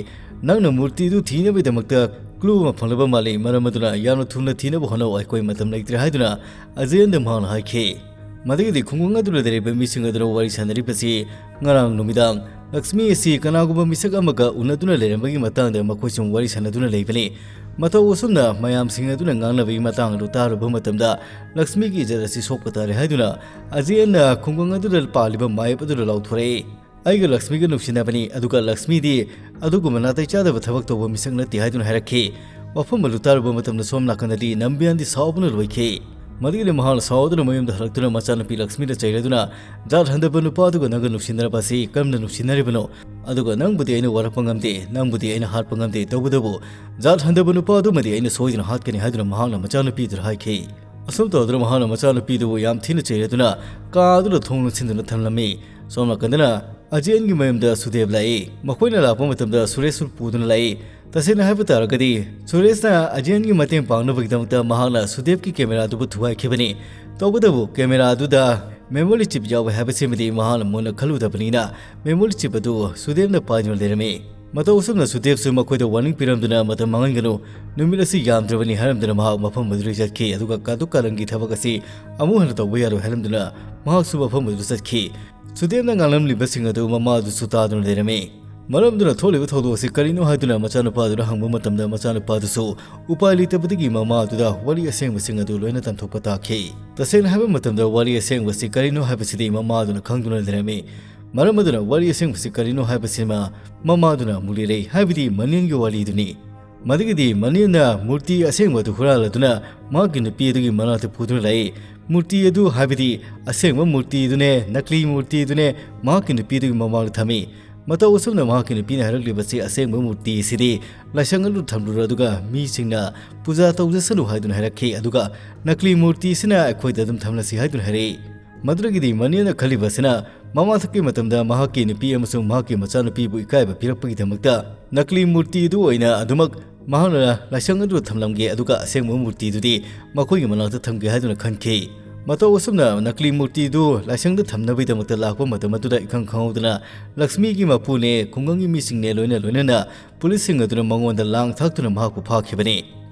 ꯅꯪꯅ ꯃꯨꯔꯇꯤꯗꯨ ꯊꯤꯅꯕꯒꯤꯗꯃꯛꯇ clue ꯑꯃ ꯐꯪꯂꯕ ꯃꯥꯜꯂꯤ, ꯃꯔꯝ ꯑꯗꯨꯅ ꯌꯥꯝꯅ ꯊꯨꯅ ꯊꯤꯅꯕ ꯍꯣꯠꯅꯧ, ꯑꯩꯈꯣꯏ ꯃꯇꯝ ꯂꯩꯇ꯭ꯔꯦ ꯍꯥꯏꯗꯨꯅ ꯑꯖꯦꯟꯗ ꯃꯍꯥꯛꯅ ꯍꯥꯏꯈꯤ꯫ ꯃꯗꯨꯒꯤꯗꯤ ꯈꯨꯡꯒꯪ ꯑꯗꯨꯗ ꯂꯩꯔꯤꯕ ꯃꯤꯁꯤꯡ ꯑꯗꯨꯅ ꯋꯥꯔꯤ ꯁꯥꯟꯅꯔꯤꯕꯁꯤ ꯉꯔꯥꯡ ꯅꯨꯃꯤꯗꯥꯡ ꯂꯛꯁꯃꯤ ꯑꯁꯤ ꯀꯅꯥꯒꯨꯝꯕ ꯃꯤꯁꯛ ꯑꯃꯒ ꯎꯅꯗꯨꯅ ꯂꯩꯔꯝꯕꯒꯤ ꯃꯇꯥꯡꯗ ꯃꯈꯣꯏꯁꯨ ꯋꯥꯔꯤ ꯁꯥꯟꯅꯗꯨꯅ ꯂꯩꯕꯅꯤ꯫ ꯃꯇꯧ ꯑꯁꯨꯝꯅ ꯃꯌꯥꯝꯁꯤꯡ ꯑꯗꯨꯅ ꯉꯥꯡꯅꯕꯒꯤ ꯃꯇꯥꯡ ꯑꯗꯨ ꯇꯥꯔꯨꯕ ꯃꯇꯝꯗ ꯂꯛꯁꯃꯤꯒꯤ ꯏꯖꯠ ꯑꯁꯤ ꯁꯣꯛꯄ ꯇꯥꯔꯦ ꯍꯥꯏꯗꯨꯅ ꯑꯖꯦꯟꯅ ꯈꯨꯡꯒꯪ ꯑꯗꯨꯗ ꯄꯥꯜꯂꯤꯕ ꯃꯥꯌꯦꯞ ꯑꯗꯨꯗ ꯂꯥꯎꯊꯣꯔꯛꯏ꯫ ꯑꯩꯒ ꯂꯛꯁꯃꯤꯒ ꯅꯨꯡꯁꯤꯅꯕꯅꯤ, ꯑꯗꯨꯒ ꯂꯛꯁꯃꯤꯗꯤ ꯑꯗꯨꯒꯨꯝꯕ ꯅꯥꯇꯩ ꯆꯥꯗꯕ ꯊꯕꯛ ꯇꯧꯕ ꯃꯤꯁꯛ ꯅꯠꯇꯦ ꯍꯥꯏꯗꯨꯅ ꯍꯥꯏꯔꯛꯈꯤ꯫ ꯋꯥꯐꯝ ꯑꯗꯨ ꯇꯥꯔꯨꯕ ꯃꯇꯝꯗ ꯁꯣꯝ ꯅꯥꯀꯟꯗꯗꯤ ꯅꯝꯕꯤꯌꯥꯟꯗꯤ ꯁꯥꯎꯕꯅ ꯂꯣꯏꯈꯤ꯫ ꯃꯗꯨꯒꯤꯗꯤ ꯃꯍꯥꯛꯅ ꯁꯥꯎꯗꯨꯅ ꯃꯌꯨꯝꯗ ꯍꯜꯂꯛꯇꯨꯅ ꯃꯆꯥꯅꯨꯄꯤ ꯂꯛꯁꯃꯤꯗ ꯆꯩꯔꯗꯨꯅ, "ꯖꯥꯠ ꯍꯟꯗꯕ ꯅꯨꯄꯥ ꯑꯗꯨꯒ ꯅꯪꯒ ꯅꯨꯡꯁꯤꯅꯔꯕ ꯑꯁꯤ ꯀꯔꯝꯅ ꯅꯨꯡꯁꯤꯅꯔꯤꯕꯅꯣ? ꯑꯗꯨꯒ ꯅꯪꯕꯨꯗꯤ ꯑꯩꯅ ꯋꯥꯔꯛꯄ ꯉꯝꯗꯦ, ꯅꯪꯕꯨꯗꯤ ꯑꯩꯅ ꯍꯥꯠꯄ ꯉꯝꯗꯦ, ꯇꯧꯕꯇꯕꯨ ꯖꯥꯠ ꯍꯟꯗꯕ ꯅꯨꯄꯥ ꯑꯗꯨꯃꯗꯤ ꯑꯩꯅ ꯁꯣꯏꯗꯅ ꯍꯥꯠꯀꯅꯤ" ꯍꯥꯏꯗꯨꯅ ꯃꯍꯥꯛꯅ ꯃꯆꯥꯅꯨꯄꯤꯗꯨꯗ ꯍꯥꯏꯈꯤ꯫ ꯑꯁꯨꯝ ꯇꯧꯗꯨꯅ ꯃꯍꯥꯛꯅ ꯃꯆꯥꯅꯨꯄꯤꯗꯨꯕꯨ ꯌꯥꯝ ꯊꯤꯅ ꯆꯩꯔꯗꯨꯅ ꯀꯥ ꯑꯗꯨꯗ ꯊꯣꯡ ꯂꯣꯟꯁꯤꯟꯗꯨꯅ ꯊꯝꯂꯝꯃꯤ꯫ ꯁꯣꯝ ꯅꯥꯀꯟꯗꯅ ꯑꯖꯦꯟꯒꯤ ꯃꯌꯨꯝꯗ ꯁꯨꯗꯦꯕ ꯂꯥꯛꯏ꯫ ꯃꯈꯣꯏꯅ ꯂꯥꯛꯄ ꯃꯇꯝꯗ ꯁꯨꯔꯦꯁꯁꯨ ꯄꯨꯗꯨꯅ ꯂꯥꯛꯏ꯫ ꯇꯁꯦꯡꯅ ꯍꯥꯏꯕ ꯇꯥꯔꯒꯗꯤ, ꯁꯨꯔꯦꯁꯅ ꯑꯖꯦꯟꯒꯤ ꯃꯇꯦꯡ ꯄꯥꯡꯅꯕꯒꯤꯗꯃꯛꯇ ꯃꯍꯥꯛꯅ ꯁꯨꯗꯦꯕꯀꯤ camera ꯑꯗꯨꯕꯨ ꯊꯨꯒꯥꯏꯈꯤꯕꯅꯤ꯫ ꯇꯧꯕꯇꯕꯨ camera ꯑꯗꯨꯗ memory chip ꯌꯥꯎꯋꯦ ꯍꯥꯏꯕꯁꯤꯃꯗꯤ ꯃꯍꯥꯛꯅ ꯃꯨꯟꯅ ꯈꯜꯂꯨꯗꯕꯅꯤꯅ, memory chip ꯑꯗꯨ ꯁꯨꯗꯦꯕꯅ ꯄꯥꯏꯗꯨꯅ ꯂꯩꯔꯝꯃꯤ꯫ ꯃꯇꯧ ꯑꯁꯨꯝꯅ ꯁꯨꯗꯦꯕꯁꯨ ꯃꯈꯣꯏꯗ warning ꯄꯤꯔꯝꯗꯨꯅ ꯃꯇꯝ ꯃꯥꯡꯍꯟꯒꯅꯨ, ꯅꯨꯃꯤꯠ ꯑꯁꯤ ꯌꯥꯝꯗ꯭ꯔꯕꯅꯤ ꯍꯥꯏꯔꯝꯗꯨꯅ ꯃꯍꯥꯛ ꯃꯐꯝ ꯑꯗꯨꯗꯒꯤ ꯆꯠꯈꯤ꯫ ꯑꯗꯨꯒ ꯀꯥꯇꯨ ꯀꯥꯔꯟꯒꯤ ꯊꯕꯛ ꯑꯁꯤ ꯑꯃꯨꯛ ꯍꯟꯅ ꯇꯧꯕ ꯌꯥꯔꯣꯏ ꯍꯥꯏꯔꯝꯗꯨꯅ ꯃꯍꯥꯛꯁꯨ ꯃꯐꯝ ꯑꯗꯨꯗ ꯆꯠꯈꯤ꯫ ꯁꯨꯗꯦꯕꯅ ꯉꯥꯡꯂꯝꯂꯤꯕꯁꯤꯡ ꯑꯗꯨ ꯃꯃꯥ ꯑꯗꯨꯁꯨ ꯇꯥꯗꯨꯅ ꯂꯩꯔꯝꯃꯤ꯫ ꯃꯔꯝꯗꯨꯅ ꯊꯣꯛꯂꯤꯕ ꯊꯧꯗꯣꯛ ꯑꯁꯤ ꯀꯔꯤꯅꯣ ꯍꯥꯏꯗꯨꯅ ꯃꯆꯥꯅꯨꯄꯥꯗꯨꯅ ꯍꯪꯕ ꯃꯇꯝꯗ ꯃꯆꯥꯅꯨꯄꯥꯗꯨꯁꯨ ꯎꯄꯥꯏ ꯂꯩꯇꯕꯗꯒꯤ ꯃꯃꯥ ꯑꯗꯨꯗ ꯋꯥꯔꯤ ꯑꯁꯦꯡꯕꯁꯤꯡ ꯑꯗꯨ ꯂꯣꯏꯅ ꯇꯝꯊꯣꯛꯄ ꯇꯥꯈꯤ꯫ ꯇꯁꯦꯡꯅ ꯍꯥꯏꯕ ꯃꯇꯝꯗ ꯋꯥꯔꯤ ꯑꯁꯦꯡꯕꯁꯤ ꯀꯔꯤꯅꯣ ꯍꯥꯏꯕꯁꯤꯗꯤ ꯃꯃꯥ ꯑꯗꯨꯅ ꯈꯪꯗꯨꯅ ꯂꯩꯔꯝꯃꯤ꯫ ꯃꯔꯝ ꯑꯗꯨꯅ ꯋꯥꯔꯤ ꯑꯁꯦꯡꯕꯁꯤ ꯀꯔꯤꯅꯣ ꯍꯥꯏꯕꯁꯤꯃ ꯃꯃꯥ ꯑꯗꯨꯅ ꯑꯃꯨꯛ ꯂꯤꯔꯦ, ꯍꯥꯏꯕꯗꯤ ꯃꯅꯦꯝꯒꯤ ꯋꯥꯔꯤꯗꯨꯅꯤ꯫ ꯃꯗꯨꯒꯤꯗꯤ ꯃꯅꯦꯅ ꯃꯨꯔꯇꯤ ꯑꯁꯦꯡꯕ ꯑꯗꯨ ꯍꯨꯔꯥꯜꯂꯗꯨꯅ ꯃꯍꯥꯛꯀꯤ ꯅꯨꯄꯤ ꯑꯗꯨꯒꯤ ꯃꯅꯥꯛꯇ ꯄꯨꯗꯨꯅ ꯂꯥꯛꯏ꯫ ꯃꯨꯔꯇꯤ ꯑꯗꯨ, ꯍꯥꯏꯕꯗꯤ ꯑꯁꯦꯡꯕ ꯃꯨꯔꯇꯤ ꯑꯗꯨꯅꯦ, ꯅꯀꯂꯤ ꯃꯨꯔꯇꯤ ꯑꯗꯨꯅꯦ, ꯃꯍꯥꯛꯀꯤ ꯅꯨꯄꯤ ꯑꯗꯨꯒꯤ ꯃꯃꯥꯡꯗ ꯊꯝꯃꯤ꯫ ꯃꯇꯧ ꯑꯁꯨꯝꯅ ꯃꯍꯥꯛꯀꯤ ꯅꯨꯄꯤꯅ ꯍꯥꯏꯔꯛꯂꯤꯕꯁꯤ, "ꯑꯁꯦꯡꯕ ꯃꯨꯔꯇꯤ ꯑꯁꯤꯗꯤ ꯂꯥꯏꯁꯪ ꯑꯗꯨ ꯊꯝꯂꯨꯔꯣ, ꯑꯗꯨꯒ ꯃꯤꯁꯤꯡꯅ ꯄꯨꯖꯥ ꯇꯧꯖꯁꯅꯨ" ꯍꯥꯏꯗꯨꯅ ꯍꯥꯏꯔꯛꯈꯤ꯫ ꯑꯗꯨꯒ "ꯅꯀꯂꯤ ꯃꯨꯔꯇꯤ ꯑꯁꯤꯅ ꯑꯩꯈꯣꯏꯗ ꯑꯗꯨꯝ ꯊꯝꯂꯁꯤ" ꯍꯥꯏꯗꯨꯅ ꯍꯥꯏꯔꯛꯏ꯫ ꯃꯗꯨꯗꯒꯤꯗꯤ ꯃꯅꯦꯅ ꯈꯜꯂꯤꯕꯁꯤꯅ, ꯃꯃꯥ ꯊꯛꯄꯒꯤ ꯃꯇꯝꯗ ꯃꯍꯥꯛꯀꯤ ꯅꯨꯄꯤ ꯑꯃꯁꯨꯡ ꯃꯍꯥꯛꯀꯤ ꯃꯆꯥꯅꯨꯄꯤꯕꯨ ꯏꯀꯥꯏꯕ ꯄꯤꯔꯛꯄꯒꯤꯗꯃꯛꯇ ꯅꯀꯂꯤ ꯃꯨꯔꯇꯤ ꯑꯗꯨ ꯑꯣꯏꯅ ꯑꯗꯨꯃꯛ ꯃꯍꯥꯛꯅ ꯂꯥꯏꯁꯪ ꯑꯗꯨꯗ ꯊꯝꯂꯝꯒꯦ, ꯑꯗꯨꯒ ꯑꯁꯦꯡꯕ ꯃꯨꯔꯇꯤꯗꯨꯗꯤ ꯃꯈꯣꯏꯒꯤ ꯃꯅꯥꯛꯇ ꯊꯝꯒꯦ ꯍꯥꯏꯗꯨꯅ ꯈꯟꯈꯤ꯫ ꯃꯇꯧ ꯑꯁꯨꯝꯅ ꯅꯀꯂꯤ ꯃꯨꯔꯇꯤꯗꯨ ꯂꯥꯏꯁꯪꯗ ꯊꯝꯅꯕꯒꯤꯗꯃꯛꯇ ꯂꯥꯛꯄ ꯃꯇꯝ ꯑꯗꯨꯗ ꯏꯈꯪ ꯈꯪꯍꯧꯗꯅ ꯂꯛꯁꯃꯤꯒꯤ ꯃꯄꯨꯅꯦ, ꯈꯨꯡꯒꯪꯒꯤ ꯃꯤꯁꯤꯡꯅꯦ, ꯂꯣꯏꯅ ꯂꯣꯏꯅꯅ ꯄꯨꯂꯤꯁꯁꯤꯡ ꯑꯗꯨꯅ ꯃꯉꯣꯟꯗ ꯂꯥꯡ ꯊꯥꯛꯇꯨꯅ ꯃꯍꯥꯛꯄꯨ ꯐꯥꯈꯤꯕꯅꯤ꯫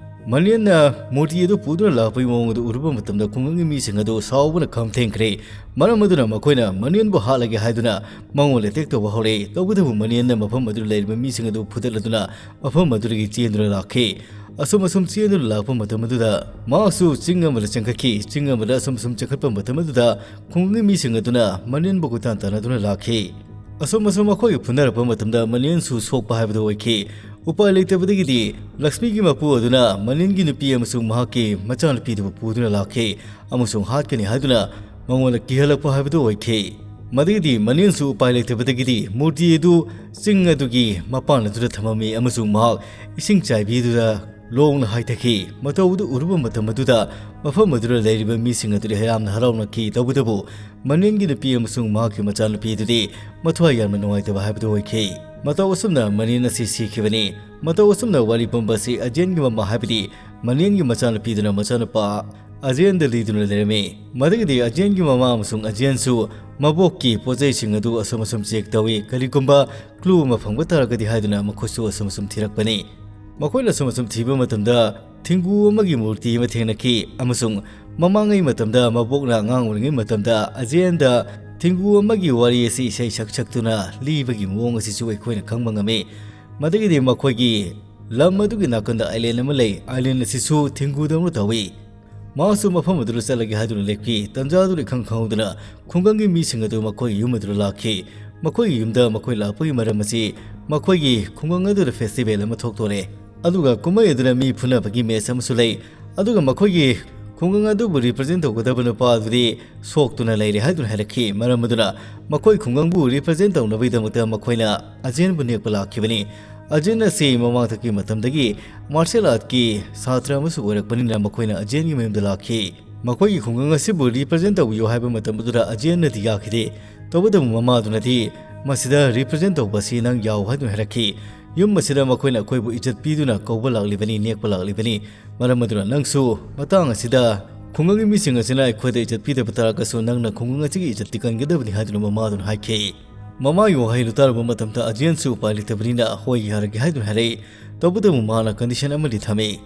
ꯃꯅꯦꯟꯅ ꯃꯨꯔꯇꯤ ꯑꯗꯨ ꯄꯨꯗꯨꯅ ꯂꯥꯛꯄꯒꯤ ꯃꯑꯣꯡ ꯑꯗꯨ ꯎꯔꯨꯕ ꯃꯇꯝꯗ ꯈꯨꯡꯒꯪꯒꯤ ꯃꯤꯁꯤꯡ ꯑꯗꯨ ꯁꯥꯎꯕꯅ ꯈꯝ ꯊꯦꯡꯈ꯭ꯔꯦ꯫ ꯃꯔꯝ ꯑꯗꯨꯅ ꯃꯈꯣꯏꯅ ꯃꯅꯦꯟꯕꯨ ꯍꯥꯠꯂꯒꯦ ꯍꯥꯏꯗꯨꯅ ꯃꯉꯣꯟꯗ ꯑꯦꯇꯦꯛ ꯇꯧꯕ ꯍꯧꯔꯛꯏ꯫ ꯇꯧꯕꯇꯕꯨ ꯃꯅꯦꯟꯅ ꯃꯐꯝ ꯑꯗꯨꯗ ꯂꯩꯔꯤꯕ ꯃꯤꯁꯤꯡ ꯑꯗꯨ ꯐꯨꯗꯠꯂꯗꯨꯅ ꯃꯐꯝ ꯑꯗꯨꯗꯒꯤ ꯆꯦꯟꯗꯨꯅ ꯂꯥꯛꯈꯤ꯫ ꯑꯁꯨꯝ ꯑꯁꯨꯝ ꯆꯦꯟꯗꯨꯅ ꯂꯥꯛꯄ ꯃꯇꯝ ꯑꯗꯨꯗ ꯃꯍꯥꯛꯁꯨ ꯆꯤꯡ ꯑꯃꯗ ꯆꯦꯟꯈꯠꯈꯤ꯫ ꯆꯤꯡ ꯑꯃꯗ ꯑꯁꯨꯝ ꯑꯁꯨꯝ ꯆꯦꯟꯈꯠꯄ ꯃꯇꯝ ꯑꯗꯨꯗ ꯈꯨꯡꯒꯪꯒꯤ ꯃꯤꯁꯤꯡ ꯑꯗꯨꯅ ꯃꯅꯦꯟꯕꯨ ꯀꯣꯏꯇꯥꯟ ꯇꯥꯟꯅꯗꯨꯅ ꯂꯥꯛꯈꯤ꯫ ꯑꯁꯨꯝ ꯑꯁꯨꯝ ꯃꯈꯣꯏꯒ ꯐꯨꯅꯔꯛꯄ ꯃꯇꯝꯗ ꯃꯅꯦꯟꯁꯨ ꯁꯣꯛꯄ ꯍꯥꯏꯕꯗꯨ ꯑꯣꯏꯈꯤ꯫ ꯎꯄꯥꯏ ꯂꯩꯇꯕꯗꯒꯤꯗꯤ ꯂꯛꯁꯃꯤꯒꯤ ꯃꯄꯨ ꯑꯗꯨꯅ ꯃꯅꯦꯟꯒꯤ ꯅꯨꯄꯤ ꯑꯃꯁꯨꯡ ꯃꯍꯥꯛꯀꯤ ꯃꯆꯥꯅꯨꯄꯤꯗꯨꯕꯨ ꯄꯨꯗꯨꯅ ꯂꯥꯛꯈꯤ ꯑꯃꯁꯨꯡ ꯍꯥꯠꯀꯅꯤ ꯍꯥꯏꯗꯨꯅ ꯃꯉꯣꯟꯗ ꯀꯤꯍꯜꯂꯛꯄ ꯍꯥꯏꯕꯗꯨ ꯑꯣꯏꯈꯤ꯫ ꯃꯗꯨꯒꯤꯗꯤ ꯃꯅꯦꯟꯁꯨ ꯎꯄꯥꯏ ꯂꯩꯇꯕꯗꯒꯤꯗꯤ ꯃꯨꯔꯇꯤ ꯑꯗꯨ ꯆꯤꯡ ꯑꯗꯨꯒꯤ ꯃꯄꯥꯟ ꯑꯗꯨꯗ ꯊꯝꯃꯝꯃꯤ ꯑꯃꯁꯨꯡ ꯃꯍꯥꯛ ꯏꯁꯤꯡ ꯆꯥꯏꯕꯤꯗꯨꯗ ꯂꯣꯡꯅ ꯍꯥꯏꯊꯈꯤ꯫ ꯃꯇꯧ ꯑꯗꯨ ꯎꯔꯨꯕ ꯃꯇꯝ ꯑꯗꯨꯗ ꯃꯐꯝ ꯑꯗꯨꯗ ꯂꯩꯔꯤꯕ ꯃꯤꯁꯤꯡ ꯑꯗꯨꯗꯤ ꯌꯥꯝꯅ ꯍꯔꯥꯎꯅꯈꯤ꯫ ꯇꯧꯕꯇꯕꯨ ꯃꯅꯦꯟꯒꯤ ꯅꯨꯄꯤ ꯑꯃꯁꯨꯡ ꯃꯍꯥꯛꯀꯤ ꯃꯆꯥꯅꯨꯄꯤ ꯑꯗꯨꯗꯤ ꯃꯊ꯭ꯋꯥꯏ ꯌꯥꯝꯅ ꯅꯨꯡꯉꯥꯏꯇꯕ ꯍꯥꯏꯕꯗꯨ ꯑꯣꯏꯈꯤ꯫ ꯃꯇꯧ ꯑꯁꯨꯝꯅ ꯃꯅꯦꯟ ꯑꯁꯤ ꯁꯤꯈꯤꯕꯅꯤ꯫ ꯃꯇꯧ ꯑꯁꯨꯝꯅ ꯋꯥꯔꯤ ꯄꯨꯝꯕ ꯑꯁꯤ ꯑꯖꯦꯟꯒꯤ ꯃꯃꯥ, ꯍꯥꯏꯕꯗꯤ ꯃꯅꯦꯟꯒꯤ ꯃꯆꯥꯅꯨꯄꯤꯗꯨꯅ ꯃꯆꯥꯅꯨꯄꯥ ꯑꯖꯦꯟꯗ ꯂꯤꯗꯨꯅ ꯂꯩꯔꯝꯃꯤ꯫ ꯃꯗꯨꯒꯤꯗꯤ ꯑꯖꯦꯟꯒꯤ ꯃꯃꯥ ꯑꯃꯁꯨꯡ ꯑꯖꯦꯟꯁꯨ ꯃꯕꯣꯛꯀꯤ ꯄꯣꯠꯆꯩꯁꯤꯡ ꯑꯗꯨ ꯑꯁꯨꯝ ꯑꯁꯨꯝ ꯆꯦꯛ ꯇꯧꯏ, ꯀꯔꯤꯒꯨꯝꯕ ꯀ꯭ꯂꯨ ꯑꯃ ꯐꯪꯕ ꯇꯥꯔꯒꯗꯤ ꯍꯥꯏꯗꯨꯅ ꯃꯈꯣꯏꯁꯨ ꯑꯁꯨꯝ ꯑꯁꯨꯝ ꯊꯤꯔꯛꯄꯅꯤ꯫ ꯃꯈꯣꯏꯅ ꯑꯁꯨꯝ ꯑꯁꯨꯝ ꯊꯤꯕ ꯃꯇꯝꯗ ꯊꯤꯡꯒꯨ ꯑꯃꯒꯤ ꯃꯨꯔꯇꯤ ꯑꯃ ꯊꯦꯡꯅꯈꯤ ꯑꯃꯁꯨꯡ ꯃꯃꯥꯡꯉꯩ ꯃꯇꯝꯗ ꯃꯕꯣꯛꯅ ꯑꯉꯥꯡ ꯑꯣꯏꯔꯤꯉꯩ ꯃꯇꯝꯗ ꯑꯖꯦꯟꯗ ꯊꯤꯡꯒꯨ ꯑꯃꯒꯤ ꯋꯥꯔꯤ ꯑꯁꯤ ꯏꯁꯩ ꯁꯛ ꯁꯛꯇꯨꯅ ꯂꯤꯕꯒꯤ ꯃꯑꯣꯡ ꯑꯁꯤꯁꯨ ꯑꯩꯈꯣꯏꯅ ꯈꯪꯕ ꯉꯝꯃꯤ꯫ ꯃꯗꯨꯒꯤꯗꯤ ꯃꯈꯣꯏꯒꯤ ꯂꯝ ꯑꯗꯨꯒꯤ ꯅꯥꯀꯟꯗ ꯑꯥꯏꯂꯦꯟ ꯑꯃ ꯂꯩ꯫ ꯑꯥꯏꯂꯦꯟ ꯑꯁꯤꯁꯨ ꯊꯤꯡꯒꯨꯗꯧꯅ ꯇꯧꯏ꯫ ꯃꯍꯥꯛꯁꯨ ꯃꯐꯝ ꯑꯗꯨꯗ ꯆꯠꯂꯒꯦ ꯍꯥꯏꯗꯨꯅ ꯂꯦꯞꯈꯤ꯫ ꯇꯟꯖꯥ ꯑꯗꯨꯗ ꯏꯈꯪ ꯈꯪꯍꯧꯗꯅ ꯈꯨꯡꯒꯪꯒꯤ ꯃꯤꯁꯤꯡ ꯑꯗꯨ ꯃꯈꯣꯏꯒꯤ ꯌꯨꯝ ꯑꯗꯨꯗ ꯂꯥꯛꯈꯤ꯫ ꯃꯈꯣꯏꯒꯤ ꯌꯨꯝꯗ ꯃꯈꯣꯏ ꯂꯥꯛꯄꯒꯤ ꯃꯔꯝ ꯑꯁꯤ ꯃꯈꯣꯏꯒꯤ ꯈꯨꯡꯒꯪ ꯑꯗꯨꯗ ꯐꯦꯁꯇꯤꯚꯦꯜ ꯑꯃ ꯊꯣꯛꯇꯣꯔꯦ꯫ ꯑꯗꯨꯒ ꯀꯨꯝꯍꯩ ꯑꯗꯨꯗ ꯃꯤ ꯐꯨꯅꯕꯒꯤ ꯃꯦꯆ ꯑꯃꯁꯨ ꯂꯩ꯫ ꯑꯗꯨꯒ ꯃꯈꯣꯏꯒꯤ ꯈꯨꯡꯒꯪ ꯑꯗꯨꯕꯨ ꯔꯤꯄ꯭ꯔꯖꯦꯟ ꯇꯧꯒꯗꯕ ꯅꯨꯄꯥ ꯑꯗꯨꯗꯤ ꯁꯣꯛꯇꯨꯅ ꯂꯩꯔꯦ ꯍꯥꯏꯗꯨꯅ ꯍꯥꯏꯔꯛꯈꯤ꯫ ꯃꯔꯝ ꯑꯗꯨꯅ ꯃꯈꯣꯏ ꯈꯨꯡꯒꯪꯕꯨ ꯔꯤꯄ꯭ꯔꯖꯦꯟ ꯇꯧꯅꯕꯒꯤꯗꯃꯛꯇ ꯃꯈꯣꯏꯅ ꯑꯖꯦꯟꯕꯨ ꯅꯦꯛꯄ ꯂꯥꯛꯈꯤꯕꯅꯤ꯫ ꯑꯖꯦꯟ ꯑꯁꯤ ꯃꯃꯥꯡꯊꯛꯀꯤ ꯃꯇꯝꯗꯒꯤ ꯃꯥꯔꯁꯦꯜ ꯑꯥꯔꯠꯀꯤ ꯁꯥꯇ꯭ꯔ ꯑꯃꯁꯨ ꯑꯣꯏꯔꯛꯄꯅꯤꯅ ꯃꯈꯣꯏꯅ ꯑꯖꯦꯟꯒꯤ ꯃꯌꯨꯝꯗ ꯂꯥꯛꯈꯤ꯫ ꯃꯈꯣꯏꯒꯤ ꯈꯨꯡꯒꯪ ꯑꯁꯤꯕꯨ ꯔꯤꯄ꯭ꯔꯖꯦꯟ ꯇꯧꯕꯤꯌꯨ ꯍꯥꯏꯕ ꯃꯇꯝ ꯑꯗꯨꯗ ꯑꯖꯦꯟꯅꯗꯤ ꯌꯥꯈꯤꯗꯦ꯫ ꯇꯧꯕꯇꯕꯨ ꯃꯃꯥꯗꯨꯅꯗꯤ ꯃꯁꯤꯗ ꯔꯤꯄ꯭ꯔꯖꯦꯟ ꯇꯧꯕ ꯑꯁꯤ ꯅꯪ ꯌꯥꯎ ꯍꯥꯏꯗꯨꯅ ꯍꯥꯏꯔꯛꯈꯤ꯫ ꯌꯨꯝ ꯑꯁꯤꯗ ꯃꯈꯣꯏꯅ ꯑꯩꯈꯣꯏꯕꯨ ꯏꯖꯠ ꯄꯤꯗꯨꯅ ꯀꯧꯕ ꯂꯥꯛꯂꯤꯕꯅꯤ, ꯅꯦꯛꯄ ꯂꯥꯛꯂꯤꯕꯅꯤ꯫ ꯃꯔꯝ ꯑꯗꯨꯅ ꯅꯪꯁꯨ ꯃꯇꯥꯡ ꯑꯁꯤꯗ ꯈꯨꯡꯒꯪꯒꯤ ꯃꯤꯁꯤꯡ ꯑꯁꯤꯅ ꯑꯩꯈꯣꯏꯗ ꯏꯖꯠ ꯄꯤꯗꯕ ꯇꯥꯔꯒꯁꯨ ꯅꯪꯅ ꯈꯨꯡꯒꯪ ꯑꯁꯤꯒꯤ ꯏꯖꯠꯇꯤ ꯀꯟꯒꯗꯕꯅꯤ ꯍꯥꯏꯗꯨꯅ ꯃꯃꯥꯗꯨꯅ ꯍꯥꯏꯈꯤ꯫ ꯃꯃꯥꯒꯤ ꯋꯥꯍꯩꯗꯨ ꯇꯥꯔꯨꯕ ꯃꯇꯝꯗ ꯑꯖꯦꯟꯁꯨ ꯎꯄꯥꯏ ꯂꯩꯇꯕꯅꯤꯅ ꯍꯣꯏ ꯌꯥꯔꯒꯦ ꯍꯥꯏꯗꯨꯅ ꯍꯥꯏꯔꯛꯏ꯫ ꯇꯧꯕꯇꯕꯨ ꯃꯥꯅ ꯀꯟꯗꯤꯁꯟ ꯑꯃꯗꯤ ꯊꯝꯃꯤ꯫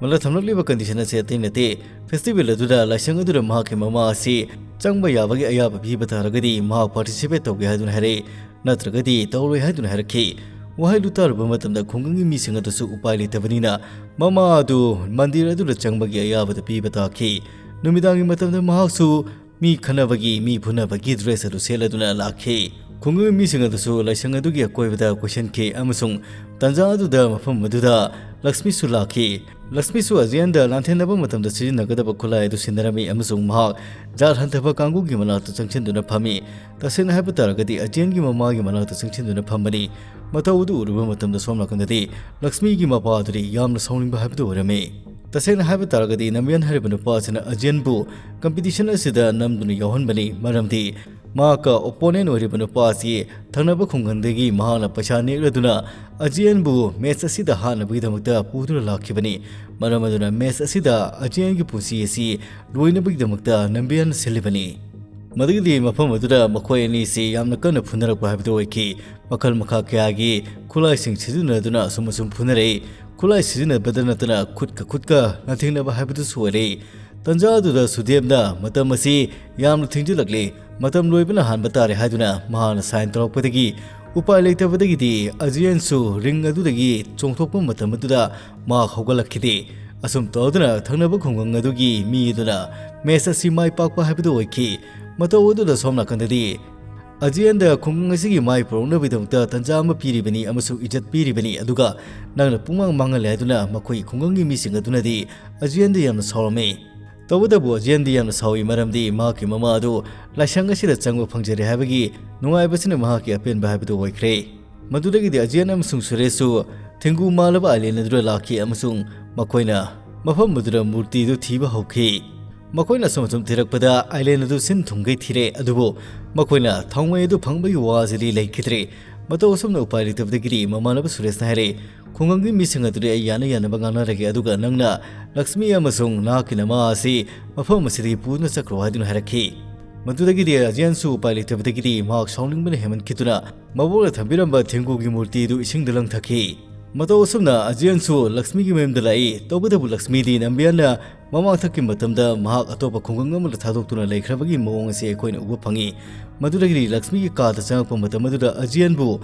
ꯃꯥꯅ ꯊꯝꯂꯛꯂꯤꯕ ꯀꯟꯗꯤꯁꯟ ꯑꯁꯤ ꯑꯇꯩ ꯅꯠꯇꯦ, ꯐꯦꯁꯇꯤꯚꯦꯜ ꯑꯗꯨꯗ ꯂꯥꯏꯁꯪ ꯑꯗꯨꯗ ꯃꯍꯥꯛꯀꯤ ꯃꯃꯥ ꯑꯁꯤ ꯆꯪꯕ ꯌꯥꯕꯒꯤ ꯑꯌꯥꯕ ꯄꯤꯕ ꯇꯥꯔꯒꯗꯤ ꯃꯍꯥꯛ ꯄꯥꯔꯇꯤꯁꯤꯄꯦꯠ ꯇꯧꯒꯦ ꯍꯥꯏꯗꯨꯅ ꯍꯥꯏꯔꯛꯏ, ꯅꯠꯇ꯭ꯔꯒꯗꯤ ꯇꯧꯔꯣꯏ ꯍꯥꯏꯗꯨꯅ ꯍꯥꯏꯔꯛꯈꯤ꯫ ꯋꯥꯍꯩꯗꯨ ꯇꯥꯔꯨꯕ ꯃꯇꯝꯗ ꯈꯨꯡꯒꯪꯒꯤ ꯃꯤꯁꯤꯡ ꯑꯗꯨꯁꯨ ꯎꯄꯥꯏ ꯂꯩꯇꯕꯅꯤꯅ ꯃꯃꯥ ꯑꯗꯨ ꯃꯟꯗꯤꯔ ꯑꯗꯨꯗ ꯆꯪꯕꯒꯤ ꯑꯌꯥꯕꯗ ꯄꯤꯕ ꯇꯥꯈꯤ꯫ ꯅꯨꯃꯤꯗꯥꯡꯒꯤ ꯃꯇꯝꯗ ꯃꯍꯥꯛꯁꯨ ꯃꯤ ꯈꯠꯅꯕꯒꯤ, ꯃꯤ ꯐꯨꯅꯕꯒꯤ ꯗ꯭ꯔꯦꯁ ꯑꯗꯨ ꯁꯦꯠꯂꯗꯨꯅ ꯂꯥꯛꯈꯤ꯫ ꯈꯨꯡꯒꯪꯒꯤ ꯃꯤꯁꯤꯡ ꯑꯗꯨꯁꯨ ꯂꯥꯏꯁꯪ ꯑꯗꯨꯒꯤ ꯑꯀꯣꯏꯕꯗ ꯀꯣꯏꯁꯤꯟꯈꯤ ꯑꯃꯁꯨꯡ ꯇꯥꯟꯖꯥ ꯑꯗꯨꯗ ꯃꯐꯝ ꯑꯗꯨꯗ ꯂꯛꯁꯃꯤꯁꯨ ꯂꯥꯛꯈꯤ꯫ ꯂꯛꯁꯃꯤꯁꯨ ꯑꯖꯦꯟꯗ ꯂꯥꯟꯊꯦꯡꯅꯕ ꯃꯇꯝꯗ ꯁꯤꯖꯤꯟꯅꯒꯗꯕ ꯈꯨꯠꯂꯥꯏ ꯑꯗꯨ ꯁꯤꯟꯅꯔꯝꯃꯤ ꯑꯃꯁꯨꯡ ꯃꯍꯥꯛ ꯖꯥꯠ ꯍꯟꯊꯕ ꯀꯥꯡꯕꯨꯒꯤ ꯃꯅꯥꯛꯇ ꯆꯪꯁꯤꯟꯗꯨꯅ ꯐꯝꯃꯤ꯫ ꯇꯁꯦꯡꯅ ꯍꯥꯏꯕ ꯇꯥꯔꯒꯗꯤ ꯑꯖꯦꯟꯒꯤ ꯃꯃꯥꯒꯤ ꯃꯅꯥꯛꯇ ꯆꯪꯁꯤꯟꯗꯨꯅ ꯐꯝꯕꯅꯤ꯫ ꯃꯇꯧ ꯑꯗꯨ ꯎꯔꯨꯕ ꯃꯇꯝꯗ ꯁꯣꯝ ꯅꯥꯀꯟꯗꯗꯤ ꯂꯛꯁꯃꯤꯒꯤ ꯃꯄꯥ ꯑꯗꯨꯗꯤ ꯌꯥꯝꯅ ꯁꯥꯎꯅꯤꯡꯕ ꯍꯥꯏꯕꯗꯨ ꯑꯣꯏꯔꯝꯃꯤ꯫ ꯇꯁꯦꯡꯅ ꯍꯥꯏꯕ ꯇꯥꯔꯒꯗꯤ ꯅꯝꯕꯤꯌꯟ ꯍꯥꯏꯔꯤꯕ ꯅꯨꯄꯥ ꯑꯁꯤꯅ ꯑꯖꯦꯟꯕꯨ ꯀꯝꯄꯤꯇꯤꯁꯟ ꯑꯁꯤꯗ ꯅꯝꯗꯨꯅ ꯌꯥꯎꯍꯟꯕꯅꯤ, ꯃꯔꯝꯗꯤ ꯃꯍꯥꯛꯀ ꯑꯣꯄꯣꯅꯦꯟ ꯑꯣꯏꯔꯤꯕ ꯅꯨꯄꯥ ꯑꯁꯤ ꯊꯪꯅꯕ ꯈꯨꯡꯒꯪꯗꯒꯤ ꯃꯍꯥꯛꯅ ꯄꯩꯁꯥ ꯅꯦꯛꯂꯗꯨꯅ ꯑꯖꯦꯟꯕꯨ ꯃꯦꯆ ꯑꯁꯤꯗ ꯍꯥꯠꯅꯕꯒꯤꯗꯃꯛꯇ ꯄꯨꯗꯨꯅ ꯂꯥꯛꯈꯤꯕꯅꯤ꯫ ꯃꯔꯝ ꯑꯗꯨꯅ ꯃꯦꯆ ꯑꯁꯤꯗ ꯑꯖꯦꯟꯒꯤ ꯄꯨꯟꯁꯤ ꯑꯁꯤ ꯂꯣꯏꯅꯕꯒꯤꯗꯃꯛꯇ ꯅꯝꯕꯤꯌꯟ ꯁꯤꯜꯂꯤꯕꯅꯤ꯫ ꯃꯗꯨꯒꯤꯗꯤ ꯃꯐꯝ ꯑꯗꯨꯗ ꯃꯈꯣꯏ ꯑꯅꯤꯁꯤ ꯌꯥꯝꯅ ꯀꯟꯅ ꯐꯨꯅꯔꯛꯄ ꯍꯥꯏꯕꯗꯨ ꯑꯣꯏꯈꯤ꯫ ꯃꯈꯜ ꯃꯈꯥ ꯀꯌꯥꯒꯤ ꯈꯨꯠꯂꯥꯏꯁꯤꯡ ꯁꯤꯖꯤꯟꯅꯗꯨꯅ ꯑꯁꯨꯝ ꯑꯁꯨꯝ ꯐꯨꯅꯔꯛꯏ꯫ ꯈꯨꯠꯂꯥꯏ ꯁꯤꯖꯤꯟꯅꯕꯗ ꯅꯠꯇꯅ ꯈꯨꯠꯀ ꯈꯨꯠꯀ ꯂꯥꯟꯊꯦꯡꯅꯕ ꯍꯥꯏꯕꯗꯨꯁꯨ ꯑꯣꯏꯔꯛꯏ꯫ ꯇꯟꯖꯥ ꯑꯗꯨꯗ ꯁꯨꯗꯦꯕꯅ ꯃꯇꯝ ꯑꯁꯤ ꯌꯥꯝꯅ ꯊꯦꯡꯖꯤꯜꯂꯛꯂꯤ, ꯃꯇꯝ ꯂꯣꯏꯕꯅ ꯍꯥꯟꯕ ꯇꯥꯔꯦ ꯍꯥꯏꯗꯨꯅ ꯃꯍꯥꯛꯅ ꯁꯥꯏꯟ ꯇꯧꯔꯛꯄꯗꯒꯤ ꯎꯄꯥꯏ ꯂꯩꯇꯕꯗꯒꯤꯗꯤ ꯑꯖꯤꯌꯟꯁꯨ ꯔꯤꯡ ꯑꯗꯨꯗꯒꯤ ꯆꯣꯡꯊꯣꯛꯄ ꯃꯇꯝ ꯑꯗꯨꯗ ꯃꯍꯥꯛ ꯍꯧꯒꯠꯂꯛꯈꯤꯗꯦ꯫ ꯑꯁꯨꯝ ꯇꯧꯗꯨꯅ ꯊꯪꯅꯕ ꯈꯨꯡꯒꯪ ꯑꯗꯨꯒꯤ ꯃꯤ ꯑꯗꯨꯅ ꯃꯦꯆ ꯑꯁꯤ ꯃꯥꯏ ꯄꯥꯛꯄ ꯍꯥꯏꯕꯗꯨ ꯑꯣꯏꯈꯤ꯫ ꯃꯇꯧ ꯑꯗꯨꯗ ꯁꯣꯝ ꯅꯥꯀꯟꯗꯗꯤ ꯑꯖꯤꯌꯟꯗ ꯈꯨꯡꯒꯪ ꯑꯁꯤꯒꯤ ꯃꯥꯏ ꯄꯨꯔꯛꯅꯕꯒꯤꯗꯃꯛꯇ ꯇꯥꯟꯖꯥ ꯑꯃ ꯄꯤꯔꯤꯕꯅꯤ ꯑꯃꯁꯨꯡ ꯏꯖꯠ ꯄꯤꯔꯤꯕꯅꯤ, ꯑꯗꯨꯒ ꯅꯪꯅ ꯄꯨꯡꯃꯥꯡ ꯃꯥꯡꯍꯜꯂꯦ ꯍꯥꯏꯗꯨꯅ ꯃꯈꯣꯏ ꯈꯨꯡꯒꯪꯒꯤ ꯃꯤꯁꯤꯡ ꯑꯗꯨꯅꯗꯤ ꯑꯖꯤꯌꯟꯗ ꯌꯥꯝꯅ ꯁꯥꯎꯔꯝꯃꯤ꯫ ꯇꯧꯕꯇꯕꯨ ꯑꯖꯤꯌꯟꯗꯤ ꯌꯥꯝꯅ ꯁꯥꯎꯏ, ꯃꯔꯝꯗꯤ ꯃꯍꯥꯛꯀꯤ ꯃꯃꯥ ꯑꯗꯨ ꯂꯥꯏꯁꯪ ꯑꯁꯤꯗ ꯆꯪꯕ ꯐꯪꯖꯔꯦ ꯍꯥꯏꯕꯒꯤ ꯅꯨꯡꯉꯥꯏꯕꯁꯤꯅ ꯃꯍꯥꯛꯀꯤ ꯑꯄꯦꯟꯕ ꯍꯥꯏꯕꯗꯨ ꯑꯣꯏꯈ꯭ꯔꯦ꯫ ꯃꯗꯨꯗꯒꯤꯗꯤ ꯑꯖꯤꯌꯟ ꯑꯃꯁꯨꯡ ꯁꯨꯔꯦꯁꯁꯨ ꯊꯦꯡꯒꯨ ꯃꯥꯜꯂꯕ ꯑꯥꯏꯂꯦꯟ ꯑꯗꯨꯗ ꯂꯥꯛꯈꯤ ꯑꯃꯁꯨꯡ ꯃꯈꯣꯏꯅ ꯃꯐꯝ ꯑꯗꯨꯗ ꯃꯨꯔꯇꯤꯗꯨ ꯊꯤꯕ ꯍꯧꯈꯤ꯫ ꯃꯈꯣꯏꯅ ꯑꯁꯨꯝ ꯑꯁꯨꯝ ꯊꯤꯔꯛꯄꯗ ꯑꯥꯏꯂꯦꯟ ꯑꯗꯨ ꯁꯤꯟ ꯊꯨꯡꯈꯩ ꯊꯤꯔꯦ, ꯑꯗꯨꯕꯨ ꯃꯈꯣꯏꯅ ꯊꯥꯎꯃꯩ ꯑꯗꯨ ꯐꯪꯕꯒꯤ ꯋꯥ ꯑꯁꯤꯗꯤ ꯂꯩꯈꯤꯗ꯭ꯔꯦ꯫ ꯃꯇꯧ ꯑꯁꯨꯝꯅ ꯎꯄꯥꯏ ꯂꯩꯇꯕꯗꯒꯤꯗꯤ ꯃꯃꯥꯟꯅꯕ ꯁꯨꯔꯦꯁꯅ ꯍꯥꯏꯔꯦ, "ꯈꯨꯡꯒꯪꯒꯤ ꯃꯤꯁꯤꯡ ꯑꯗꯨꯗꯤ ꯑꯩ ꯌꯥꯅ ꯌꯥꯅꯕ ꯉꯥꯡꯅꯔꯒꯦ, ꯑꯗꯨꯒ ꯅꯪꯅ ꯂꯛꯁꯃꯤ ꯑꯃꯁꯨꯡ ꯅꯍꯥꯛꯀꯤ ꯅꯃꯥ ꯑꯁꯤ ꯃꯐꯝ ꯑꯁꯤꯗꯒꯤ ꯄꯨꯗꯨꯅ ꯆꯠꯈ꯭ꯔꯣ" ꯍꯥꯏꯗꯨꯅ ꯍꯥꯏꯔꯛꯈꯤ꯫ ꯃꯗꯨꯗꯒꯤꯗꯤ ꯑꯖꯤꯌꯟꯁꯨ ꯎꯄꯥꯏ ꯂꯩꯇꯕꯗꯒꯤꯗꯤ ꯃꯍꯥꯛ ꯁꯥꯎꯅꯤꯡꯕꯅ ꯍꯦꯟꯃꯟꯈꯤꯗꯨꯅ ꯃꯕꯣꯛꯅ ꯊꯝꯕꯤꯔꯝꯕ ꯊꯦꯡꯒꯨꯒꯤ ꯃꯨꯔꯇꯤꯗꯨ ꯏꯁꯤꯡꯗ ꯂꯪꯊꯈꯤ꯫ ꯃꯇꯧ ꯑꯁꯨꯝꯅ ꯑꯖꯤꯌꯟꯁꯨ ꯂꯛꯁꯃꯤꯒꯤ ꯃꯌꯨꯝꯗ ꯂꯥꯛꯏ꯫ ꯇꯧꯕꯇꯕꯨ ꯂꯛꯁꯃꯤꯗꯤ ꯅꯝꯕꯤꯌꯥꯟꯅ ꯃꯃꯥꯡꯊꯛꯀꯤ ꯃꯇꯝꯗ ꯃꯍꯥꯛ ꯑꯇꯣꯞꯄ ꯈꯨꯡꯒꯪ ꯑꯃꯗ ꯊꯥꯗꯣꯛꯇꯨꯅ ꯂꯩꯈ꯭ꯔꯕꯒꯤ ꯃꯑꯣꯡ ꯑꯁꯤ ꯑꯩꯈꯣꯏꯅ ꯎꯕ ꯐꯪꯏ꯫ ꯃꯗꯨꯗꯒꯤꯗꯤ ꯂꯛꯁꯃꯤꯒꯤ ꯀꯥꯗ ꯆꯪꯉꯛꯄ ꯃꯇꯝ ꯑꯗꯨꯗ ꯑꯖꯤꯌꯟꯕꯨ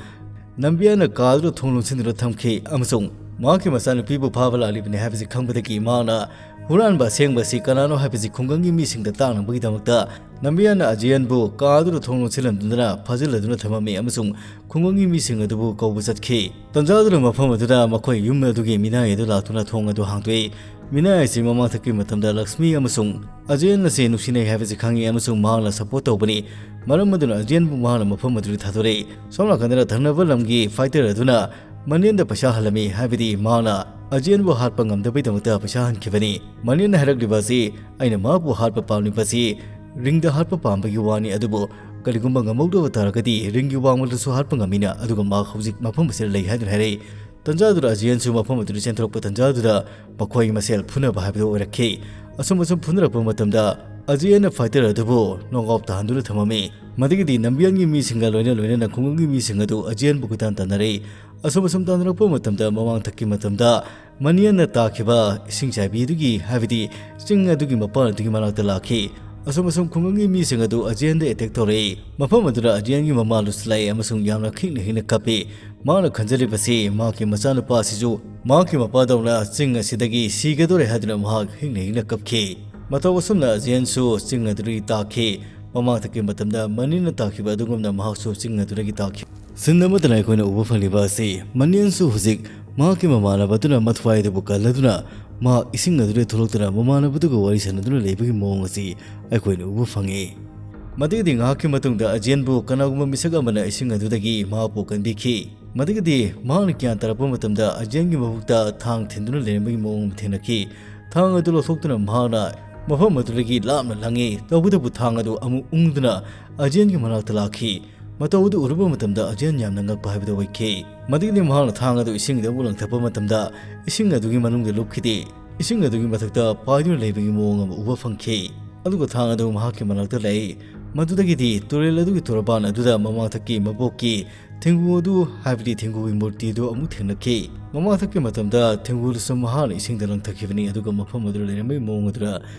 ꯅꯝꯕꯤꯌꯥꯟꯅ ꯀꯥ ꯑꯗꯨꯗ ꯊꯣꯡ ꯂꯣꯟꯁꯤꯟꯗꯨꯅ ꯊꯝꯈꯤ ꯑꯃꯁꯨꯡ ꯃꯍꯥꯛꯀꯤ ꯃꯆꯥꯅꯨꯄꯤꯕꯨ ꯐꯥꯕ ꯂꯥꯛꯂꯤꯕꯅꯤ ꯍꯥꯏꯕꯁꯤ ꯈꯪꯕꯗꯒꯤ ꯃꯍꯥꯛꯅ ꯍꯨꯔꯥꯟꯕ ꯑꯁꯦꯡꯕ ꯑꯁꯤ ꯀꯅꯥꯅꯣ ꯍꯥꯏꯕꯁꯤ ꯈꯨꯡꯒꯪꯒꯤ ꯃꯤꯁꯤꯡꯗ ꯇꯥꯛꯅꯕꯒꯤꯗꯃꯛꯇ ꯅꯝꯕꯤꯌꯥꯟꯅ ꯑꯖꯤꯌꯟꯕꯨ ꯀꯥ ꯑꯗꯨꯗ ꯊꯣꯡ ꯂꯣꯟꯁꯤꯜꯂꯝꯗꯨꯅ ꯐꯥꯖꯤꯜꯂꯗꯨꯅ ꯊꯝꯃꯝꯃꯤ ꯑꯃꯁꯨꯡ ꯈꯨꯡꯒꯪꯒꯤ ꯃꯤꯁꯤꯡ ꯑꯗꯨꯕꯨ ꯀꯧꯕ ꯆꯠꯈꯤ꯫ ꯇꯟꯖꯥ ꯑꯗꯨꯅ ꯃꯐꯝ ꯑꯗꯨꯗ ꯃꯈꯣꯏ ꯌꯨꯝ ꯑꯗꯨꯒꯤ ꯃꯤꯅꯥꯏ ꯑꯗꯨ ꯂꯥꯛꯇꯨꯅ ꯊꯣꯡ ꯑꯗꯨ ꯍꯥꯡꯗꯣꯛꯏ꯫ ꯃꯤꯅꯥꯏ ꯑꯁꯤ ꯃꯃꯥꯡꯊꯛꯀꯤ ꯃꯇꯝꯗ ꯂꯛꯁꯃꯤ ꯑꯃꯁꯨꯡ ꯑꯖꯤꯌꯟ ꯑꯁꯤ ꯅꯨꯡꯁꯤꯅꯩ ꯍꯥꯏꯕꯁꯤ ꯈꯪꯉꯤ ꯑꯃꯁꯨꯡ ꯃꯍꯥꯛꯅ ꯁꯄꯣꯔꯠ ꯇꯧꯕꯅꯤ꯫ ꯃꯔꯝ ꯑꯗꯨꯅ ꯑꯖꯤꯌꯟꯕꯨ ꯃꯍꯥꯛꯅ ꯃꯐꯝ ꯑꯗꯨꯗ ꯊꯥꯗꯣꯔꯛꯏ꯫ ꯁꯣꯝ ꯅꯥꯀꯟꯗꯅ ꯊꯪꯅꯕ ꯂꯝꯒꯤ ꯐꯥꯏꯇꯔ ꯑꯗꯨꯅ ꯃꯅꯦꯟꯗ ꯄꯩꯁꯥ ꯍꯜꯂꯝꯃꯤ, ꯍꯥꯏꯕꯗꯤ ꯃꯍꯥꯛꯅ ꯑꯖꯤꯌꯟꯕꯨ ꯍꯥꯠꯄ ꯉꯝꯗꯕꯒꯤꯗꯃꯛꯇ ꯄꯩꯁꯥ ꯍꯟꯈꯤꯕꯅꯤ꯫ ꯃꯅꯦꯟꯅ ꯍꯥꯏꯔꯛꯂꯤꯕ ꯑꯁꯤ, "ꯑꯩꯅ ꯃꯍꯥꯛꯄꯨ ꯍꯥꯠꯄ ꯄꯥꯝꯂꯤꯕꯁꯤ ꯔꯤꯡꯗ ꯍꯥꯠꯄ ꯄꯥꯝꯕꯒꯤ ꯋꯥꯅꯤ, ꯑꯗꯨꯕꯨ ꯀꯔꯤꯒꯨꯝꯕ ꯉꯝꯍꯧꯗꯕ ꯇꯥꯔꯒꯗꯤ ꯔꯤꯡꯒꯤ ꯋꯥꯡꯃꯗꯁꯨ ꯍꯥꯠꯄ ꯉꯝꯃꯤꯅ, ꯑꯗꯨꯒ ꯃꯍꯥꯛ ꯍꯧꯖꯤꯛ ꯃꯐꯝ ꯑꯁꯤꯗ ꯂꯩ" ꯍꯥꯏꯗꯨꯅ ꯍꯥꯏꯔꯛꯏ꯫ ꯇꯟꯖꯥꯗꯨꯗ ꯑꯖꯤꯌꯟꯁꯨ ꯃꯐꯝ ꯑꯗꯨꯗ ꯆꯦꯟꯊꯣꯔꯛꯄ ꯇꯟꯖꯥꯗꯨꯗ ꯃꯈꯣꯏ ꯃꯁꯦꯜ ꯐꯨꯅꯕ ꯍꯥꯏꯕꯗꯨ ꯑꯣꯏꯔꯛꯈꯤ꯫ ꯑꯁꯨꯝ ꯑꯁꯨꯝ ꯐꯨꯅꯔꯛꯄ ꯃꯇꯝꯗ ꯑꯖꯤꯌꯟꯅ ꯐꯥꯏꯇꯔ ꯑꯗꯨꯕꯨ ꯅꯣꯛ ꯑꯥꯎꯠ ꯇꯥꯍꯟꯗꯨꯅ ꯊꯝꯃꯝꯃꯤ꯫ ꯃꯗꯨꯒꯤꯗꯤ ꯅꯝꯕꯤꯌꯟꯒꯤ ꯃꯤꯁꯤꯡꯒ ꯂꯣꯏꯅ ꯂꯣꯏꯅꯅ ꯈꯨꯡꯒꯪꯒꯤ ꯃꯤꯁꯤꯡ ꯑꯗꯨ ꯑꯖꯤꯌꯟꯕꯨ ꯀꯣꯏꯇꯥꯟ ꯇꯥꯟꯅꯔꯛꯏ꯫ ꯑꯁꯨꯝ ꯑꯁꯨꯝ ꯇꯥꯟꯅꯔꯛꯄ ꯃꯇꯝꯗ ꯃꯃꯥꯡꯊꯛꯀꯤ ꯃꯇꯝꯗ ꯃꯅꯤꯌꯟꯅ ꯇꯥꯈꯤꯕ ꯏꯁꯤꯡ ꯆꯥꯏꯕꯤ ꯑꯗꯨꯒꯤ, ꯍꯥꯏꯕꯗꯤ ꯆꯤꯡ ꯑꯗꯨꯒꯤ ꯃꯄꯥꯟ ꯑꯗꯨꯒꯤ ꯃꯅꯥꯛꯇ ꯂꯥꯛꯈꯤ꯫ ꯑꯁꯨꯝ ꯑꯁꯨꯝ ꯈꯨꯡꯒꯪꯒꯤ ꯃꯤꯁꯤꯡ ꯑꯗꯨ ꯑꯖꯤꯌꯟꯗ ꯑꯦꯇꯦꯛ ꯇꯧꯔꯛꯏ꯫ ꯃꯐꯝ ꯑꯗꯨꯗ ꯑꯖꯤꯌꯟꯒꯤ ꯃꯃꯥ ꯂꯨꯁꯤꯜꯂꯛꯏ ꯑꯃꯁꯨꯡ ꯌꯥꯝꯅ ꯈꯤꯡꯅ ꯈꯤꯡꯅ ꯀꯞꯄꯤ꯫ ꯃꯍꯥꯛꯅ ꯈꯟꯖꯔꯤꯕꯁꯤ ꯃꯍꯥꯛꯀꯤ ꯃꯆꯥꯅꯨꯄꯥ ꯑꯁꯤꯁꯨ ꯃꯍꯥꯛꯀꯤ ꯃꯄꯥꯗꯧꯅ ꯆꯤꯡ ꯑꯁꯤꯗꯒꯤ ꯁꯤꯒꯗꯧꯔꯦ ꯍꯥꯏꯗꯨꯅ ꯃꯍꯥꯛ ꯈꯤꯡꯅ ꯈꯤꯡꯅ ꯀꯞꯈꯤ꯫ ꯃꯇꯧ ꯑꯁꯨꯝꯅ ꯑꯖꯤꯌꯟꯁꯨ ꯆꯤꯡ ꯑꯗꯨꯗꯒꯤ ꯇꯥꯈꯤ꯫ ꯃꯃꯥꯡꯊꯛꯀꯤ ꯃꯇꯝꯗ ꯃꯅꯤꯟꯅ ꯇꯥꯈꯤꯕ ꯑꯗꯨꯒꯨꯝꯅ ꯃꯍꯥꯛꯁꯨ ꯆꯤꯡ ꯑꯗꯨꯗꯒꯤ ꯇꯥꯈꯤ꯫ ꯁꯤꯟ ꯑꯃꯠꯇꯅ ꯑꯩꯈꯣꯏꯅ ꯎꯕ ꯐꯪꯂꯤꯕ ꯑꯁꯤ ꯃꯅꯤꯟꯁꯨ ꯍꯧꯖꯤꯛ ꯃꯍꯥꯛꯀꯤ ꯃꯃꯥꯟꯅꯕꯗꯨꯅ ꯃꯊ꯭ꯋꯥꯏ ꯑꯗꯨꯕꯨ ꯀꯜꯂꯗꯨꯅ ꯃꯍꯥꯛ ꯏꯁꯤꯡ ꯑꯗꯨꯗ ꯊꯣꯛꯂꯛꯇꯨꯅ ꯃꯃꯥꯟꯅꯕꯗꯨꯒ ꯋꯥꯔꯤ ꯁꯥꯟꯅꯗꯨꯅ ꯂꯩꯕꯒꯤ ꯃꯑꯣꯡ ꯑꯁꯤ ꯑꯩꯈꯣꯏꯅ ꯎꯕ ꯐꯪꯉꯤ꯫ ꯃꯗꯨꯒꯤꯗꯤ ꯉꯥꯏꯍꯥꯛꯀꯤ ꯃꯇꯨꯡꯗ ꯑꯖꯦꯟꯕꯨ ꯀꯅꯥꯒꯨꯝꯕ ꯃꯤꯁꯛ ꯑꯃꯅ ꯏꯁꯤꯡ ꯑꯗꯨꯗꯒꯤ ꯃꯍꯥꯛꯄꯨ ꯀꯟꯕꯤꯈꯤ꯫ ꯃꯗꯨꯒꯤꯗꯤ ꯃꯍꯥꯛꯅ ꯒ꯭ꯌꯥꯟ ꯇꯥꯔꯛꯄ ꯃꯇꯝꯗ ꯑꯖꯦꯟꯒꯤ ꯃꯕꯨꯛꯇ ꯊꯥꯡ ꯊꯤꯟꯗꯨꯅ ꯂꯩꯔꯝꯕꯒꯤ ꯃꯑꯣꯡ ꯑꯃ ꯊꯦꯡꯅꯈꯤ꯫ ꯊꯥꯡ ꯑꯗꯨ ꯂꯧꯊꯣꯛꯇꯨꯅ ꯃꯍꯥꯛꯅ ꯃꯐꯝ ꯑꯗꯨꯗꯒꯤ ꯂꯥꯞꯅ ꯂꯪꯉꯤ꯫ ꯇꯧꯕꯇꯕꯨ ꯊꯥꯡ ꯑꯗꯨ ꯑꯃꯨꯛ ꯎꯪꯗꯨꯅ ꯑꯖꯦꯟꯒꯤ ꯃꯅꯥꯛꯇ ꯂꯥꯛꯈꯤ꯫ ꯃꯇꯧ ꯑꯗꯨ ꯎꯔꯨꯕ ꯃꯇꯝꯗ ꯑꯖꯦꯟ ꯌꯥꯝꯅ ꯉꯛꯄ ꯍꯥꯏꯕꯗꯨ ꯑꯣꯏꯈꯤ꯫ ꯃꯗꯨꯒꯤꯗꯤ ꯃꯍꯥꯛꯅ ꯊꯥꯡ ꯑꯗꯨ ꯏꯁꯤꯡꯗ ꯑꯃꯨꯛ ꯂꯪꯊꯛꯄ ꯃꯇꯝꯗ ꯏꯁꯤꯡ ꯑꯗꯨꯒꯤ ꯃꯅꯨꯡꯗ ꯂꯨꯞꯈꯤꯗꯦ꯫ ꯏꯁꯤꯡ ꯑꯗꯨꯒꯤ ꯃꯊꯛꯇ ꯄꯥꯏꯗꯨꯅ ꯂꯩꯕꯒꯤ ꯃꯑꯣꯡ ꯑꯃ ꯎꯕ ꯐꯪꯈꯤ꯫ ꯑꯗꯨꯒ ꯊꯥꯡ ꯑꯗꯨ ꯃꯍꯥꯛꯀꯤ ꯃꯅꯥꯛꯇ ꯂꯩ꯫ ꯃꯗꯨꯗꯒꯤꯗꯤ ꯇꯨꯔꯦꯜ ꯑꯗꯨꯒꯤ ꯇꯣꯔꯕꯥꯟ ꯑꯗꯨꯗ ꯃꯃꯥꯡꯊꯛꯀꯤ ꯃꯕꯣꯛꯀꯤ ꯊꯦꯡꯒꯨ ꯑꯗꯨ, ꯍꯥꯏꯕꯗꯤ ꯊꯦꯡꯒꯨꯒꯤ ꯃꯨꯔꯇꯤ ꯑꯗꯨ ꯑꯃꯨꯛ ꯊꯦꯡꯅꯈꯤ꯫ ꯃꯃꯥꯡꯊꯛꯀꯤ ꯃꯇꯝꯗ ꯊꯦꯡꯒꯨꯗꯨꯁꯨ ꯃꯍꯥꯛꯅ ꯏꯁꯤꯡꯗ ꯂꯪꯊꯈꯤꯕꯅꯤ, ꯑꯗꯨꯒ ꯃꯐꯝ ꯑꯗꯨꯗ ꯂꯩꯔꯝꯕꯒꯤ ꯃꯑꯣꯡ ꯑꯗꯨꯗ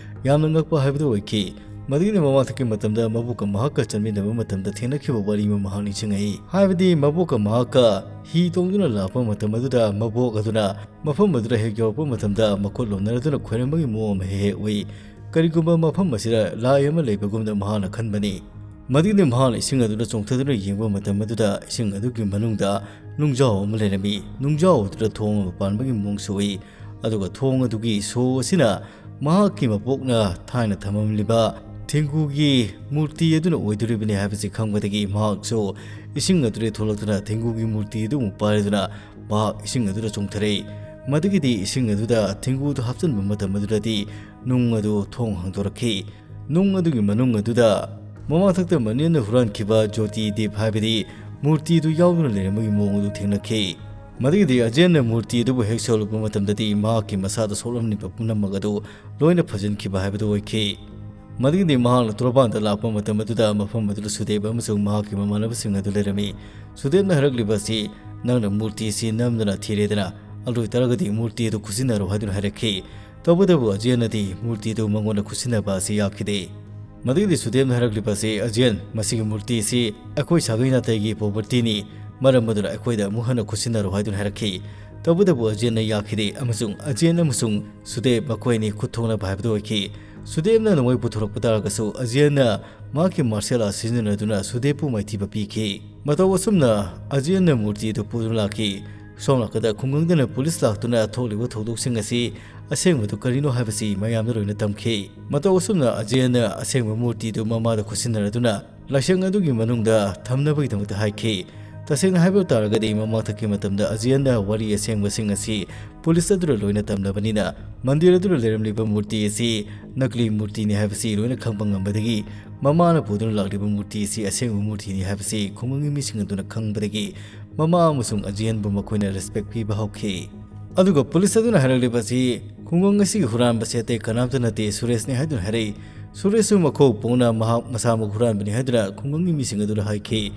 ꯌꯥꯝꯅ ꯉꯛꯄ ꯍꯥꯏꯕꯗꯨ ꯑꯣꯏꯈꯤ꯫ ꯃꯗꯨꯒꯤꯗꯤ ꯃꯃꯥꯡꯊꯛꯀꯤ ꯃꯇꯝꯗ ꯃꯕꯣꯛꯀ ꯃꯍꯥꯛꯀ ꯆꯠꯃꯤꯟꯅꯕ ꯃꯇꯝꯗ ꯊꯦꯡꯅꯈꯤꯕ ꯋꯥꯔꯤ ꯑꯃ ꯃꯍꯥꯛ ꯅꯤꯡꯁꯤꯡꯉꯛꯏ꯫ ꯍꯥꯏꯕꯗꯤ ꯃꯕꯣꯛꯀ ꯃꯍꯥꯛꯀ ꯍꯤ ꯇꯣꯡꯗꯨꯅ ꯂꯥꯛꯄ ꯃꯇꯝ ꯑꯗꯨꯗ ꯃꯕꯣꯛ ꯑꯗꯨꯅ ꯃꯐꯝ ꯑꯗꯨꯗ ꯍꯦꯛ ꯌꯧꯔꯛꯄ ꯃꯇꯝꯗ ꯃꯈꯨꯠ ꯂꯣꯟꯅꯔꯗꯨꯅ ꯈꯣꯏꯔꯝꯕꯒꯤ ꯃꯑꯣꯡ ꯑꯃ ꯍꯦꯛ ꯍꯦꯛ ꯎꯏ꯫ ꯀꯔꯤꯒꯨꯝꯕ ꯃꯐꯝ ꯑꯁꯤꯗ ꯂꯥꯏ ꯑꯃ ꯂꯩꯕꯒꯨꯝꯅ ꯃꯍꯥꯛꯅ ꯈꯟꯕꯅꯤ꯫ ꯃꯗꯨꯒꯤꯗꯤ ꯃꯍꯥꯛꯅ ꯏꯁꯤꯡ ꯑꯗꯨꯗ ꯆꯣꯡꯊꯗꯨꯅ ꯌꯦꯡꯕ ꯃꯇꯝ ꯑꯗꯨꯗ ꯏꯁꯤꯡ ꯑꯗꯨꯒꯤ ꯃꯅꯨꯡꯗ ꯅꯨꯡꯖꯥꯎ ꯑꯃ ꯂꯩꯔꯝꯃꯤ꯫ ꯅꯨꯡꯖꯥꯎ ꯑꯗꯨꯗ ꯊꯣꯡ ꯑꯃ ꯄꯥꯟꯕꯒꯤ ꯃꯑꯣꯡꯁꯨ ꯎꯏ꯫ ꯑꯗꯨꯒ ꯊꯣꯡ ꯑꯗꯨꯒꯤ ꯁꯣ ꯑꯁꯤꯅ ꯃꯍꯥꯛꯀꯤ ꯃꯕꯣꯛꯅ ꯊꯥꯏꯅ ꯊꯝꯃꯝꯂꯤꯕ ꯊꯦꯡꯒꯨꯒꯤ ꯃꯨꯔꯇꯤ ꯑꯗꯨꯅ ꯑꯣꯏꯗꯣꯔꯤꯕꯅꯤ ꯍꯥꯏꯕꯁꯤ ꯈꯪꯕꯗꯒꯤ ꯃꯍꯥꯛꯁꯨ ꯏꯁꯤꯡ ꯑꯗꯨꯗꯒꯤ ꯊꯣꯛꯂꯛꯇꯨꯅ ꯊꯦꯡꯒꯨꯒꯤ ꯃꯨꯔꯇꯤ ꯑꯗꯨ ꯑꯃꯨꯛ ꯄꯥꯏꯔꯗꯨꯅ ꯃꯍꯥꯛ ꯏꯁꯤꯡ ꯑꯗꯨꯗ ꯆꯣꯡꯊꯔꯛꯏ꯫ ꯃꯗꯨꯒꯤꯗꯤ ꯏꯁꯤꯡ ꯑꯗꯨꯗ ꯊꯦꯡꯒꯨꯗꯨ ꯍꯥꯞꯆꯤꯟꯕ ꯃꯇꯝ ꯑꯗꯨꯗꯗꯤ ꯅꯨꯡ ꯑꯗꯨ ꯊꯣꯡ ꯍꯥꯡꯗꯣꯔꯛꯈꯤ꯫ ꯅꯨꯡ ꯑꯗꯨꯒꯤ ꯃꯅꯨꯡ ꯑꯗꯨꯗ ꯃꯃꯥꯡꯊꯛꯇ ꯃꯅꯤꯟꯅ ꯍꯨꯔꯥꯟꯈꯤꯕ ꯖꯣꯇꯤ ꯗꯤꯞ ꯍꯥꯏꯕꯗꯤ ꯃꯨꯔꯇꯤꯗꯨ ꯌꯥꯎꯗꯨꯅ ꯂꯩꯔꯝꯕꯒꯤ ꯃꯑꯣꯡ ꯑꯗꯨ ꯊꯦꯡꯅꯈꯤ꯫ ꯃꯗꯨꯒꯤꯗꯤ ꯑꯖꯦꯟꯅ ꯃꯨꯔꯇꯤ ꯑꯗꯨꯕꯨ ꯍꯦꯛ ꯁꯣꯛꯂꯛꯄ ꯃꯇꯝꯗꯗꯤ ꯃꯍꯥꯛꯀꯤ ꯃꯁꯥꯗ ꯁꯣꯛꯂꯝꯂꯤꯕ ꯄꯨꯝꯅꯃꯛ ꯑꯗꯨ ꯂꯣꯏꯅ ꯐꯖꯤꯟꯈꯤꯕ ꯍꯥꯏꯕꯗꯨ ꯑꯣꯏꯈꯤ꯫ ꯃꯗꯨꯒꯤꯗꯤ ꯃꯍꯥꯛꯅ ꯇꯣꯔꯕꯥꯟꯗ ꯂꯥꯛꯄ ꯃꯇꯝ ꯑꯗꯨꯗ ꯃꯐꯝ ꯑꯗꯨꯗ ꯁꯨꯗꯦꯕ ꯑꯃꯁꯨꯡ ꯃꯍꯥꯛꯀꯤ ꯃꯃꯥꯟꯅꯕꯁꯤꯡ ꯑꯗꯨ ꯂꯩꯔꯝꯃꯤ꯫ ꯁꯨꯗꯦꯕꯅ ꯍꯥꯏꯔꯛꯂꯤꯕ ꯑꯁꯤ, "ꯅꯪꯅ ꯃꯨꯔꯇꯤ ꯑꯁꯤ ꯅꯝꯗꯨꯅ ꯊꯤꯔꯦꯗꯅ, ꯑꯗꯨ ꯑꯣꯏꯇꯥꯔꯒꯗꯤ ꯃꯨꯔꯇꯤ ꯑꯗꯨ ꯈꯨꯠꯁꯤꯟꯅꯔꯣ" ꯍꯥꯏꯗꯨꯅ ꯍꯥꯏꯔꯛꯈꯤ꯫ ꯇꯧꯕꯇꯕꯨ ꯑꯖꯦꯟꯅꯗꯤ ꯃꯨꯔꯇꯤ ꯑꯗꯨ ꯃꯉꯣꯟꯗ ꯈꯨꯠꯁꯤꯟꯅꯕ ꯑꯁꯤ ꯌꯥꯈꯤꯗꯦ꯫ ꯃꯗꯨꯒꯤꯗꯤ ꯁꯨꯗꯦꯕꯅ ꯍꯥꯏꯔꯛꯂꯤꯕ ꯑꯁꯤ, "ꯑꯖꯦꯟ, ꯃꯁꯤꯒꯤ ꯃꯨꯔꯇꯤ ꯑꯁꯤ ꯑꯩꯈꯣꯏ ꯁꯥꯒꯩ ꯅꯥꯇꯩꯒꯤ property ꯅꯤ, ꯃꯔꯝ ꯑꯗꯨꯅ ꯑꯩꯈꯣꯏꯗ ꯑꯃꯨꯛ ꯍꯟꯅ ꯈꯨꯠꯁꯤꯟꯅꯔꯣ" ꯍꯥꯏꯗꯨꯅ ꯍꯥꯏꯔꯛꯈꯤ꯫ ꯇꯧꯕꯇꯕꯨ ꯑꯖꯦꯟꯅ ꯌꯥꯈꯤꯗꯦ ꯑꯃꯁꯨꯡ ꯑꯖꯦꯟ ꯑꯃꯁꯨꯡ ꯁꯨꯗꯦꯕ ꯃꯈꯣꯏ ꯑꯅꯤ ꯈꯨꯠ ꯊꯣꯛꯅꯕ ꯍꯥꯏꯕꯗꯨ ꯑꯣꯏꯈꯤ꯫ ꯁꯨꯗꯦꯞꯅ ꯅꯣꯡꯃꯩ ꯄꯨꯊꯣꯔꯛꯄ ꯇꯥꯔꯒꯁꯨ ꯑꯖꯌꯟꯅ ꯃꯍꯥꯛꯀꯤ martial art ꯁꯤꯖꯤꯟꯅꯗꯨꯅ ꯁꯨꯗꯦꯞꯄꯨ ꯃꯥꯏꯊꯤꯕ ꯄꯤꯈꯤ꯫ ꯃꯇꯧ ꯑꯁꯨꯝꯅ ꯑꯖꯌꯟꯅ ꯃꯨꯔꯇꯤ ꯑꯗꯨ ꯄꯨꯗꯨꯅ ꯂꯥꯛꯈꯤ꯫ ꯁꯣꯝ ꯅꯥꯀꯟꯗ ꯈꯨꯡꯒꯪꯗꯅ ꯄꯨꯂꯤꯁ ꯂꯥꯛꯇꯨꯅ ꯊꯣꯛꯂꯤꯕ ꯊꯧꯗꯣꯛꯁꯤꯡ ꯑꯁꯤ ꯑꯁꯦꯡꯕꯗꯨ ꯀꯔꯤꯅꯣ ꯍꯥꯏꯕꯁꯤ ꯃꯌꯥꯝꯗ ꯂꯣꯏꯅ ꯇꯝꯈꯤ꯫ ꯃꯇꯧ ꯑꯁꯨꯝꯅ ꯑꯖꯌꯟꯅ ꯑꯁꯦꯡꯕ ꯃꯨꯔꯇꯤꯗꯨ ꯃꯃꯥꯗ ꯈꯨꯠꯁꯤꯟꯅꯔꯗꯨꯅ ꯂꯥꯏꯁꯪ ꯑꯗꯨꯒꯤ ꯃꯅꯨꯡꯗ ꯊꯝꯅꯕꯒꯤꯗꯃꯛꯇ ꯍꯥꯏꯈꯤ꯫ ꯇꯁꯦꯡꯅ ꯍꯥꯏꯕ ꯇꯥꯔꯒꯗꯤ, ꯃꯃꯥꯡꯊꯛꯀꯤ ꯃꯇꯝꯗ ꯑꯖꯌꯟꯅ ꯋꯥꯔꯤ ꯑꯁꯦꯡꯕꯁꯤꯡ ꯑꯁꯤ ꯄꯨꯂꯤꯁ ꯑꯗꯨꯗ ꯂꯣꯏꯅ ꯇꯝꯂꯕꯅꯤꯅ, ꯃꯟꯗꯤꯔ ꯑꯗꯨꯗ ꯂꯩꯔꯝꯂꯤꯕ ꯃꯨꯔꯇꯤ ꯑꯁꯤ ꯅꯀꯂꯤ ꯃꯨꯔꯇꯤꯅꯤ ꯍꯥꯏꯕꯁꯤ ꯂꯣꯏꯅ ꯈꯪꯕ ꯉꯝꯕꯗꯒꯤ, ꯃꯃꯥꯅ ꯄꯨꯗꯨꯅ ꯂꯥꯛꯂꯤꯕ ꯃꯨꯔꯇꯤ ꯑꯁꯤ ꯑꯁꯦꯡꯕ ꯃꯨꯔꯇꯤꯅꯤ ꯍꯥꯏꯕꯁꯤ ꯈꯨꯡꯒꯪꯒꯤ ꯃꯤꯁꯤꯡ ꯑꯗꯨꯅ ꯈꯪꯕꯗꯒꯤ, ꯃꯃꯥ ꯑꯃꯁꯨꯡ ꯑꯖꯌꯟꯕꯨ ꯃꯈꯣꯏꯅ respect ꯄꯤꯕ ꯍꯧꯈꯤ꯫ ꯑꯗꯨꯒ ꯄꯨꯂꯤꯁ ꯑꯗꯨꯅ ꯍꯥꯏꯔꯛꯂꯤꯕ ꯑꯁꯤ, ꯈꯨꯡꯒꯪ ꯑꯁꯤꯒꯤ ꯍꯨꯔꯥꯟꯕꯁꯤ ꯑꯇꯩ ꯀꯅꯥꯝꯇ ꯅꯠꯇꯦ, ꯁꯨꯔꯦꯁꯅꯤ ꯍꯥꯏꯗꯨꯅ ꯍꯥꯏꯔꯛꯏ꯫ ꯁꯨꯔꯦꯁꯁꯨ ꯃꯈꯣꯡ ꯄꯣꯛꯅ ꯃꯍꯥꯛ ꯃꯁꯥꯃꯛ ꯍꯨꯔꯥꯟꯕꯅꯤ ꯍꯥꯏꯗꯨꯅ ꯈꯨꯡꯒꯪꯒꯤ ꯃꯤꯁꯤꯡ ꯑꯗꯨꯗ ꯍꯥꯏꯈꯤ꯫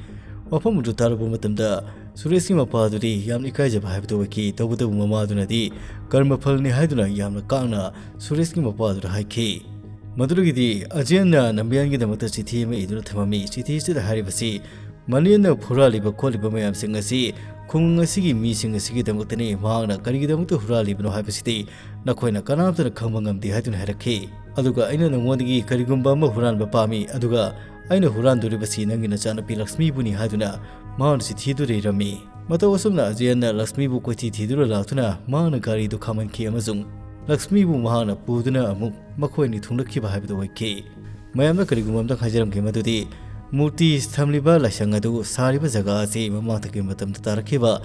ꯋꯥꯐꯝ ꯑꯗꯨ ꯇꯥꯔꯨꯕ ꯃꯇꯝꯗ ꯁꯨꯔꯦꯁꯀꯤ ꯃꯄꯥ ꯑꯗꯨꯗꯤ ꯌꯥꯝꯅ ꯏꯀꯥꯏꯖꯕ ꯍꯥꯏꯕꯗꯨ ꯑꯣꯏꯈꯤ꯫ ꯇꯧꯕꯇꯕꯨ ꯃꯃꯥ ꯑꯗꯨꯅꯗꯤ ꯀꯔꯃꯐꯜꯅꯤ ꯍꯥꯏꯗꯨꯅ ꯌꯥꯝꯅ ꯀꯥꯛꯅ ꯁꯨꯔꯦꯁꯀꯤ ꯃꯄꯥ ꯑꯗꯨꯗ ꯍꯥꯏꯈꯤ꯫ ꯃꯗꯨꯗꯒꯤꯗꯤ ꯑꯖꯌꯟꯅ ꯅꯝꯕꯤꯌꯥꯟꯒꯤꯗꯃꯛꯇ ꯆꯤꯊꯤ ꯑꯃ ꯏꯗꯨꯅ ꯊꯝꯃꯝꯃꯤ꯫ ꯆꯤꯊꯤ ꯑꯁꯤꯗ ꯍꯥꯏꯔꯤꯕꯁꯤ, ꯃꯅꯤꯌꯟꯅ ꯍꯨꯔꯥꯜꯂꯤꯕ ꯈꯣꯠꯂꯤꯕ ꯃꯌꯥꯝꯁꯤꯡ ꯑꯁꯤ ꯈꯨꯡꯒꯪ ꯑꯁꯤꯒꯤ ꯃꯤꯁꯤꯡ ꯑꯁꯤꯒꯤꯗꯃꯛꯇꯅꯤ꯫ ꯃꯍꯥꯛꯅ ꯀꯔꯤꯒꯤꯗꯃꯛꯇ ꯍꯨꯔꯥꯜꯂꯤꯕꯅꯣ ꯍꯥꯏꯕꯁꯤꯗꯤ ꯅꯈꯣꯏꯅ ꯀꯅꯥꯝꯇꯅ ꯈꯪꯕ ꯉꯝꯗꯦ ꯍꯥꯏꯗꯨꯅ ꯍꯥꯏꯔꯛꯈꯤ꯫ ꯑꯗꯨꯒ ꯑꯩꯅ ꯅꯉꯣꯟꯗꯒꯤ ꯀꯔꯤꯒꯨꯝꯕ ꯑꯃ ꯍꯨꯔꯥꯟꯕ ꯄꯥꯝꯃꯤ, ꯑꯗꯨꯒ ꯑꯩꯅ ꯍꯨꯔꯥꯟꯗꯣꯔꯤꯕꯁꯤ ꯅꯪꯒꯤ ꯅꯆꯥꯅꯨꯄꯤ ꯂꯛꯁꯃꯤꯕꯨꯅꯤ ꯍꯥꯏꯗꯨꯅ ꯃꯍꯥꯛꯅ ꯆꯤꯊꯤꯗꯨꯗ ꯏꯔꯝꯃꯤ꯫ ꯃꯇꯧ ꯑꯁꯨꯝꯅ ꯑꯖꯌꯟꯅ ꯂꯛꯁꯃꯤꯕꯨ ꯀꯣꯏꯊꯤ ꯊꯤꯗꯨꯅ ꯂꯥꯛꯇꯨꯅ ꯃꯍꯥꯛꯅ ꯒꯥꯔꯤꯗꯨ ꯈꯥꯝꯍꯟꯈꯤ ꯑꯃꯁꯨꯡ ꯂꯛꯁꯃꯤꯕꯨ ꯃꯍꯥꯛꯅ ꯄꯨꯗꯨꯅ ꯑꯃꯨꯛ ꯃꯈꯣꯏ ꯑꯅꯤ ꯊꯨꯡꯂꯛꯈꯤꯕ ꯍꯥꯏꯕꯗꯨ ꯑꯣꯏꯈꯤ꯫ ꯃꯌꯥꯝꯗ ꯀꯔꯤꯒꯨꯝꯕ ꯑꯝꯇꯪ ꯍꯥꯏꯖꯔꯝꯒꯦ, ꯃꯗꯨꯗꯤ ꯃꯨꯔꯇꯤ ꯊꯝꯂꯤꯕ ꯂꯥꯏꯁꯪ ꯑꯗꯨ ꯁꯥꯔꯤꯕ ꯖꯒꯥ ꯑꯁꯤ ꯃꯃꯥꯡꯊꯛꯀꯤ ꯃꯇꯝꯗ ꯇꯥꯔꯛꯈꯤꯕ,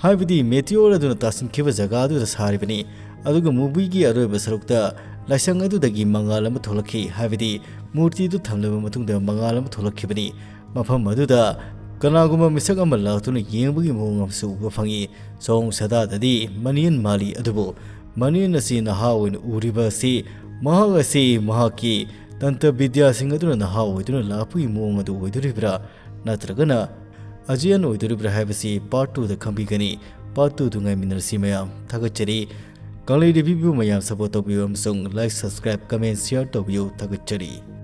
ꯍꯥꯏꯕꯗꯤ meteor ꯑꯗꯨꯅ ꯇꯥꯁꯤꯟꯈꯤꯕ ꯖꯒꯥ ꯑꯗꯨꯗ ꯁꯥꯔꯤꯕꯅꯤ꯫ ꯑꯗꯨꯒ movieꯒꯤ ꯑꯔꯣꯏꯕ ꯁꯔꯨꯛꯇ ꯂꯥꯏꯁꯪ ꯑꯗꯨꯗꯒꯤ ꯃꯉꯥꯜ ꯑꯃ ꯊꯣꯛꯂꯛꯈꯤ, ꯍꯥꯏꯕꯗꯤ ꯃꯨꯔꯇꯤꯗꯨ ꯊꯝꯂꯕ ꯃꯇꯨꯡꯗ ꯃꯉꯥꯜ ꯑꯃ ꯊꯣꯛꯂꯛꯈꯤꯕꯅꯤ꯫ ꯃꯐꯝ ꯑꯗꯨꯗ ꯀꯅꯥꯒꯨꯝꯕ ꯃꯤꯁꯛ ꯑꯃ ꯂꯥꯛꯇꯨꯅ ꯌꯦꯡꯕꯒꯤ ꯃꯑꯣꯡ ꯑꯃꯁꯨ ꯎꯕ ꯐꯪꯏ꯫ ꯁꯣꯡ ꯁꯗꯥꯗꯗꯤ ꯃꯅꯤꯌꯟ ꯃꯥꯜꯂꯤ, ꯑꯗꯨꯕꯨ ꯃꯅꯤꯌꯟ ꯑꯁꯤ ꯅꯍꯥ ꯑꯣꯏꯅ ꯎꯔꯤꯕ ꯑꯁꯤ ꯃꯍꯥꯛ ꯑꯁꯤ ꯃꯍꯥꯛꯀꯤ ꯇꯟꯇ ꯕꯤꯗ꯭ꯌꯥꯁꯤꯡ ꯑꯗꯨꯅ ꯅꯍꯥ ꯑꯣꯏꯗꯨꯅ ꯂꯥꯛꯄꯒꯤ ꯃꯑꯣꯡ ꯑꯗꯨ ꯑꯣꯏꯗꯣꯔꯤꯕ꯭ꯔꯥ, ꯅꯠꯇ꯭ꯔꯒꯅ ꯑꯖꯌꯟ ꯑꯣꯏꯗꯣꯔꯤꯕ꯭ꯔꯥ ꯍꯥꯏꯕꯁꯤ part twoꯗ ꯈꯪꯕꯤꯒꯅꯤ꯫ Part twoꯗꯨ ꯉꯥꯏꯃꯤꯟꯅꯔꯁꯤ ꯃꯌꯥꯝ꯫ ꯊꯥꯒꯠꯆꯔꯤ꯫ ꯀꯪꯂꯩ ꯔꯤꯚꯤꯌꯨꯕꯨ ꯃꯌꯥꯝ support ꯇꯧꯕꯤꯌꯨ ꯑꯃꯁꯨꯡ like, subscribe, comment, share ꯇꯧꯕꯤꯌꯨ꯫ ꯊꯥꯒꯠꯆꯔꯤ꯫